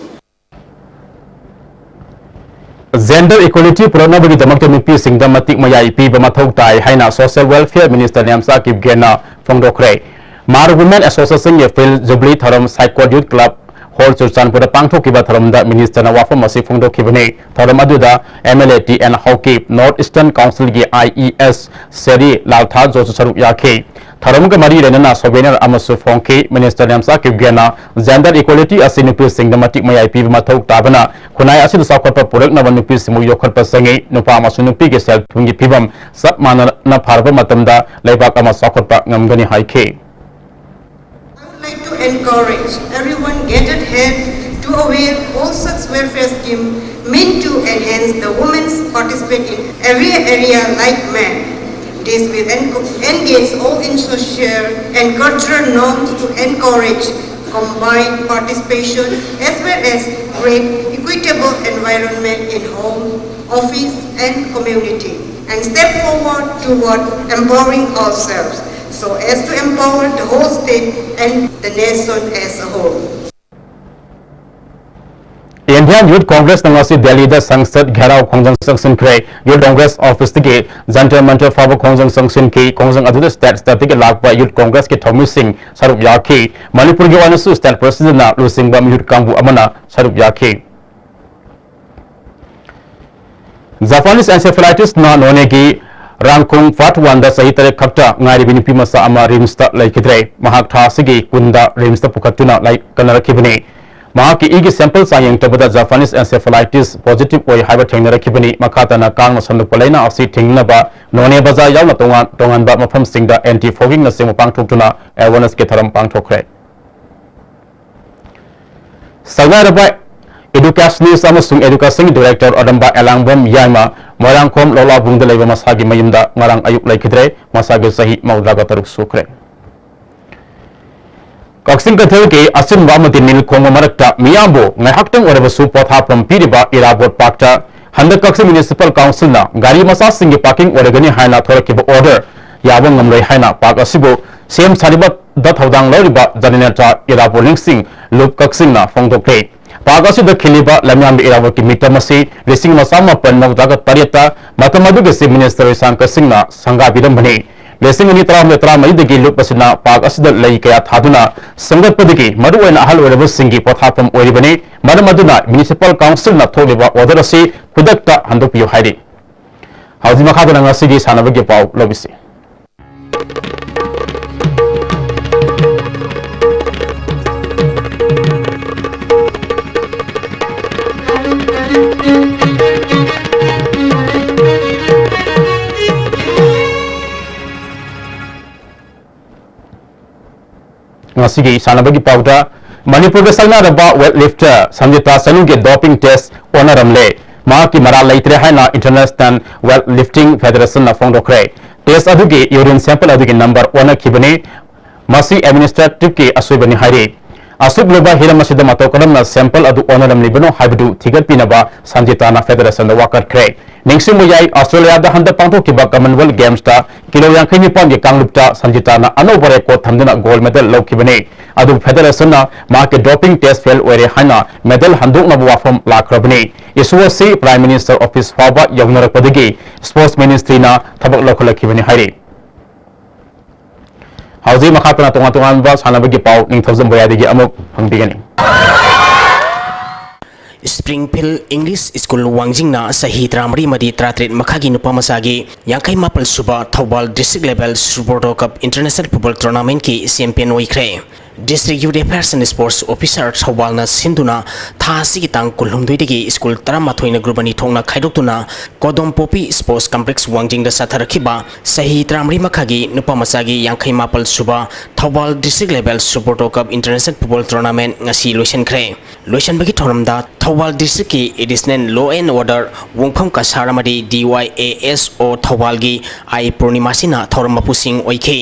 Gender equality ꯄꯨꯔꯛꯅꯕꯒꯤꯗꯃꯛꯇ ꯅꯨꯄꯤꯁꯤꯡꯗ ꯃꯇꯤꯛ ꯃꯌꯥꯏ ꯄꯤꯕ ꯃꯊꯧ ꯇꯥꯏ ꯍꯥꯏꯅ Social Welfare Minister ꯅꯦꯝꯆꯥ ꯀꯤꯞꯒꯦꯟꯅ ꯐꯣꯡꯗꯣꯛꯈ꯭ꯔꯦ꯫ ꯃꯥꯔ Women Association ꯒꯤ Field Jubilee ꯊꯧꯔꯝ ꯁꯥꯏꯀꯣꯠ Youth Club Hall ꯆꯨꯔꯆꯥꯟꯄꯨꯔꯗ ꯄꯥꯡꯊꯣꯛꯈꯤꯕ ꯊꯧꯔꯝꯗ minister ꯅ ꯋꯥꯐꯝ ꯑꯁꯤ ꯐꯣꯡꯗꯣꯛꯈꯤꯕꯅꯤ꯫ ꯊꯧꯔꯝ ꯑꯗꯨꯗ M L A T N Haokip, North Eastern Council ꯒꯤ I E S ꯁꯦꯔꯤ ꯂꯥꯜꯊꯥꯖꯣꯁꯨ ꯁꯔꯨꯛ ꯌꯥꯈꯤ꯫ ꯊꯧꯔꯝꯒ ꯃꯔꯤ ꯂꯩꯅꯅ souvenir ꯑꯃꯁꯨ ꯐꯣꯡꯈꯤ꯫ Minister ꯂꯦꯝꯆꯥ ꯀꯤꯞꯒꯦꯅ gender equality ꯑꯁꯤ ꯅꯨꯄꯤꯁꯤꯡꯗ ꯃꯇꯤꯛ ꯃꯌꯥꯏ ꯄꯤꯕ ꯃꯊꯧ ꯇꯥꯕꯅ ꯈꯨꯟꯅꯥꯏ ꯑꯁꯤꯗ ꯆꯥꯎꯈꯠꯄ ꯄꯨꯔꯛꯅꯕ ꯅꯨꯄꯤꯁꯤꯡꯕꯨ ꯌꯣꯛꯈꯠꯄ ꯆꯪꯏ꯫ ꯅꯨꯄꯥ ꯑꯃꯁꯨꯡ ꯅꯨꯄꯤꯒꯤ ꯁꯦꯜ ꯊꯨꯝꯒꯤ ꯐꯤꯕꯝ ꯆꯞ ꯃꯥꯟꯅꯅ ꯐꯔꯕ ꯃꯇꯝꯗ ꯂꯩꯕꯥꯛ ꯑꯃ ꯆꯥꯎꯈꯠꯄ ꯉꯝꯒꯅꯤ ꯍꯥꯏꯈꯤ꯫ I would like to encourage everyone gathered here to avail all such welfare scheme meant to enhance the women's participate in every area like men. This will en- engage all in social and cultural norms to encourage combined participation as well as create equitable environment in home, office and community and step forward toward empowering ourselves so as to empower the whole state and the nation as a whole. Indian Youth Congress ꯅ ꯉꯁꯤ ꯗꯦꯜꯂꯤꯗ ꯁꯪꯁꯗ ꯘꯦꯔꯥꯎ ꯈꯣꯡꯖꯪ ꯆꯪꯁꯤꯟꯈ꯭ꯔꯦ꯫ Youth Congress office ꯇꯒꯤ ꯖꯟꯇꯔ ꯃꯟꯇꯔ ꯐꯥꯎꯕ ꯈꯣꯡꯖꯪ ꯆꯪꯁꯤꯟꯈꯤ꯫ ꯈꯣꯡꯖꯪ ꯑꯗꯨꯗ state state ꯇꯒꯤ ꯂꯥꯛꯄ Youth Congress ꯀꯤ ꯊꯧꯃꯤꯁꯤꯡ ꯁꯔꯨꯛ ꯌꯥꯈꯤ꯫ ꯃꯅꯤꯄꯨꯔꯒꯤ ꯑꯣꯏꯅꯁꯨ state president ꯅ ꯂꯨꯆꯤꯡꯕ ꯃꯤꯍꯨꯠ ꯀꯥꯡꯕꯨ ꯑꯃꯅ ꯁꯔꯨꯛ ꯌꯥꯈꯤ꯫ Japanese encephalitis ꯅ ꯅꯣꯅꯦꯒꯤ ꯔꯥꯡꯈꯣꯡ part one ꯗ ꯆꯍꯤ ꯇꯔꯦꯠ ꯈꯛꯇ ꯉꯥꯏꯔꯤꯕꯤ ꯅꯨꯄꯤ ꯃꯆꯥ ꯑꯃ ꯔꯤꯝꯁꯇ ꯂꯩꯈꯤꯗ꯭ꯔꯦ꯫ ꯃꯍꯥꯛ ꯊꯥ ꯑꯁꯤꯒꯤ ꯀꯨꯟꯗ ꯔꯤꯝꯁꯇ ꯄꯨꯈꯠꯇꯨꯅ ꯂꯥꯏ ꯀꯟꯅꯔꯛꯈꯤꯕꯅꯤ꯫ ꯃꯍꯥꯛꯀꯤ ꯏꯒꯤ sample ꯆꯥꯡ ꯌꯦꯡꯂꯛꯄꯗ Japanese encephalitis positive ꯑꯣꯏ ꯍꯥꯏꯕ ꯊꯦꯡꯅꯔꯛꯈꯤꯕꯅꯤ꯫ ꯃꯈꯥ ꯇꯥꯅ ꯀꯥꯡꯅ ꯁꯟꯗꯣꯛꯄ ꯂꯥꯏꯅꯥ ꯑꯁꯤ ꯊꯤꯡꯅꯕ ꯅꯣꯅꯦ ꯕꯖꯥꯔ ꯌꯥꯎꯅ ꯇꯣꯉꯥꯟ ꯇꯣꯉꯥꯟꯕ ꯃꯐꯝꯁꯤꯡꯗ anti fogging ꯅꯆꯤꯡꯕ ꯄꯥꯡꯊꯣꯛꯇꯨꯅ awareness ꯀꯤ ꯊꯧꯔꯝ ꯄꯥꯡꯊꯣꯛꯈ꯭ꯔꯦ꯫ ꯁꯛꯅꯥꯏꯔꯕ educationist ꯑꯃꯁꯨꯡ education director ꯑꯣꯏꯔꯝꯕ ꯑꯦꯂꯥꯡꯕꯝ ꯌꯥꯏꯃ ꯃꯣꯏꯔꯥꯡꯈꯣꯝ ꯂꯧꯂꯥꯕꯨꯡꯗ ꯂꯩꯕ ꯃꯁꯥꯒꯤ ꯃꯌꯨꯝꯗ ꯉꯔꯥꯡ ꯑꯌꯨꯛ ꯂꯩꯈꯤꯗ꯭ꯔꯦ꯫ ꯃꯁꯥꯒꯤ ꯆꯍꯤ ꯃꯧꯗ꯭ꯔꯥꯒ ꯇꯔꯨꯛ ꯁꯨꯈ꯭ꯔꯦ꯫ ꯀꯛꯆꯤꯡ ꯀꯩꯊꯦꯜꯒꯤ ꯑꯆꯤꯟꯕ ꯑꯃꯗꯤ ꯅꯤꯜ ꯈꯣꯡꯕ ꯃꯔꯛꯇ ꯃꯤꯌꯥꯝꯕꯨ ꯉꯥꯏꯍꯥꯛꯇꯪ ꯑꯣꯏꯔꯕꯁꯨ ꯄꯣꯊꯥꯐꯝ ꯄꯤꯔꯤꯕ ꯏꯔꯥꯕꯣꯠ park ꯇ ꯍꯟꯗꯛ ꯀꯛꯆꯤꯡ municipal council ꯅ ꯒꯥꯔꯤ ꯃꯆꯥꯁꯤꯡꯒꯤ parking ꯑꯣꯏꯔꯒꯅꯤ ꯍꯥꯏꯅ ꯊꯣꯔꯛꯈꯤꯕ order ꯌꯥꯕ ꯉꯝꯂꯣꯏ ꯍꯥꯏꯅ park ꯑꯁꯤꯕꯨ ꯁꯦꯝ ꯁꯥꯔꯤꯕꯗ ꯊꯧꯗꯥꯡ ꯂꯧꯔꯤꯕ ꯖꯅꯅꯦꯇꯥ ꯏꯔꯥꯕꯣꯠ ꯂꯤꯡꯁꯤꯡ ꯂꯨꯞ ꯀꯛꯆꯤꯡꯅ ꯐꯣꯡꯗꯣꯛꯈ꯭ꯔꯦ꯫ Park ꯑꯁꯤꯗ ꯈꯤꯜꯂꯤꯕ ꯂꯝꯌꯥꯟꯕ ꯏꯔꯥꯕꯣꯠꯀꯤ ꯃꯤꯇꯝ ꯑꯁꯤ ꯂꯤꯁꯤꯡ ꯑꯃ ꯆꯥꯃꯥꯄꯟ ꯃꯧꯗ꯭ꯔꯥꯒ ꯇꯔꯦꯠꯇ ꯃꯇꯝ ꯑꯗꯨꯒꯤ Chief Minister ꯏꯁꯥꯟ ꯀꯛꯆꯤꯡꯅ ꯁꯪꯒꯥꯕꯤꯔꯝꯕꯅꯤ꯫ ꯂꯤꯁꯤꯡ ꯑꯅꯤ ꯇꯔꯥꯍꯨꯝꯗꯣꯏ ꯇꯔꯥꯃꯔꯤꯗꯒꯤ ꯂꯨꯞ ꯑꯁꯤꯅ park ꯑꯁꯤꯗ ꯂꯩ ꯀꯌꯥ ꯊꯥꯗꯨꯅ ꯁꯦꯝꯒꯠꯄꯗꯒꯤ ꯃꯔꯨꯑꯣꯏꯅ ꯑꯍꯜ ꯑꯣꯏꯔꯕꯁꯤꯡꯒꯤ ꯄꯣꯊꯥꯐꯝ ꯑꯣꯏꯔꯤꯕꯅꯤ꯫ ꯃꯔꯝ ꯑꯗꯨꯅ municipal council ꯅ ꯊꯣꯛꯂꯤꯕ order ꯑꯁꯤ ꯈꯨꯗꯛꯇ ꯍꯟꯗꯣꯛꯄꯤꯌꯨ ꯍꯥꯏꯔꯤ꯫ ꯍꯧꯖꯤꯛ ꯃꯈꯥ ꯇꯥꯅ ꯉꯁꯤꯒꯤ ꯁꯥꯟꯅꯕꯒꯤ ꯄꯥꯎ ꯂꯧꯕꯤꯁꯤ꯫ ꯉꯁꯤꯒꯤ ꯁꯥꯟꯅꯕꯒꯤ ꯄꯥꯎꯗ, ꯃꯅꯤꯄꯨꯔꯒ ꯁꯛꯅꯔꯕ weight lifter ꯁꯟꯖꯤꯇꯥ ꯁꯅꯨꯒꯤ doping test ꯑꯣꯟꯅꯔꯝꯂꯦ꯫ ꯃꯍꯥꯛꯀꯤ ꯃꯔꯥꯜ ꯂꯩꯇ꯭ꯔꯦ ꯍꯥꯏꯅ International Weight Lifting Federationꯅ ꯐꯣꯡꯗꯣꯛꯈ꯭ꯔꯦ꯫ Test ꯑꯗꯨꯒꯤ urine sample ꯑꯗꯨꯒꯤ number ꯑꯣꯟꯅꯈꯤꯕꯅꯤ꯫ ꯃꯁꯤ administrativeꯀꯤ ꯑꯁꯣꯏꯕꯅꯤ ꯍꯥꯏꯔꯤ꯫ ꯑꯁꯨꯛ ꯂꯨꯕ ꯍꯤꯔꯝ ꯑꯁꯤꯗ ꯃꯇꯧ ꯀꯔꯝꯅ sample ꯑꯗꯨ ꯑꯣꯟꯅꯔꯝꯂꯤꯕꯅꯣ ꯍꯥꯏꯕꯗꯨ ꯊꯤꯒꯠꯄꯤꯅꯕ ꯁꯟꯖꯤꯇꯥꯅ Federationꯗ ꯋꯥꯀꯠꯈ꯭ꯔꯦ꯫ ꯅꯤꯡꯁꯤꯡꯕ ꯌꯥꯏ, Australiaꯗ ꯍꯟꯗꯛ ꯄꯥꯡꯊꯣꯛꯈꯤꯕ Commonwealth Gamesꯇ ꯀꯤꯂꯣ ꯌꯥꯡꯈꯩ ꯅꯤꯄꯥꯟꯒꯤ ꯀꯥꯡꯂꯨꯞꯇ ꯁꯟꯖꯤꯇꯥꯅ ꯑꯅꯧꯕ record ꯊꯝꯗꯨꯅ gold medal ꯂꯧꯈꯤꯕꯅꯤ꯫ ꯑꯗꯨꯕꯨ Federationꯅ ꯃꯍꯥꯛꯀꯤ doping test fail ꯑꯣꯏꯔꯦ ꯍꯥꯏꯅ medal ꯍꯟꯗꯣꯛꯅꯕ ꯋꯥꯐꯝ ꯂꯥꯛꯈ꯭ꯔꯕꯅꯤ꯫ Issue ꯑꯁꯤ Prime Minister Office ꯐꯥꯎꯕ ꯌꯧꯅꯔꯛꯄꯗꯒꯤ Sports Ministryꯅ ꯊꯕꯛ ꯂꯧꯈꯠꯂꯛꯈꯤꯕꯅꯤ ꯍꯥꯏꯔꯤ꯫ ꯍꯧꯖꯤꯛ ꯃꯈꯥ ꯇꯥꯅ ꯇꯣꯉꯥꯟ ꯇꯣꯉꯥꯟꯕ ꯁꯥꯟꯅꯕꯒꯤ ꯄꯥꯎ ꯅꯤꯡꯊꯧꯖꯝ ꯕꯣꯌꯥꯗꯒꯤ ꯑꯃꯨꯛ ꯐꯪꯕꯤꯒꯅꯤ꯫ Springfield English School ꯋꯥꯡꯖꯤꯡꯅ ꯆꯍꯤ ꯇꯔꯥꯃꯔꯤ ꯑꯃꯗꯤ ꯇꯔꯥꯇꯔꯦꯠ ꯃꯈꯥꯒꯤ ꯅꯨꯄꯥ ꯃꯆꯥꯒꯤ ꯌꯥꯡꯈꯩ ꯃꯥꯄꯜ ꯁꯨꯕ Thoubal District Level Subrotto Cup International Football Tournamentꯀꯤ champion ꯑꯣꯏꯈ꯭ꯔꯦ꯫ District Youth Affairs and Sports Officer ꯊꯧꯕꯥꯜꯅ ꯁꯤꯟꯗꯨꯅ ꯊꯥ ꯑꯁꯤꯒꯤ ꯇꯥꯡ ꯀꯨꯟꯍꯨꯝꯗꯣꯏꯗꯒꯤ ꯁ꯭ꯀꯨꯜ ꯇꯔꯥꯃꯥꯊꯣꯏꯅ group ꯑꯅꯤ ꯊꯣꯛꯅ ꯈꯥꯏꯗꯣꯛꯇꯨꯅ ꯀꯣꯗꯣꯝꯄꯣꯄꯤ Sports Complex ꯋꯥꯡꯖꯤꯡꯗ ꯆꯠꯊꯔꯛꯈꯤꯕ ꯆꯍꯤ ꯇꯔꯥꯃꯔꯤ ꯃꯈꯥꯒꯤ ꯅꯨꯄꯥ ꯃꯆꯥꯒꯤ ꯌꯥꯡꯈꯩ ꯃꯥꯄꯜ ꯁꯨꯕ Thoubal District Level Subrotto Cup International Football Tournament ꯉꯁꯤ ꯂꯣꯏꯁꯤꯟꯈ꯭ꯔꯦ꯫ ꯂꯣꯏꯁꯤꯟꯕꯒꯤ ꯊꯧꯔꯝꯗ Thoubal Districtꯀꯤ Additional Law and Order ꯋꯣꯡꯐꯝ Cachar ꯑꯃꯗꯤ D Y A S O ꯊꯧꯕꯥꯜꯒꯤ I ꯄꯨꯔꯅꯤꯃꯥꯁꯤꯅ ꯊꯧꯔꯝ ꯃꯄꯨꯁꯤꯡ ꯑꯣꯏꯈꯤ꯫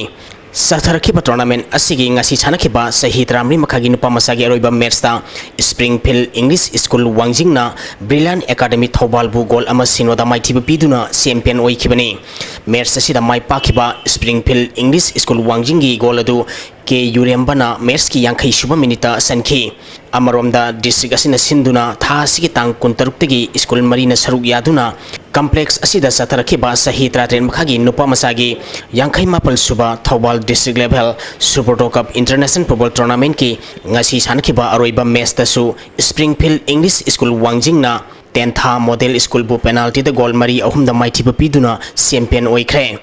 ꯆꯠꯊꯔꯛꯈꯤꯕ tournament ꯑꯁꯤꯒꯤ ꯉꯁꯤ ꯁꯥꯟꯅꯈꯤꯕ ꯆꯍꯤ ꯇꯔꯥꯃꯔꯤ ꯃꯈꯥꯒꯤ ꯅꯨꯄꯥ ꯃꯆꯥꯒꯤ ꯑꯔꯣꯏꯕ matchꯇ Springfield English School ꯋꯥꯡꯖꯤꯡꯅ Brilliant Academy ꯊꯧꯕꯥꯜꯕꯨ goal ꯑꯃ ꯁꯤꯅꯣꯗ ꯃꯥꯏꯊꯤꯕ ꯄꯤꯗꯨꯅ champion ꯑꯣꯏꯈꯤꯕꯅꯤ꯫ Match ꯑꯁꯤꯗ ꯃꯥꯏ ꯄꯥꯛꯈꯤꯕ Springfield English School ꯋꯥꯡꯖꯤꯡꯒꯤ goal ꯑꯗꯨ ꯀꯦ ꯌꯨꯔꯦꯝꯕꯅ matchꯀꯤ ꯌꯥꯡꯈꯩ ꯁꯨꯕ minuteꯇ ꯆꯟꯈꯤ꯫ ꯑꯃꯔꯣꯝꯗ district ꯑꯁꯤꯅ ꯁꯤꯟꯗꯨꯅ ꯊꯥ ꯑꯁꯤꯒꯤ ꯇꯥꯡ ꯀꯨꯟꯇꯔꯨꯛꯇꯒꯤ ꯁ꯭ꯀꯨꯜ ꯃꯔꯤꯅ ꯁꯔꯨꯛ ꯌꯥꯗꯨꯅ complex ꯑꯁꯤꯗ ꯆꯠꯊꯔꯛꯈꯤꯕ ꯆꯍꯤ ꯇꯔꯥꯇꯔꯦꯠ ꯃꯈꯥꯒꯤ ꯅꯨꯄꯥ ꯃꯆꯥꯒꯤ ꯌꯥꯡꯈꯩ ꯃꯥꯄꯜ ꯁꯨꯕ Thoubal District Level Subrotto Cup International Football Tournamentꯀꯤ ꯉꯁꯤ ꯁꯥꯟꯅꯈꯤꯕ ꯑꯔꯣꯏꯕ matchꯇꯁꯨ Springfield English School ꯋꯥꯡꯖꯤꯡꯅ ꯇꯦꯟꯊꯥ Model Schoolꯕꯨ penaltyꯗ goal ꯃꯔꯤ ꯑꯍꯨꯝꯗ ꯃꯥꯏꯊꯤꯕ ꯄꯤꯗꯨꯅ champion ꯑꯣꯏꯈ꯭ꯔꯦ꯫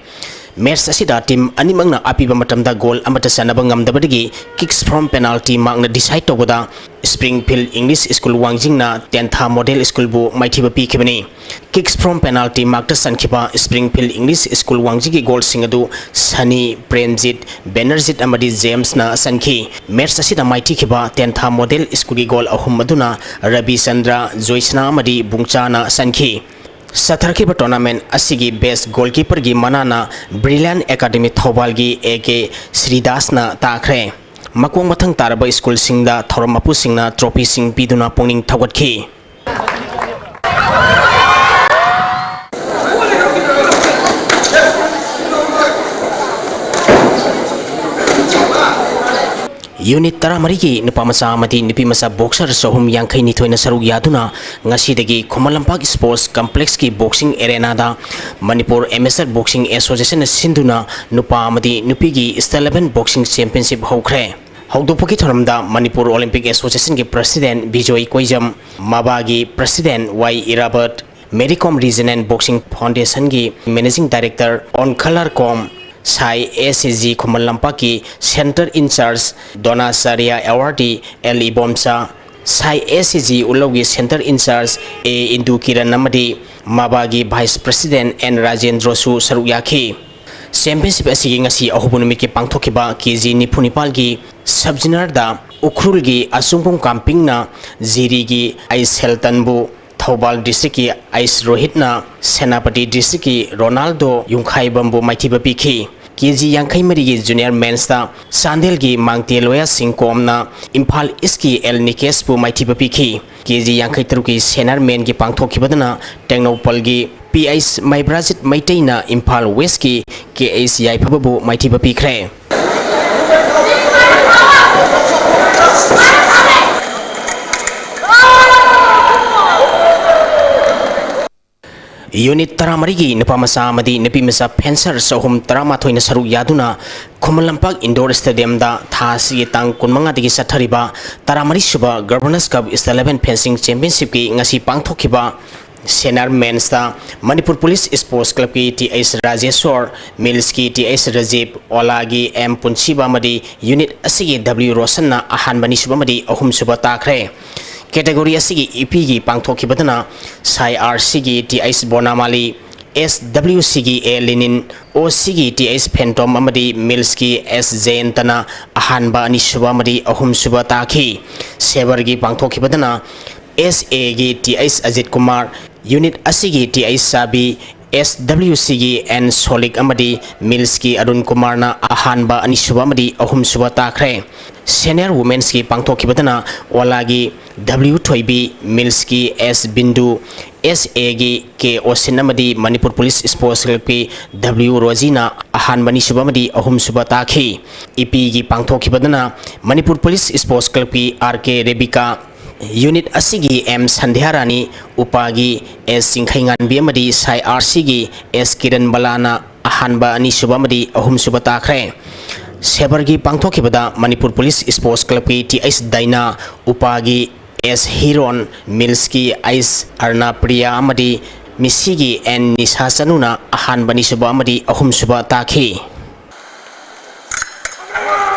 Match ꯑꯁꯤꯗ team ꯑꯅꯤꯃꯛꯅ ꯑꯄꯤꯕ ꯃꯇꯝꯗ goal ꯑꯃꯠꯇ ꯆꯟꯅꯕ ꯉꯝꯗꯕꯗꯒꯤ kicks from penalty markꯅ decide ꯇꯧꯕꯗ Springfield English School ꯋꯥꯡꯖꯤꯡꯅ ꯇꯦꯟꯊꯥ Model Schoolꯕꯨ ꯃꯥꯏꯊꯤꯕ ꯄꯤꯈꯤꯕꯅꯤ꯫ Kicks from penalty markꯇ ꯆꯟꯈꯤꯕ Springfield English School ꯋꯥꯡꯖꯤꯡꯒꯤ goalꯁꯤꯡ ꯑꯗꯨ ꯁꯅꯤ, ꯄ꯭ꯔꯦꯝꯖꯤꯠ, ꯕꯦꯅꯔꯖꯤꯠ ꯑꯃꯗꯤ ꯖꯦꯝꯁꯅ ꯆꯟꯈꯤ꯫ Match ꯑꯁꯤꯗ ꯃꯥꯏꯊꯤꯈꯤꯕ ꯇꯦꯟꯊꯥ Model Schoolꯒꯤ goal ꯑꯍꯨꯝ ꯑꯗꯨꯅ ꯔꯕꯤꯆꯟꯗ꯭ꯔ, ꯖꯣꯏꯁꯅꯥ ꯑꯃꯗꯤ ꯕꯨꯡꯆꯥꯅ ꯆꯟꯈꯤ꯫ ꯆꯠꯊꯔꯛꯈꯤꯕ tournament ꯑꯁꯤꯒꯤ best goalkeeperꯒꯤ ꯃꯅꯥꯅ Brilliant Academy ꯊꯧꯕꯥꯜꯒꯤ A K ꯁ꯭ꯔꯤꯗꯥꯁꯅ ꯇꯥꯈ꯭ꯔꯦ꯫ ꯃꯀꯣꯡ ꯃꯊꯪ ꯇꯥꯔꯕ schoolꯁꯤꯡꯗ ꯊꯧꯔꯝ ꯃꯄꯨꯁꯤꯡꯅ trophyꯁꯤꯡ ꯄꯤꯗꯨꯅ ꯄꯨꯛꯅꯤꯡ ꯊꯧꯒꯠꯈꯤ꯫ Unit ꯇꯔꯥꯃꯔꯤꯒꯤ ꯅꯨꯄꯥ ꯃꯆꯥ ꯑꯃꯗꯤ ꯅꯨꯄꯤ ꯃꯆꯥ boxer ꯆꯍꯨꯝ ꯌꯥꯡꯈꯩ ꯅꯤꯊꯣꯏꯅ ꯁꯔꯨꯛ ꯌꯥꯗꯨꯅ ꯉꯁꯤꯗꯒꯤ Khuman Lampak Sports Complexꯀꯤ boxing arenaꯗ Manipur Amateur Boxing Associationꯅ ꯁꯤꯟꯗꯨꯅ ꯅꯨꯄꯥ ꯑꯃꯗꯤ ꯅꯨꯄꯤꯒꯤ State Level Boxing Championship ꯍꯧꯈ꯭ꯔꯦ꯫ ꯍꯧꯗꯣꯛꯄꯒꯤ ꯊꯧꯔꯝꯗ Manipur Olympic Associationꯒꯤ President Bijoy ꯀꯣꯏꯖꯝ, ꯃꯕꯥꯒꯤ President Y ꯏꯔꯥꯕꯠ, Mary Kom Regional Boxing Foundationꯒꯤ Managing Director ꯑꯣꯟꯈꯂꯔ Kom, SAI A C G ꯈꯨꯃꯟ ꯂꯝꯄꯥꯛꯀꯤ Center in Charge Dronacharya awardee L Ibomcha, SAI A C G ꯎꯠꯂꯧꯒꯤ Center in Charge A Indu Kiran ꯑꯃꯗꯤ ꯃꯕꯥꯒꯤ Vice President N ꯔꯥꯖꯦꯟꯗ꯭ꯔꯣꯁꯨ ꯁꯔꯨꯛ ꯌꯥꯈꯤ꯫ Championship ꯑꯁꯤꯒꯤ ꯉꯁꯤ ꯑꯍꯧꯕ ꯅꯨꯃꯤꯠꯀꯤ ꯄꯥꯡꯊꯣꯛꯈꯤꯕ ꯀꯦ ꯖꯤ ꯅꯤꯐꯨ ꯅꯤꯄꯥꯜꯒꯤ sub juniorꯗ ꯎꯈ꯭ꯔꯨꯜꯒꯤ ꯑꯆꯨꯡꯕꯝ ꯀꯥꯝꯄꯤꯡꯅ ꯖꯤꯔꯤꯒꯤ ꯑꯩꯁꯦꯜꯇꯟꯕꯨ, ꯊꯧꯕꯥꯜ districtꯀꯤ ꯑꯩꯁ ꯔꯣꯍꯤꯠꯅ ꯁꯦꯅꯥꯄꯇꯤ districtꯀꯤ ꯔꯣꯅꯥꯜꯗꯣ ꯌꯨꯝꯈꯥꯏꯕꯝꯕꯨ ꯃꯥꯏꯊꯤꯕ ꯄꯤꯈꯤ꯫ ꯀꯦ ꯖꯤ ꯌꯥꯡꯈꯩ ꯃꯔꯤꯒꯤ junior mensꯇ ꯆꯥꯟꯗꯦꯜꯒꯤ ꯃꯥꯡꯇꯦ ꯂꯣꯌꯥ ꯁꯤꯡꯀꯣꯝꯅ ꯏꯝꯐꯥꯜ Eastꯀꯤ ꯑꯦꯜ ꯅꯤꯀꯦꯁꯄꯨ ꯃꯥꯏꯊꯤꯕ ꯄꯤꯈꯤ꯫ ꯀꯦ ꯖꯤ ꯌꯥꯡꯈꯩ ꯇꯔꯨꯛꯀꯤ senior menꯒꯤ ꯄꯥꯡꯊꯣꯛꯈꯤꯕꯗꯨꯅ ꯇꯦꯡꯅꯧꯄꯜꯒꯤ ꯄꯤ ꯑꯩꯆ ꯃꯩꯕ꯭ꯔꯥꯖꯤꯠ ꯃꯩꯇꯩꯅ ꯏꯝꯐꯥꯜ Westꯀꯤ ꯀꯦ ꯑꯩꯆ ꯌꯥꯏꯐꯕꯕꯨ ꯃꯥꯏꯊꯤꯕ ꯄꯤꯈ꯭ꯔꯦ꯫ Unit ꯇꯔꯥꯃꯔꯤꯒꯤ ꯅꯨꯄꯥ ꯃꯆꯥ ꯑꯃꯗꯤ ꯅꯨꯄꯤ ꯃꯆꯥ fencer ꯆꯍꯨꯝ ꯇꯔꯥꯃꯥꯊꯣꯏꯅ ꯁꯔꯨꯛ ꯌꯥꯗꯨꯅ ꯈꯨꯃꯟ ꯂꯝꯄꯥꯛ Indoor Stadiumꯗ ꯊꯥ ꯑꯁꯤꯒꯤ ꯇꯥꯡ ꯀꯨꯟꯃꯉꯥꯗꯒꯤ ꯆꯠꯊꯔꯤꯕ ꯇꯔꯥꯃꯔꯤ ꯁꯨꯕ Governors Cup State Level Fencing Championshipꯀꯤ ꯉꯁꯤ ꯄꯥꯡꯊꯣꯛꯈꯤꯕ Senior Mensꯇ ꯃꯅꯤꯄꯨꯔ ꯄꯨꯂꯤꯁ ꯁ꯭ꯄꯣꯔꯠꯁ ꯀ꯭ꯂꯕꯀꯤ ꯇꯤ ꯑꯩꯆ ꯔꯥꯖꯦꯁꯣꯔ, ꯃꯤꯜꯁꯀꯤ ꯇꯤ ꯑꯩꯆ ꯔꯥꯖꯤꯕ, ꯑꯣꯂꯥꯒꯤ ꯑꯦꯝ ꯄꯨꯟꯁꯤꯕ ꯑꯃꯗꯤ ꯌꯨꯅꯤꯠ ꯑꯁꯤꯒꯤ ꯗꯕ꯭ꯂꯤꯎ ꯔꯣꯁꯟꯅ ꯑꯍꯥꯟꯕ, ꯑꯅꯤꯁꯨꯕ ꯑꯃꯗꯤ ꯑꯍꯨꯝꯁꯨꯕ ꯇꯥꯈ꯭ꯔꯦ꯫ ꯀꯦꯇꯦꯒꯣꯔꯤ ꯑꯁꯤꯒꯤ ꯏꯄꯤꯒꯤ ꯄꯥꯡꯊꯣꯛꯈꯤꯕꯗꯅ ꯁꯥꯏ ꯑꯥꯔ ꯁꯤꯒꯤ ꯇꯤ ꯑꯩꯆ ꯕꯣꯅꯥꯃꯥꯂꯤ, ꯑꯦꯁ ꯗꯕ꯭ꯂꯤꯎ ꯁꯤꯒꯤ ꯑꯦ ꯂꯤꯅꯤꯟ, ꯑꯣ ꯁꯤꯒꯤ ꯇꯤ ꯑꯩꯆ ꯐꯦꯟꯇꯣꯝ ꯑꯃꯗꯤ ꯃꯤꯜꯁꯀꯤ ꯑꯦꯁ ꯖꯌꯟꯇꯅ ꯑꯍꯥꯟꯕ, ꯑꯅꯤꯁꯨꯕ ꯑꯃꯗꯤ ꯑꯍꯨꯝꯁꯨꯕ ꯇꯥꯈꯤ꯫ ꯁꯦꯕꯔꯒꯤ ꯄꯥꯡꯊꯣꯛꯈꯤꯕꯗꯅ ꯑꯦꯁ ꯑꯦꯒꯤ T H Ajit Kumar, unit ꯑꯁꯤꯒꯤ ꯇꯤ ꯑꯩꯆ ꯆꯥꯕꯤ, ꯑꯦꯁ ꯗꯕ꯭ꯂꯤꯎ ꯁꯤꯒꯤ ꯑꯦꯟ ꯁꯣꯂꯤꯛ ꯑꯃꯗꯤ ꯃꯤꯜꯁꯀꯤ ꯑꯔꯨꯟ ꯀꯨꯃꯥꯔꯅ ꯑꯍꯥꯟꯕ, ꯑꯅꯤꯁꯨꯕ ꯑꯃꯗꯤ ꯑꯍꯨꯝꯁꯨꯕ ꯇꯥꯈ꯭ꯔꯦ꯫ ꯁꯦꯅꯤꯌꯔ ꯋꯨꯃꯦꯟꯁꯀꯤ ꯄꯥꯡꯊꯣꯛꯈꯤꯕꯗꯅ ꯑꯣꯂꯥꯒꯤ ꯗꯕ꯭ꯂꯤꯎ ꯊꯣꯏꯕꯤ, ꯃꯤꯜꯁꯀꯤ ꯑꯦꯁ ꯕꯤꯟꯗꯨ, ꯑꯦꯁ ꯑꯦꯒꯤ ꯀꯦ ꯑꯣꯁꯤꯟ ꯑꯃꯗꯤ ꯃꯅꯤꯄꯨꯔ ꯄꯨꯂꯤꯁ ꯁ꯭ꯄꯣꯔꯠꯁ ꯀ꯭ꯂꯕꯀꯤ ꯗꯕ꯭ꯂꯤꯎ ꯔꯣꯖꯤꯅ ꯑꯍꯥꯟꯕ, ꯑꯅꯤꯁꯨꯕ ꯑꯃꯗꯤ ꯑꯍꯨꯝꯁꯨꯕ ꯇꯥꯈꯤ꯫ ꯏꯄꯤꯒꯤ ꯄꯥꯡꯊꯣꯛꯈꯤꯕꯗꯅ ꯃꯅꯤꯄꯨꯔ ꯄꯨꯂꯤꯁ ꯁ꯭ꯄꯣꯔꯠꯁ ꯀ꯭ꯂꯕꯀꯤ ꯑꯥꯔ ꯀꯦ ꯔꯦꯕꯤꯀꯥ, ꯌꯨꯅꯤꯠ ꯑꯁꯤꯒꯤ ꯑꯦꯝ ꯁꯟꯙ꯭ꯌꯥꯔꯥꯅꯤ, ꯎꯄꯥꯒꯤ ꯑꯦꯁ ꯆꯤꯡꯈꯩꯉꯥꯟꯕꯤ ꯑꯃꯗꯤ ꯁꯥꯏ ꯑꯥꯔ ꯁꯤꯒꯤ ꯑꯦꯁ ꯀꯤꯔꯟ ꯕꯂꯥꯅ ꯑꯍꯥꯟꯕ, ꯑꯅꯤꯁꯨꯕ ꯑꯃꯗꯤ ꯑꯍꯨꯝꯁꯨꯕ ꯇꯥꯈ꯭ꯔꯦ꯫ ꯁꯦꯕꯔꯒꯤ ꯄꯥꯡꯊꯣꯛꯈꯤꯕꯗ ꯃꯅꯤꯄꯨꯔ ꯄꯨꯂꯤꯁ ꯁ꯭ꯄꯣꯔꯠꯁ ꯀ꯭ꯂꯕꯀꯤ ꯇꯤ ꯑꯩꯆ ꯗꯥꯏꯅꯥ, ꯎꯄꯥꯒꯤ ꯑꯦꯁ ꯍꯤꯔꯣꯟ, ꯃꯤꯜꯁꯀꯤ ꯑꯩꯆ ꯑꯔꯅꯥꯄ꯭ꯔꯤꯌꯥ ꯑꯃꯗꯤ ꯃꯤꯁꯤꯒꯤ ꯑꯦꯟ ꯅꯤꯁꯥ ꯆꯅꯨꯅ ꯑꯍꯥꯟꯕ, ꯑꯅꯤꯁꯨꯕ ꯑꯃꯗꯤ ꯑꯍꯨꯝꯁꯨꯕ ꯇꯥꯈꯤ꯫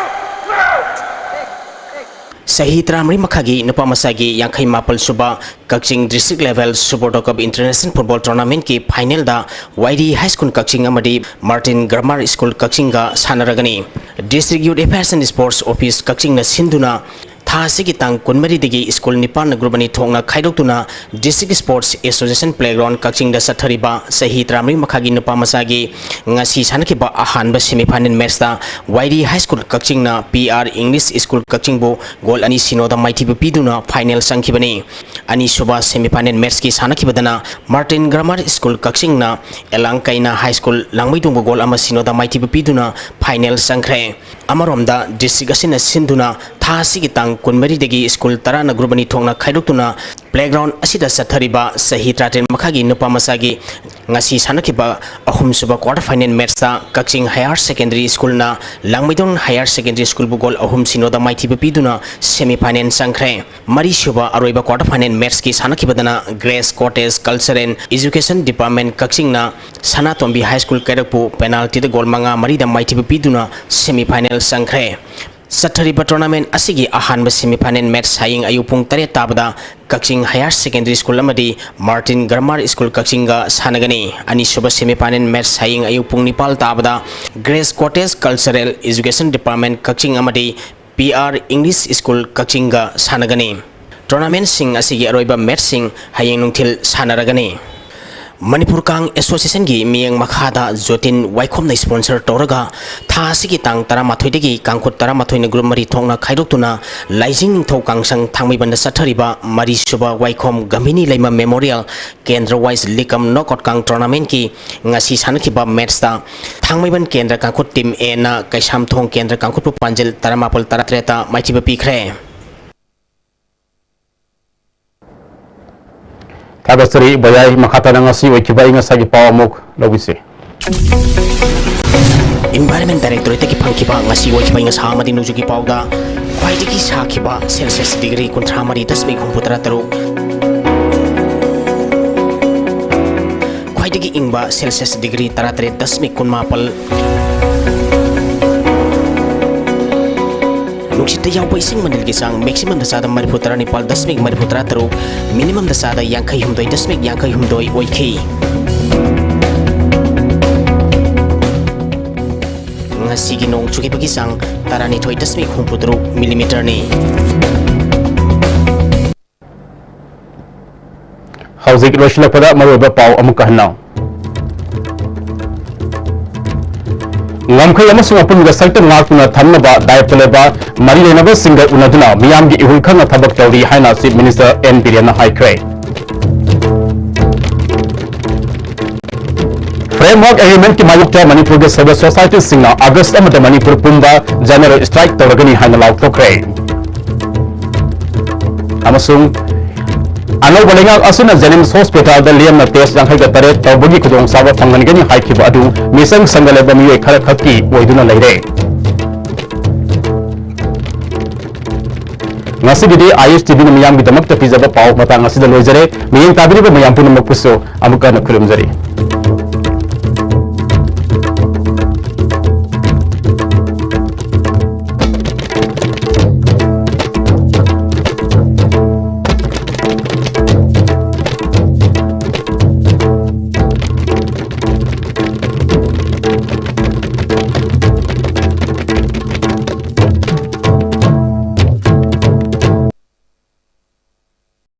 ꯆꯍꯤ ꯇꯔꯥꯃꯔꯤ ꯃꯈꯥꯒꯤ ꯅꯨꯄꯥ ꯃꯆꯥꯒꯤ ꯌꯥꯡꯈꯩ ꯃꯥꯄꯜ ꯁꯨꯕ Kakching district level Subroto cup international football ꯇꯣꯔꯅꯥꯃꯦꯟꯠꯀꯤ ꯐꯥꯏꯅꯦꯜꯗ ꯋꯥꯏꯔꯤ ꯍꯥꯏ ꯁ꯭ꯀꯨꯜ ꯀꯛꯆꯤꯡ ꯑꯃꯗꯤ ꯃꯥꯔꯇꯤꯟ ꯒ꯭ꯔꯥꯃꯥꯔ ꯁ꯭ꯀꯨꯜ ꯀꯛꯆꯤꯡꯒ ꯁꯥꯟꯅꯔꯒꯅꯤ꯫ District youth affairs and sports office ꯀꯛꯆꯤꯡꯅ ꯁꯤꯟꯗꯨꯅ ꯊꯥ ꯑꯁꯤꯒꯤ ꯇꯥꯡ ꯀꯨꯟꯃꯔꯤꯗꯒꯤ ꯁ꯭ꯀꯨꯜ ꯅꯤꯄꯥꯟꯅ ꯒ꯭ꯔꯨꯞ ꯑꯅꯤ ꯊꯣꯛꯅ ꯈꯥꯏꯗꯣꯛꯇꯨꯅ ꯗꯤꯁꯇ꯭ꯔꯤꯛ ꯁ꯭ꯄꯣꯔꯠꯁ ꯑꯦꯁꯣꯁꯤꯌꯦꯁꯟ ꯄ꯭ꯂꯦꯒ꯭ꯔꯥꯎꯟ ꯀꯛꯆꯤꯡꯗ ꯆꯠꯊꯔꯤꯕ ꯆꯍꯤ ꯇꯔꯥꯃꯔꯤ ꯃꯈꯥꯒꯤ ꯅꯨꯄꯥ ꯃꯆꯥꯒꯤ ꯉꯁꯤ ꯁꯥꯟꯅꯈꯤꯕ ꯑꯍꯥꯟꯕ ꯁꯦꯃꯤꯐꯥꯏꯅꯦꯜ ꯃꯦꯠꯆꯇ ꯋꯥꯏꯔꯤ ꯍꯥꯏ ꯁ꯭ꯀꯨꯜ ꯀꯛꯆꯤꯡꯅ ꯄꯤ ꯑꯥꯔ ꯏꯪꯂꯤꯁ ꯁ꯭ꯀꯨꯜ ꯀꯛꯆꯤꯡꯕꯨ ꯒꯣꯜ ꯑꯅꯤ ꯁꯤꯅꯣꯗ ꯃꯥꯏꯊꯤꯕ ꯄꯤꯗꯨꯅ ꯐꯥꯏꯅꯦꯜ ꯆꯪꯈꯤꯕꯅꯤ꯫ ꯑꯅꯤꯁꯨꯕ ꯁꯦꯃꯤꯐꯥꯏꯅꯦꯜ ꯃꯦꯠꯆꯀꯤ ꯁꯥꯟꯅꯈꯤꯕꯗꯅ ꯃꯥꯔꯇꯤꯟ ꯒ꯭ꯔꯥꯃꯥꯔ ꯁ꯭ꯀꯨꯜ ꯀꯛꯆꯤꯡꯅ ꯑꯦꯂꯥꯡꯀꯩꯅ ꯍꯥꯏ ꯁ꯭ꯀꯨꯜ ꯂꯥꯡꯃꯩꯗꯣꯡꯕꯨ ꯒꯣꯜ ꯑꯃ ꯁꯤꯅꯣꯗ ꯃꯥꯏꯊꯤꯕ ꯄꯤꯗꯨꯅ ꯐꯥꯏꯅꯦꯜ ꯆꯪꯈ꯭ꯔꯦ꯫ ꯑꯃꯔꯣꯝꯗ ꯗꯤꯁꯇ꯭ꯔꯤꯛ ꯑꯁꯤꯅ ꯁꯤꯟꯗꯨꯅ ꯊꯥ ꯑꯁꯤꯒꯤ ꯇꯥꯡ ꯀꯨꯟꯃꯔꯤꯗꯒꯤ ꯁ꯭ꯀꯨꯜ ꯇꯔꯥꯅ ꯒ꯭ꯔꯨꯞ ꯑꯅꯤ ꯊꯣꯛꯅ ꯈꯥꯏꯗꯣꯛꯇꯨꯅ playground ꯑꯁꯤꯗ ꯆꯠꯊꯔꯤꯕ ꯆꯍꯤ ꯇꯔꯥꯇꯔꯦꯠ ꯃꯈꯥꯒꯤ ꯅꯨꯄꯥ ꯃꯆꯥꯒꯤ ꯉꯁꯤ ꯁꯥꯟꯅꯈꯤꯕ ꯑꯍꯨꯝꯁꯨꯕ quarter final matchꯇ ꯀꯛꯆꯤꯡ Higher Secondary Schoolꯅ ꯂꯥꯡꯃꯩꯗꯣꯡ Higher Secondary Schoolꯕꯨ goal ꯑꯍꯨꯝ ꯁꯤꯅꯣꯗ ꯃꯥꯏꯊꯤꯕ ꯄꯤꯗꯨꯅ semi final ꯆꯪꯈ꯭ꯔꯦ꯫ ꯃꯔꯤꯁꯨꯕ ꯑꯔꯣꯏꯕ quarter final matchꯀꯤ ꯁꯥꯟꯅꯈꯤꯕꯗꯅ Grace Cottage Culture and Education Department ꯀꯛꯆꯤꯡꯅ Sanatombi High School ꯀꯩꯔꯛꯄꯨ penaltyꯗ goal ꯃꯉꯥ ꯃꯔꯤꯗ ꯃꯥꯏꯊꯤꯕ ꯄꯤꯗꯨꯅ semi final ꯆꯪꯈ꯭ꯔꯦ꯫ ꯆꯠꯊꯔꯤꯕ tournament ꯑꯁꯤꯒꯤ ꯑꯍꯥꯟꯕ semi final match ꯍꯌꯦꯡ ꯑꯌꯨꯛ ꯄꯨꯡ ꯇꯔꯦꯠ ꯇꯥꯕꯗ ꯀꯛꯆꯤꯡ Higher Secondary School ꯑꯃꯗꯤ Martin Grammar School ꯀꯛꯆꯤꯡꯒ ꯁꯥꯟꯅꯒꯅꯤ꯫ ꯑꯅꯤꯁꯨꯕ semi final match ꯍꯌꯦꯡ ꯑꯌꯨꯛ ꯄꯨꯡ ꯅꯤꯄꯥꯜ ꯇꯥꯕꯗ Grace Cottage Cultural Education Department ꯀꯛꯆꯤꯡ ꯑꯃꯗꯤ P R English School ꯀꯛꯆꯤꯡꯒ ꯁꯥꯟꯅꯒꯅꯤ꯫ Tournamentꯁꯤꯡ ꯑꯁꯤꯒꯤ ꯑꯔꯣꯏꯕ matchꯁꯤꯡ ꯍꯌꯦꯡ ꯅꯨꯡꯊꯤꯜ ꯁꯥꯟꯅꯔꯒꯅꯤ꯫ ꯃꯅꯤꯄꯨꯔ ꯀꯥꯡ Associationꯒꯤ ꯃꯤꯠꯌꯦꯡ ꯃꯈꯥꯗ ꯖꯣꯇꯤꯟ ꯋꯥꯏꯈꯣꯝꯅ sponsor ꯇꯧꯔꯒ ꯊꯥ ꯑꯁꯤꯒꯤ ꯇꯥꯡ ꯇꯔꯥꯃꯥꯊꯣꯏꯗꯒꯤ ꯀꯥꯡꯈꯨꯠ ꯇꯔꯥꯃꯥꯊꯣꯏꯅ group ꯃꯔꯤ ꯊꯣꯛꯅ ꯈꯥꯏꯗꯣꯛꯇꯨꯅ ꯂꯥꯏꯖꯤꯡ ꯅꯤꯡꯊꯧ ꯀꯥꯡꯁꯪ ꯊꯥꯡꯃꯩꯕꯟꯗ ꯆꯠꯊꯔꯤꯕ ꯃꯔꯤꯁꯨꯕ ꯋꯥꯏꯈꯣꯝ ꯒꯝꯚꯤꯅꯤ ꯂꯩꯃ Memorial Kendra Wise League Cum Knockout ꯀꯥꯡ tournamentꯀꯤ ꯉꯁꯤ ꯁꯥꯟꯅꯈꯤꯕ matchꯇ ꯊꯥꯡꯃꯩꯕꯟ ꯀꯦꯟꯗ꯭ꯔ ꯀꯥꯡꯈꯨꯠ team Aꯅ ꯀꯩꯁꯥꯝꯊꯣꯡ ꯀꯦꯟꯗ꯭ꯔ ꯀꯥꯡꯈꯨꯠꯄꯨ ꯄꯥꯟꯖꯤꯜ ꯇꯔꯥꯃꯥꯄꯜ ꯇꯔꯥꯇꯔꯦꯠꯇ ꯃꯥꯏꯊꯤꯕ ꯄꯤꯈ꯭ꯔꯦ꯫ ꯊꯥꯒꯠꯆꯔꯤ ꯕꯌꯥꯏ꯫ ꯃꯈꯥ ꯇꯥꯅ ꯉꯁꯤ ꯑꯣꯏꯈꯤꯕ ꯑꯏꯪ ꯑꯁꯥꯒꯤ ꯄꯥꯎ ꯑꯃꯨꯛ ꯂꯧꯕꯤꯁꯤ꯫ Environment Directorateꯇꯒꯤ ꯐꯪꯈꯤꯕ ꯉꯁꯤ ꯑꯣꯏꯈꯤꯕ ꯑꯏꯪ ꯑꯁꯥ ꯑꯃꯗꯤ ꯅꯣꯡꯖꯨꯒꯤ ꯄꯥꯎꯗ ꯈ꯭ꯋꯥꯏꯗꯒꯤ ꯁꯥꯈꯤꯕ Celsius degree ꯀꯨꯟꯊ꯭ꯔꯥ ꯃꯔꯤ ꯗꯁꯃꯤꯛ ꯍꯨꯝꯐꯨ ꯇꯔꯥ ꯇꯔꯨꯛ, ꯈ꯭ꯋꯥꯏꯗꯒꯤ ꯏꯪꯕ Celsius degree ꯇꯔꯥ ꯇꯔꯦꯠ ꯗꯁꯃꯤꯛ ꯀꯨꯟ ꯃꯥꯄꯜ, ꯅꯨꯡꯁꯤꯠꯇ ꯌꯥꯎꯕ ꯏꯁꯤꯡ ꯃꯅꯤꯜꯒꯤ ꯆꯥꯡ maximumꯗ ꯆꯥꯗ ꯃꯔꯤꯐꯨ ꯇꯔꯥ ꯅꯤꯄꯥꯜ ꯗꯁꯃꯤꯛ ꯃꯔꯤꯐꯨ ꯇꯔꯥ ꯇꯔꯨꯛ, minimumꯗ ꯆꯥꯗ ꯌꯥꯡꯈꯩ ꯍꯨꯝꯗꯣꯏ ꯗꯁꯃꯤꯛ ꯌꯥꯡꯈꯩ ꯍꯨꯝꯗꯣꯏ ꯑꯣꯏꯈꯤ꯫ ꯉꯁꯤꯒꯤ ꯅꯣꯡ ꯆꯨꯈꯤꯕꯒꯤ ꯆꯥꯡ ꯇꯔꯥꯅꯤꯊꯣꯏ ꯗꯁꯃꯤꯛ ꯍꯨꯝꯐꯨ ꯇꯔꯨꯛ millimeterꯅꯤ꯫ ꯍꯧꯖꯤꯛ ꯂꯣꯏꯁꯤꯜꯂꯛꯄꯗ ꯃꯔꯨꯑꯣꯏꯕ ꯄꯥꯎ ꯑꯃꯨꯛꯀ ꯍꯟꯅ꯫ ꯉꯝꯈꯩ ꯑꯃꯁꯨꯡ ꯑꯄꯨꯟꯕ ꯁꯛꯇꯝ ꯉꯥꯛꯇꯨꯅ ꯊꯝꯅꯕ ꯗꯥꯌꯤꯠꯕ ꯂꯩꯕ ꯃꯔꯤ ꯂꯩꯅꯕꯁꯤꯡꯒ ꯎꯅꯗꯨꯅ ꯃꯤꯌꯥꯝꯒꯤ ꯏꯍꯨꯜ ꯈꯪꯅ ꯊꯕꯛ ꯇꯧꯔꯤ ꯍꯥꯏꯅ Chief Minister N ꯕꯤꯔꯦꯟꯅ ꯍꯥꯏꯈ꯭ꯔꯦ꯫ Framework Agreement-ꯀꯤ ꯃꯥꯌꯣꯛꯇ ꯃꯅꯤꯄꯨꯔꯒꯤ civil society-ꯁꯤꯡꯅ August ꯑꯃꯗ ꯃꯅꯤꯄꯨꯔ ꯄꯨꯝꯕ general strike ꯇꯧꯔꯒꯅꯤ ꯍꯥꯏꯅ ꯂꯥꯎꯊꯣꯛꯈ꯭ꯔꯦ꯫ ꯑꯃꯁꯨꯡ ꯑꯅꯧꯕ ꯂꯩꯉꯥꯛ ꯑꯁꯤꯅ JNIMS hospital-ꯗ ꯂꯦꯝꯅ test ꯌꯥꯡꯈꯩꯒ ꯇꯔꯦꯠ ꯇꯧꯕꯒꯤ ꯈꯨꯗꯣꯡꯆꯥꯕ ꯐꯪꯍꯟꯒꯅꯤ ꯍꯥꯏꯈꯤꯕ ꯑꯗꯨ ꯃꯤꯆꯪ ꯆꯪꯒ ꯂꯩꯕ ꯃꯤꯑꯣꯏ ꯈꯔꯈꯛꯀꯤ ꯑꯣꯏꯗꯨꯅ ꯂꯩꯔꯦ꯫ ꯉꯁꯤꯒꯤꯗꯤ ISTV-ꯅ ꯃꯤꯌꯥꯝꯒꯤꯗꯃꯛꯇ ꯄꯤꯖꯕ ꯄꯥꯎ ꯃꯇꯥꯡ ꯑꯁꯤꯗ ꯂꯣꯏꯖꯔꯦ꯫ ꯃꯤꯠꯌꯦꯡ ꯇꯥꯕꯤꯔꯤꯕ ꯃꯌꯥꯝ ꯄꯨꯝꯅꯃꯛꯄꯨꯁꯨ ꯑꯃꯨꯛ ꯍꯟꯅ ꯈꯨꯔꯨꯝꯖꯔꯤ꯫